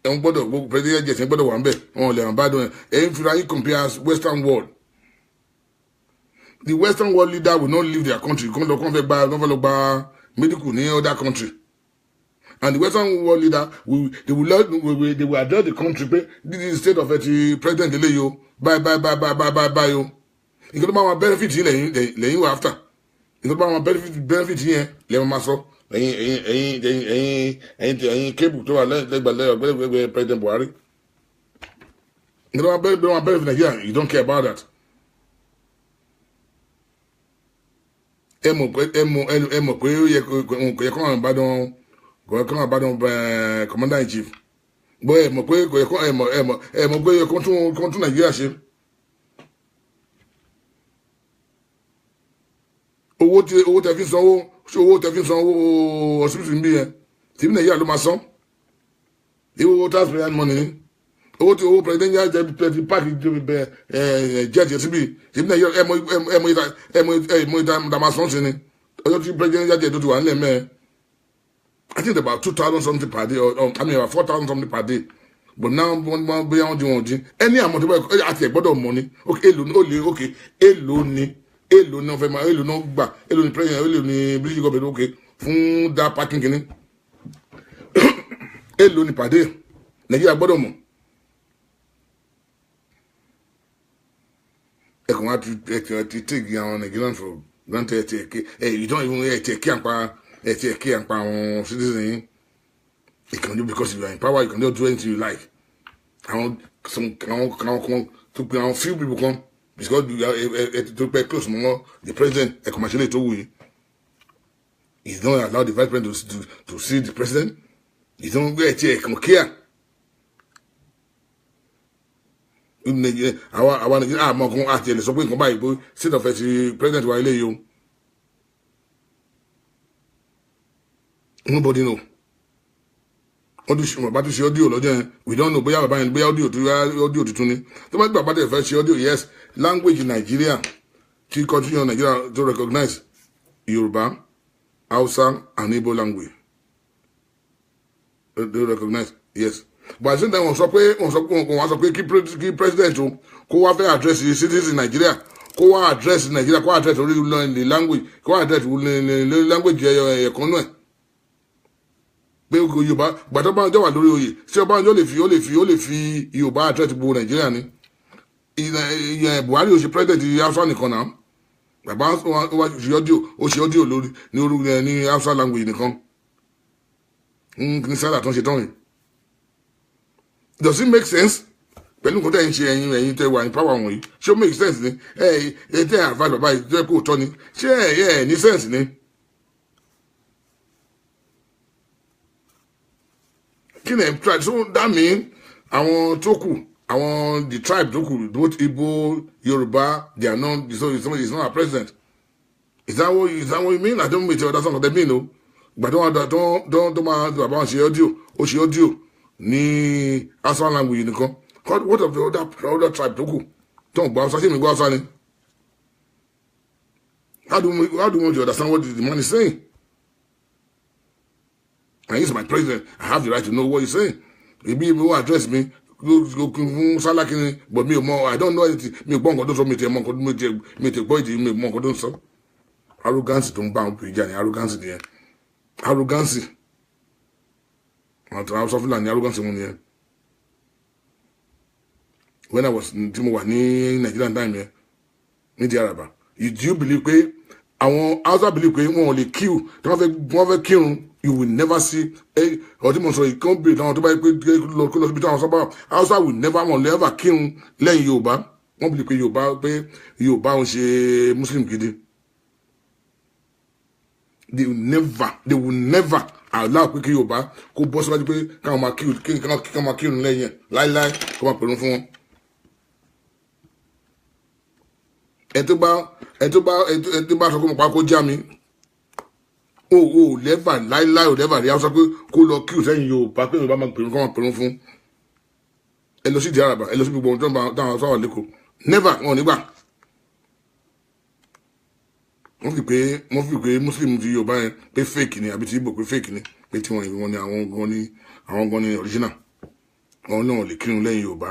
ẹ̀wọ̀n gbọ́dọ̀ president jet gbọ́dọ̀ wà ń bẹ̀, wọn lè bá dùn ẹ̀. Ẹ̀yin fira yín compare Western world. The Western world leader will not leave their country. Kàn fẹ́ lọ gba medical ní other country. And the Western world leader they will address the country pé this is the state of the president eléyìí o, bye bye bye bye bye bye bye o. Nǹkan tó bá wọn benefit yín lẹ́yìn wà after. Nǹkan tó bá wọn benefit yín lẹ́yìn máa sọ ẹ̀yin cable tó wà lẹ́gbẹ̀ẹ́ President Buhari. Nǹkan tó bá wọn benefit Nigeria, you don't care about that. Ẹ mọ̀ pé ó yẹ kó àwọn Ìbàdàn kò yẹ kó àwọn commander in chief. Bọ́ ẹ mọ̀ pé kò yẹ kó ẹ mọ̀ pé kó tún Nàìjíríà ṣe. Owó tẹ fi sanwó, owó tẹ fi sanwó hospital ń bí yẹn, tìbí Nàìjíríà ló máa san. Owó taxpayer money ni. Owó tí owó presidential jet ti páàkì jet yẹn síbi ṣèbí Nàìjíríà ẹ mọ ẹ mọ ìta ẹ mọ ẹ mọ ìta damasun sí ni ọjọ́ tí presidential jet tó ti wà nílẹ̀ mẹ́ẹ̀. I think about 2,000 something per day, or I mean about 4,000 something per day. But now one bóyá wọ́n di wọn dín ẹni àmọ́ tó bá àti ẹ̀ gbọ́dọ̀ mọ̀ ni. Ok, èlò ni ó lè, ok, èlò ni, èlò ni wọ́n fẹ́ máa, èlò náà gbà, èlò ni president, èlò ni British government, ok, fún that parking kìíní, èlò ni per day. Nàìjíríà gbọ́dọ̀ mọ̀. Ẹ̀kọ́ wa ti ẹ̀ ti take àwọn Nigerian for granted. Ẹ̀ ti ẹ̀ you don't even ẹ̀ ti ẹ̀ kí àǹpa ẹ̀ ti ẹ̀ kí àǹpa àwọn citizen yín. You can do because you are in power, you can just do anything you like. Àwọn some àwọn kan tó pe àwọn few people kan because you are ẹ tó pẹ́ close mọ́ the president, ẹ kò máa ṣe lè tó wù yín. You don't allow the vice president to see the president. You don't ẹ ti ẹ kàn kíá. Àwa Nàìjíríà àmọ́ kan àti ẹ̀ lè sọ pé nǹkan báyìí bó state of ti president wa eléyìí o. Nobody know. Wọ́n tún ṣe, bàbá tún ṣe audio lọ́jọ́ yẹn. We don't know bóyá bàbá yẹn, bóyá audio tó audio tuntun ni. Tó bá gbà bá tẹ̀ fẹ́ ṣe audio, yes, language Nigeria tí constitution Nigeria to recognize Yorùbá, Hausa and Igbo language they recognize, yes, but at the same time wọ́n sọ pé kí president o kó wá fẹ́ address the citizens in Nigeria, kó wá address Nigeria, kó wá address orí language, kó wá address language ẹ̀ẹ̀kan náà pé Yorùbá. Gbàtọ́ bá jọ wà lórí oyè, ṣé Ọbásanjọ́ lè fi Yorùbá address gbogbo Nàìjíríà ni? Ìyẹn Buhari ò ṣe president Hausa nìkan náà. Bàbá wa ṣe audio, ó ṣe audio lórí ní orú ní Hausa language nìkan ní sálà tó ń ṣe tán yìí. Does it make sense pẹ̀lú nǹkan tẹ́ ń ṣe, ẹ̀yin tẹ́ wà ní power wọ̀nyí? Ṣé ó make sense ni? Ẹ ẹ tẹ́ advice bàbá yìí tó yẹ kó tọ́ ni, ṣé ẹ ẹ ní sense ni? Kí ni ẹ try? So that mean àwọn tó kù, àwọn the tribe tó kù, both Igbo, Yorùbá, they are not, so it's not our president. Is that what you mean? I don't mean that's not what they mean o. Ìgbà tó wọn tó tó máa bàbá wọn ṣe audio, ó ṣe audio ní Hausa language nìkan. What of the other tribe tó kù tó ń gbọ́ Hausa? Ṣé mi gbọ́ Hausa ni? How do we want to understand what the man is saying? And he's my president, I have the right to know what he's saying. Ibi wo address mi fún sálákì ni, but mi ò mọ, I don't know anything. Mi ò gbọ́ nǹkan tó sọ, mi ò tiẹ̀ mọ nǹkan, mi ò tiẹ̀ gbọ́ ìdí, mi ò mọ nǹkan tó ń sọ. Arrogance tó ń bá àwọn ìjà ní arrogance nìyẹn. Arrogance àwọn tó àwọn sọfúnla ní arrogance wọn nìyẹn. When I was, tí mo wà ní Nigerian time yẹn ní di Araba, you do you believe pé àwọn Hausa believe pé wọn ò lè kill tí wọ́n fẹ́ kírun? You will never see ọtí mo sọ yìí kí wọ́n bèrè táwọn tó bá yẹ pé lọ kó lọ síbi táwọn sábà Hausa will never, wọn lè ever kírun lẹ́yìn Yorùbá. Wọ́n believe pé Yorùbá ń ṣe Muslim gidi. They will never allow pé kí Yorùbá kó bọ́ síwájú pé káwọn máa kírun lẹ́yìn ẹ̀ láíláí, kó máa pèrún fún wọn. Ẹ tó bá sọ pé mo pa kó já mi o, ò lẹ́fà láíláí, ò lẹ́fà rí Haúsá pé kó lọ kírun sẹ́yìn Yorùbá, pé Yorùbá máa pèrún, kó máa pèrún fún. Ẹ lọ sí ìdí àràbà, ẹ lọ sí gbogbo ohun tó ń bá táwọn sáwà lẹ́kọ̀ọ́, never, wọn ò ní gbà. Wọ́n fi pé Muslim ti Yorùbá yẹn pé fake ni, àbí ti Igbo pé fake ni, pé tí wọ́n ni àwọn gan ni original. Wọn náà lè kírun lẹ́yìn Yorùbá.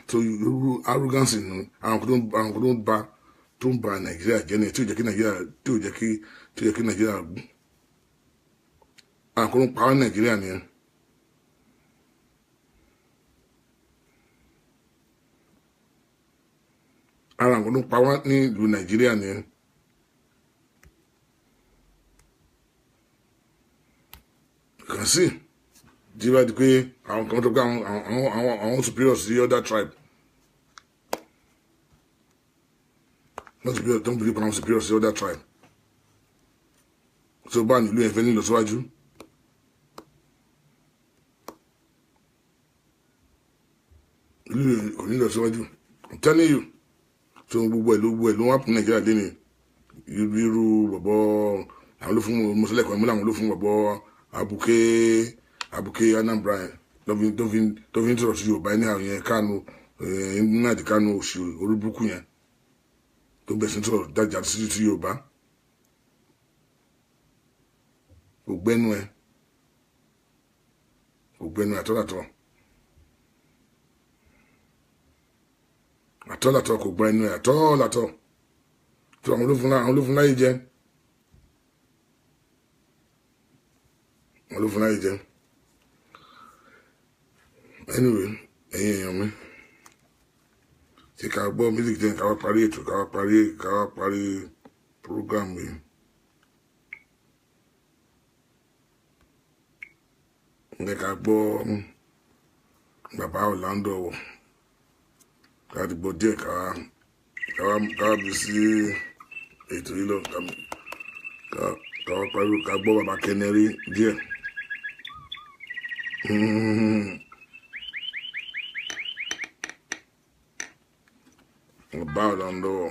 So irú arrogance nù àwọn kan tó ń ba Nàìjíríà jẹ́ ni, tí ò jẹ́ kí Nàìjíríà gún. Àwọn kan tó ń pa wá Nàìjíríà nìyẹn. Ara àwọn tó ń pa wá ní ìlú Nàìjíríà nìyẹn. Kàn sí tí bá di pé àwọn kan tó pé àwọn superior sí other tribe, not superior, don't believe àwọn superior sí other tribe. So bá nílùú yẹn fẹ́ nílò síwájú. Ìlú yẹn kò nílò síwájú, I'm telling you. So gbogbo ẹ̀ ló wà fún Nàìjíríà lé ní irú bọ̀bọ̀ àwọn ló fún mọ́sálẹ̀kọ̀ ẹ̀mú làwọn ló fún bọ̀bọ̀ Abuke Abuke Anambra yẹn. tó fi ń sọ̀rọ̀ sí Yorùbá ní àwọn yẹn Kánú Nnamdi Kánú òṣì orí burúkú yẹn tó bẹ̀ sí ń sọ̀rọ̀ dájà sí ti Yorùbá. Kò gbẹ́nu ẹ, kò gbẹ́nu ẹ àtọ́làtọ́ àtọ́làtọ́, kò gbọ́ ẹnu ẹ àtọ́làtọ́ tó àwọn olófun láyé jẹ, àwọn olófun láyé jẹ. Anyway, ẹ̀yin èèyàn mi, ṣe ká gbọ́ music jẹ́ ká wá parí ètò, ká wá parí program yìí. Ǹjẹ́ ká gbọ́ bàbá Orlando Owo, ká ti gbọ́ díẹ̀ ká wá bí sí ètò yìí lọ, ká wá parí, ká gbọ́ bàbá Kẹnẹrí díẹ̀. Bàbá Orlando Owo.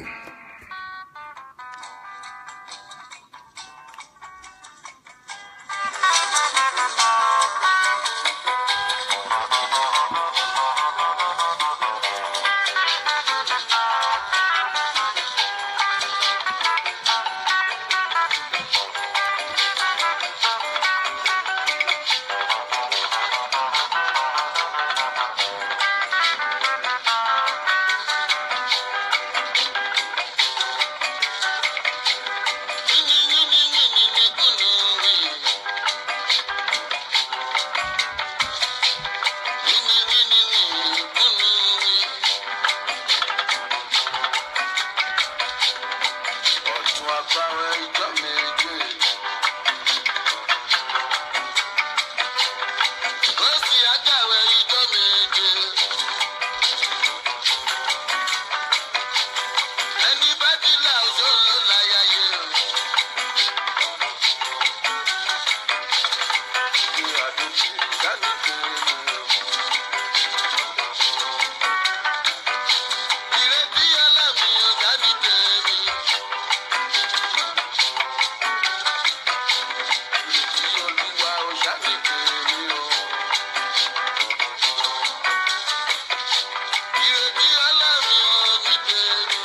Ọ̀tún agbára ijọ́ méje. Ó sì agbára ijọ́ méje. Ẹni bá dìlà òjò ló láyàyè. Ní àdójì dání kéré. Ìrètí ọlọ́mi ò dání tèmi. Ìrètí Olúwa ò dání tèmi o. Ìrètí ọlọ́mi ò ní tèmi.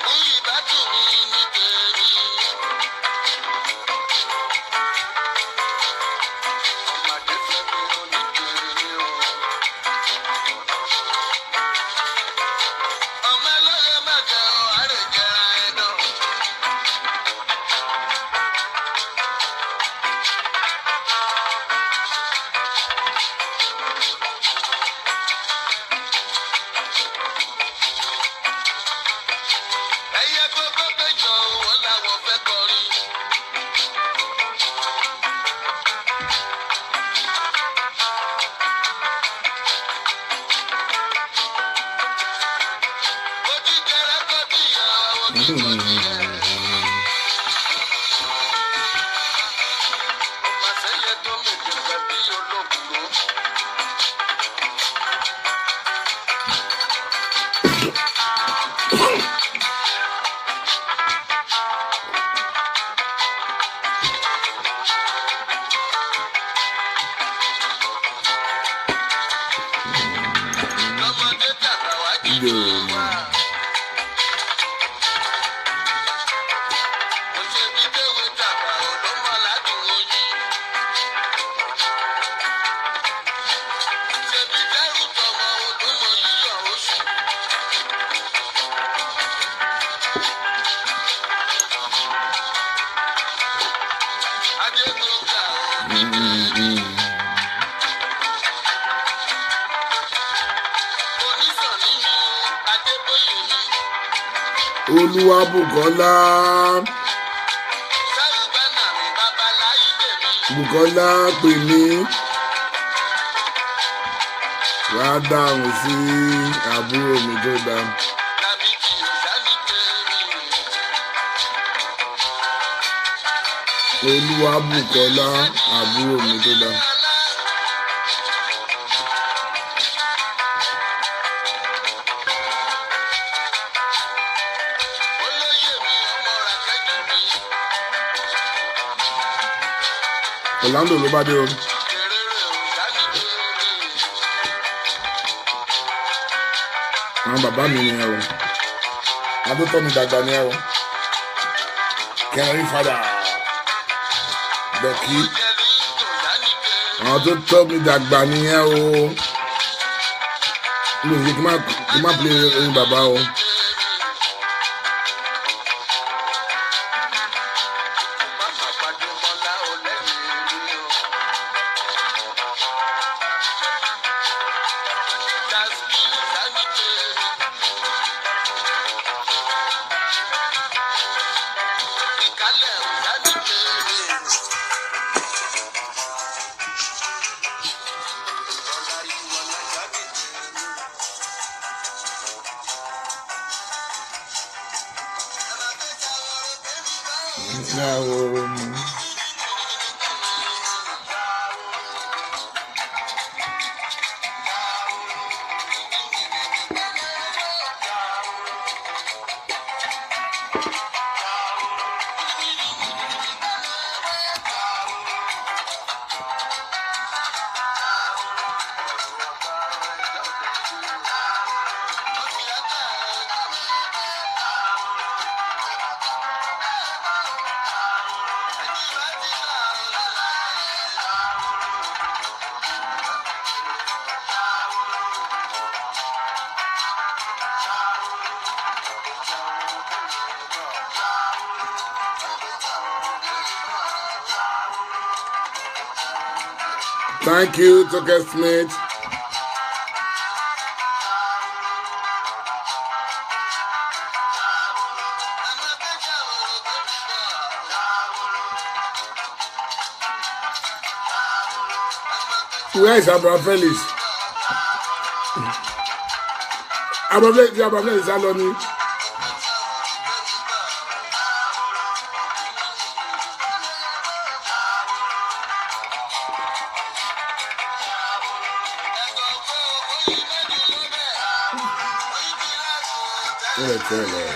Mú ìbátú mi ní tèmi. Ọmọdé fẹ́mi ò ní tèmi o. Ọmọ ẹlẹ́yẹ má jẹ́ ọ, àárẹ̀ jẹra ẹ náà. Ẹyẹ gbogbo péjọ wọn làwọn fẹ́ kọrin. Ojíjẹrẹ kọ́ bí ìyá àwọn kíkọ́ tiẹ̀. Màsẹ́yẹ tó méje pẹ̀ bí olókùrò. Lọ́mọdé dàgbà wá jíjó wá. Mo ṣe bí déwé dàgbà ò ló mọ̀ ládùn oyin. Ṣé bí dẹ́rù tọmọ ò ló mọ yíyọ̀ oṣù. Adégbòǹgà ò ní tèmi. Onísàn nínú Adébóyè mi. Olúwabùkọ́lá. Sárúbánà mi babaláyé mi. Bùkọ́lá pè mí wá dáhùn sí àbúrò mi tó dáa. Tàbí kì í sáni tèmi. Olúwabùkọ́lá àbúrò mi tó dáa. Olóyè mi ọmọ ràkẹ́jù mi. Orlando ló bá dé o. Àwọn bàbá mi ni ẹ o. Adótọ́ mi dàgbà ni ẹ o. Kẹrin fada. Bẹ̀kí. Àwọn tó tọ́ mi dàgbà ni ẹ o. Mi ò ṣe kí n má play orin bàbá o. Thank you, Toke Smith. Where is Abraham Felix? Abraham Felix, Abraham Felix, Aloni. Tẹ́lẹ̀.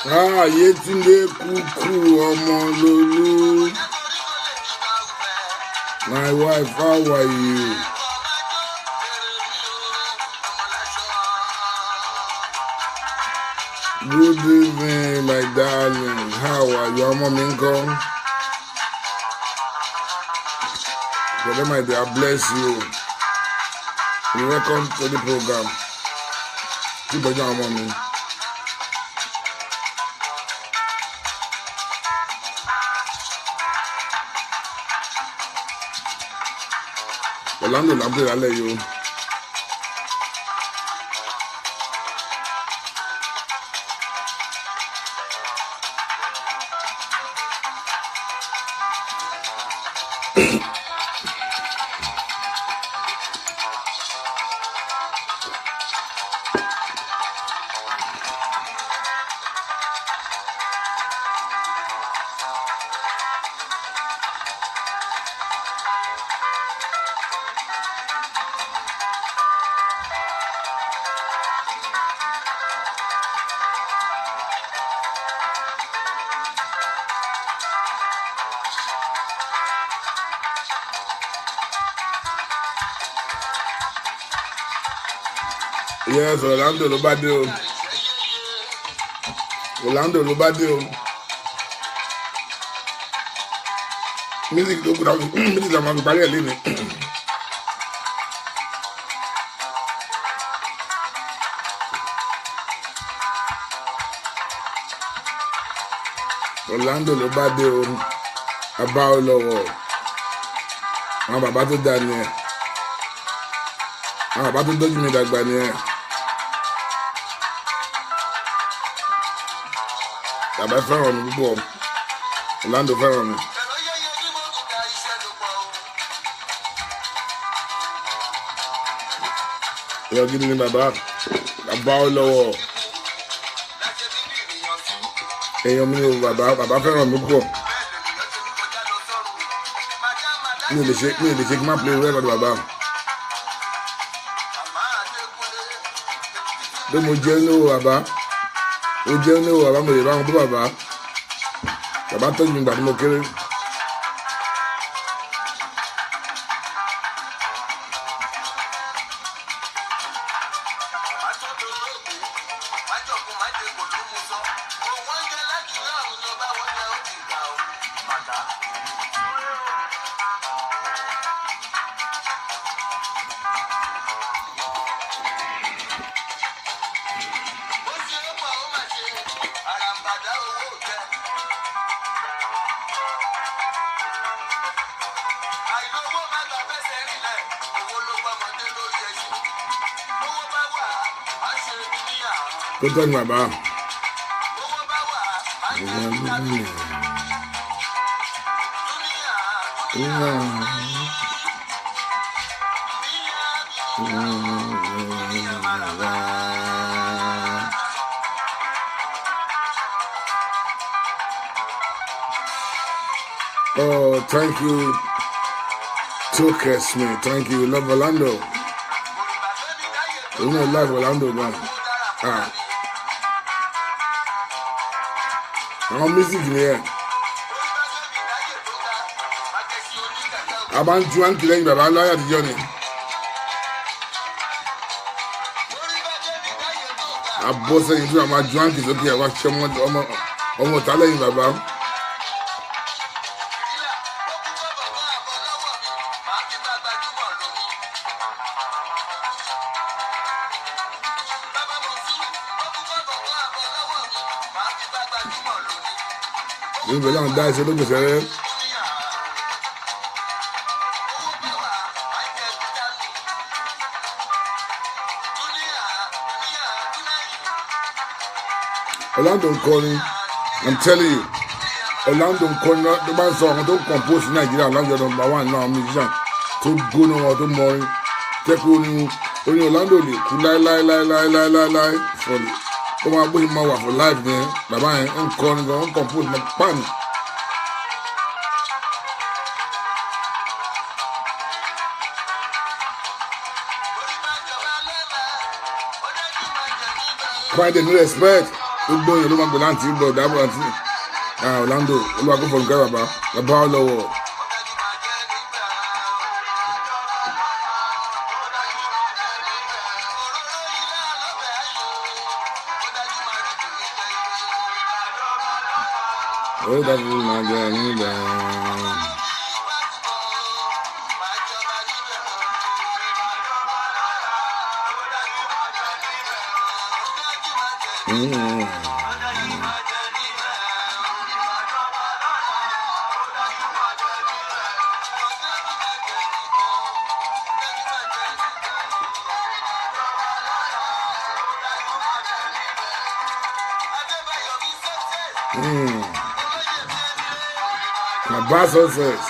Ah, Yetunde Kuku Ọmọlolú. My wife, how are you? Good evening, my darling. How are you? Ọmọ mi ńkọ́? Brother, my dear, bless you. You welcome to the program. Keep on your ọmọ mi. Orlando là ń pè lálẹ́ yìí o. Yes, Orlando ló bá dé o. Orlando ló bá dé o. Music ló kúta, music la máa fi parí ẹ̀ léni. Orlando ló bá dé o. Abá ó lọ́wọ́. Àwọn bàbá tó dáa ni ẹ̀. Àwọn bàbá tó dójú mi dàgbà ni ẹ̀. Bàbá fẹ́ràn mi púpọ̀. Orlando fẹ́ràn mi. Èèyàn gidi ni bàbá. Bàbá ó lọ́wọ́. Èèyàn mi ò bàbá. Bàbá fẹ́ràn mi púpọ̀. Mi ò lè ṣe kí n má play record bàbá. Bí mo jẹ́ ní o bàbá. Mo jẹ́ ní o bàbá, mo lè bá wọn bó bàbá. Bàbá tọ́jú mi gbà tí mo kéré. Tó tọ́jú bàbá. Oh, thank you, Toke Smith. Thank you, love Orlando. You know, love Orlando, man. Ah. Àwọn music ni ẹ. A máa ń ju àǹkì lẹ́yìn bàbá láyé àtijọ́ ni. A bọ́ sẹ́yìn tí a máa ju àǹkì sókè àwa ṣe ọmọ ọ̀tá lẹ́yìn bàbá. Níbi láwọn dá ẹsẹ̀ lójú sẹ́rẹ́. Orlando ń kọrin, I'm telling you, Orlando ń kọrin tó bá ń sọ àwọn tó ń compose ní Nàìjíríà, Orlando number one náà musician tó gbóná wọn tó mọrin tẹ́kọ̀ orin orin Orlando lè kú láéláéláéláéláé for ó máa bó ṣe máa wà for life yẹn. Bàbá yẹn ń kọrin gan, ń compose máa pààyàn. Find a new respect. Gbogbo èèyàn ló máa gbé láǹtí bọ̀dá àǹtí Orlando olúwa kó fọ̀nùkẹ́ bàbá bàbá ọlọ́wọ́. Ó dájú máa jẹ níbẹ̀. Bàbá success.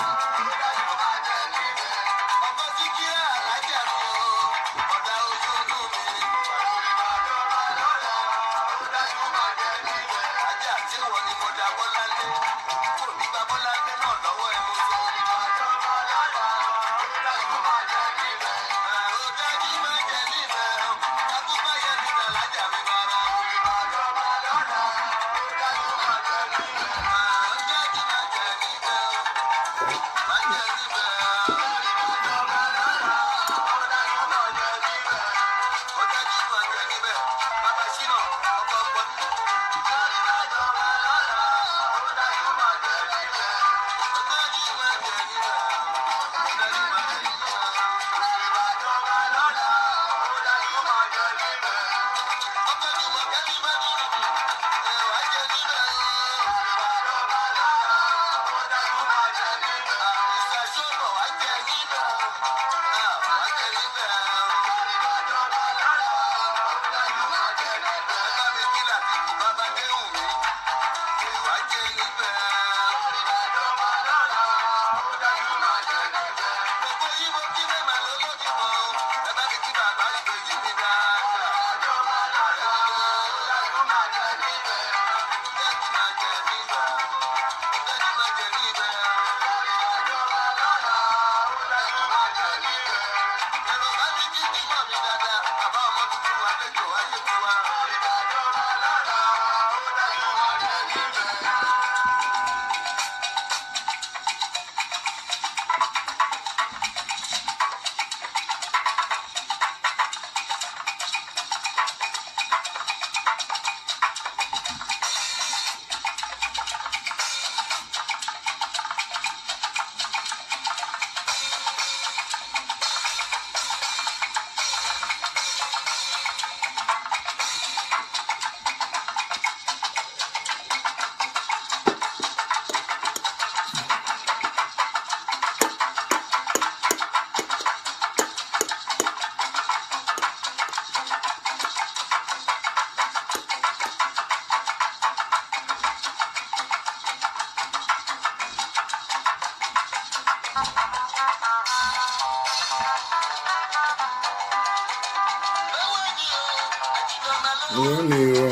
Lọ́wọ́ ni o.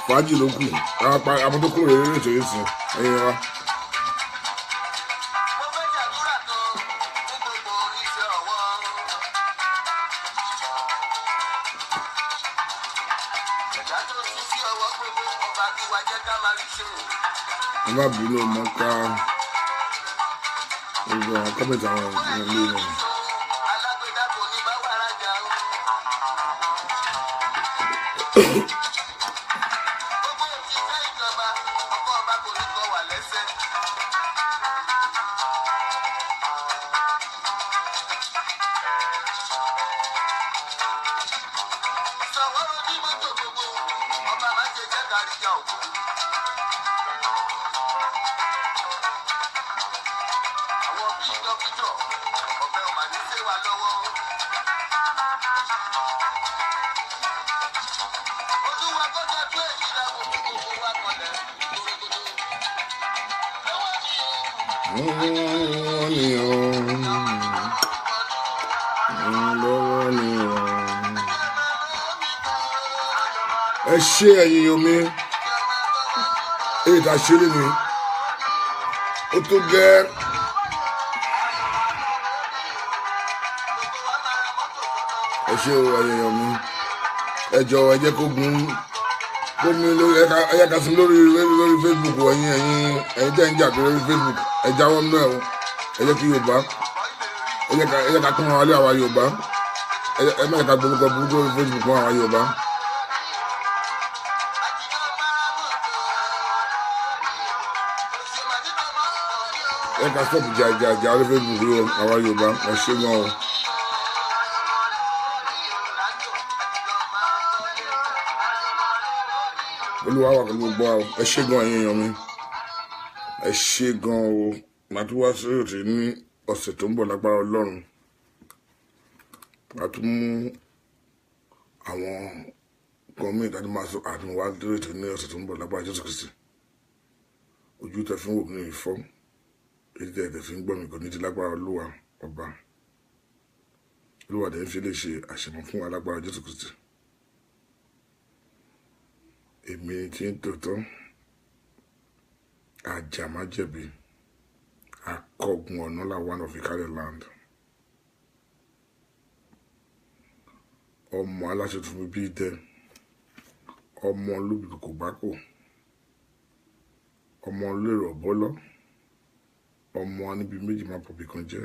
Fàájì ló kù, àwọn tó kúrò lórí ètò yìí sìn, ẹ̀yin wa. Ẹ má bínú, mo ká gbogbo àwọn kọ́mẹ̀tì àwọn èèyàn lé wọn. Lọ́wọ́ ni o. Lọ́wọ́ ni o. Ẹ ṣé ẹ̀yin omi, èyí tá a ṣe lé mi. Ó tó gẹ́. Ẹ ṣé o, ẹyẹyàn mi. Ẹ jọ̀ọ́, ẹ jẹ́ kó gun kó mi lórí. Ẹ jẹ́ ká sí lórí Facebook. Ẹ̀yin tẹ́ ń jà lórí Facebook, ẹ jáwọ́ nínú ẹ̀ o. Ẹ jẹ́ kí Yorùbá, ẹ jẹ́ ká kún wa lé àwa Yorùbá. Ẹ má jẹ́ ká gborúkọ burúkú lórí Facebook fún àwa Yorùbá. Ẹ ká stop jà jà jà lórí Facebook lórí àwa Yorùbá. Ẹ ṣé gan o. Olúwa wà pẹ̀lú gbogbo wa o. Ẹ ṣé gan, ẹ̀yin èèyàn mi, ẹ ṣé gan o. Màá tún wá sí òtí ní ọ̀sẹ̀ tó ń bọ̀ lágbára Ọlọ́run. Màá tún mú àwọn nǹkan míì tàbí máa sọ àtúnwá dúró ètò ní ọ̀sẹ̀ tó ń bọ̀ lágbára Jésù Kristi. Ojú tẹ fi ń wò mí ní ìfọ́, èyí tẹ fi ń gbọ́ mi kò ní ti lágbára Olúwa ọba. Olúwa dẹ̀ ń fi lè ṣe àṣemọ́ fún wa lágbára Jésù Kristi. Èmi tí ń tòótọ́, àjàmájẹ̀bi, akọgun ọ̀nà làwọn of Ìkálẹ̀ land, ọmọ aláṣẹ tuntun bíi dẹ, ọmọ olóbìkú kò bá kò, ọmọ olérò ọ̀bọ́lọ́, ọmọ níbi méjì máa pọ̀ bìkan jẹ́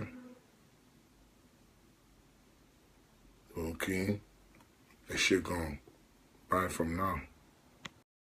òun kí. Ẹ ṣé gan. Bye from now.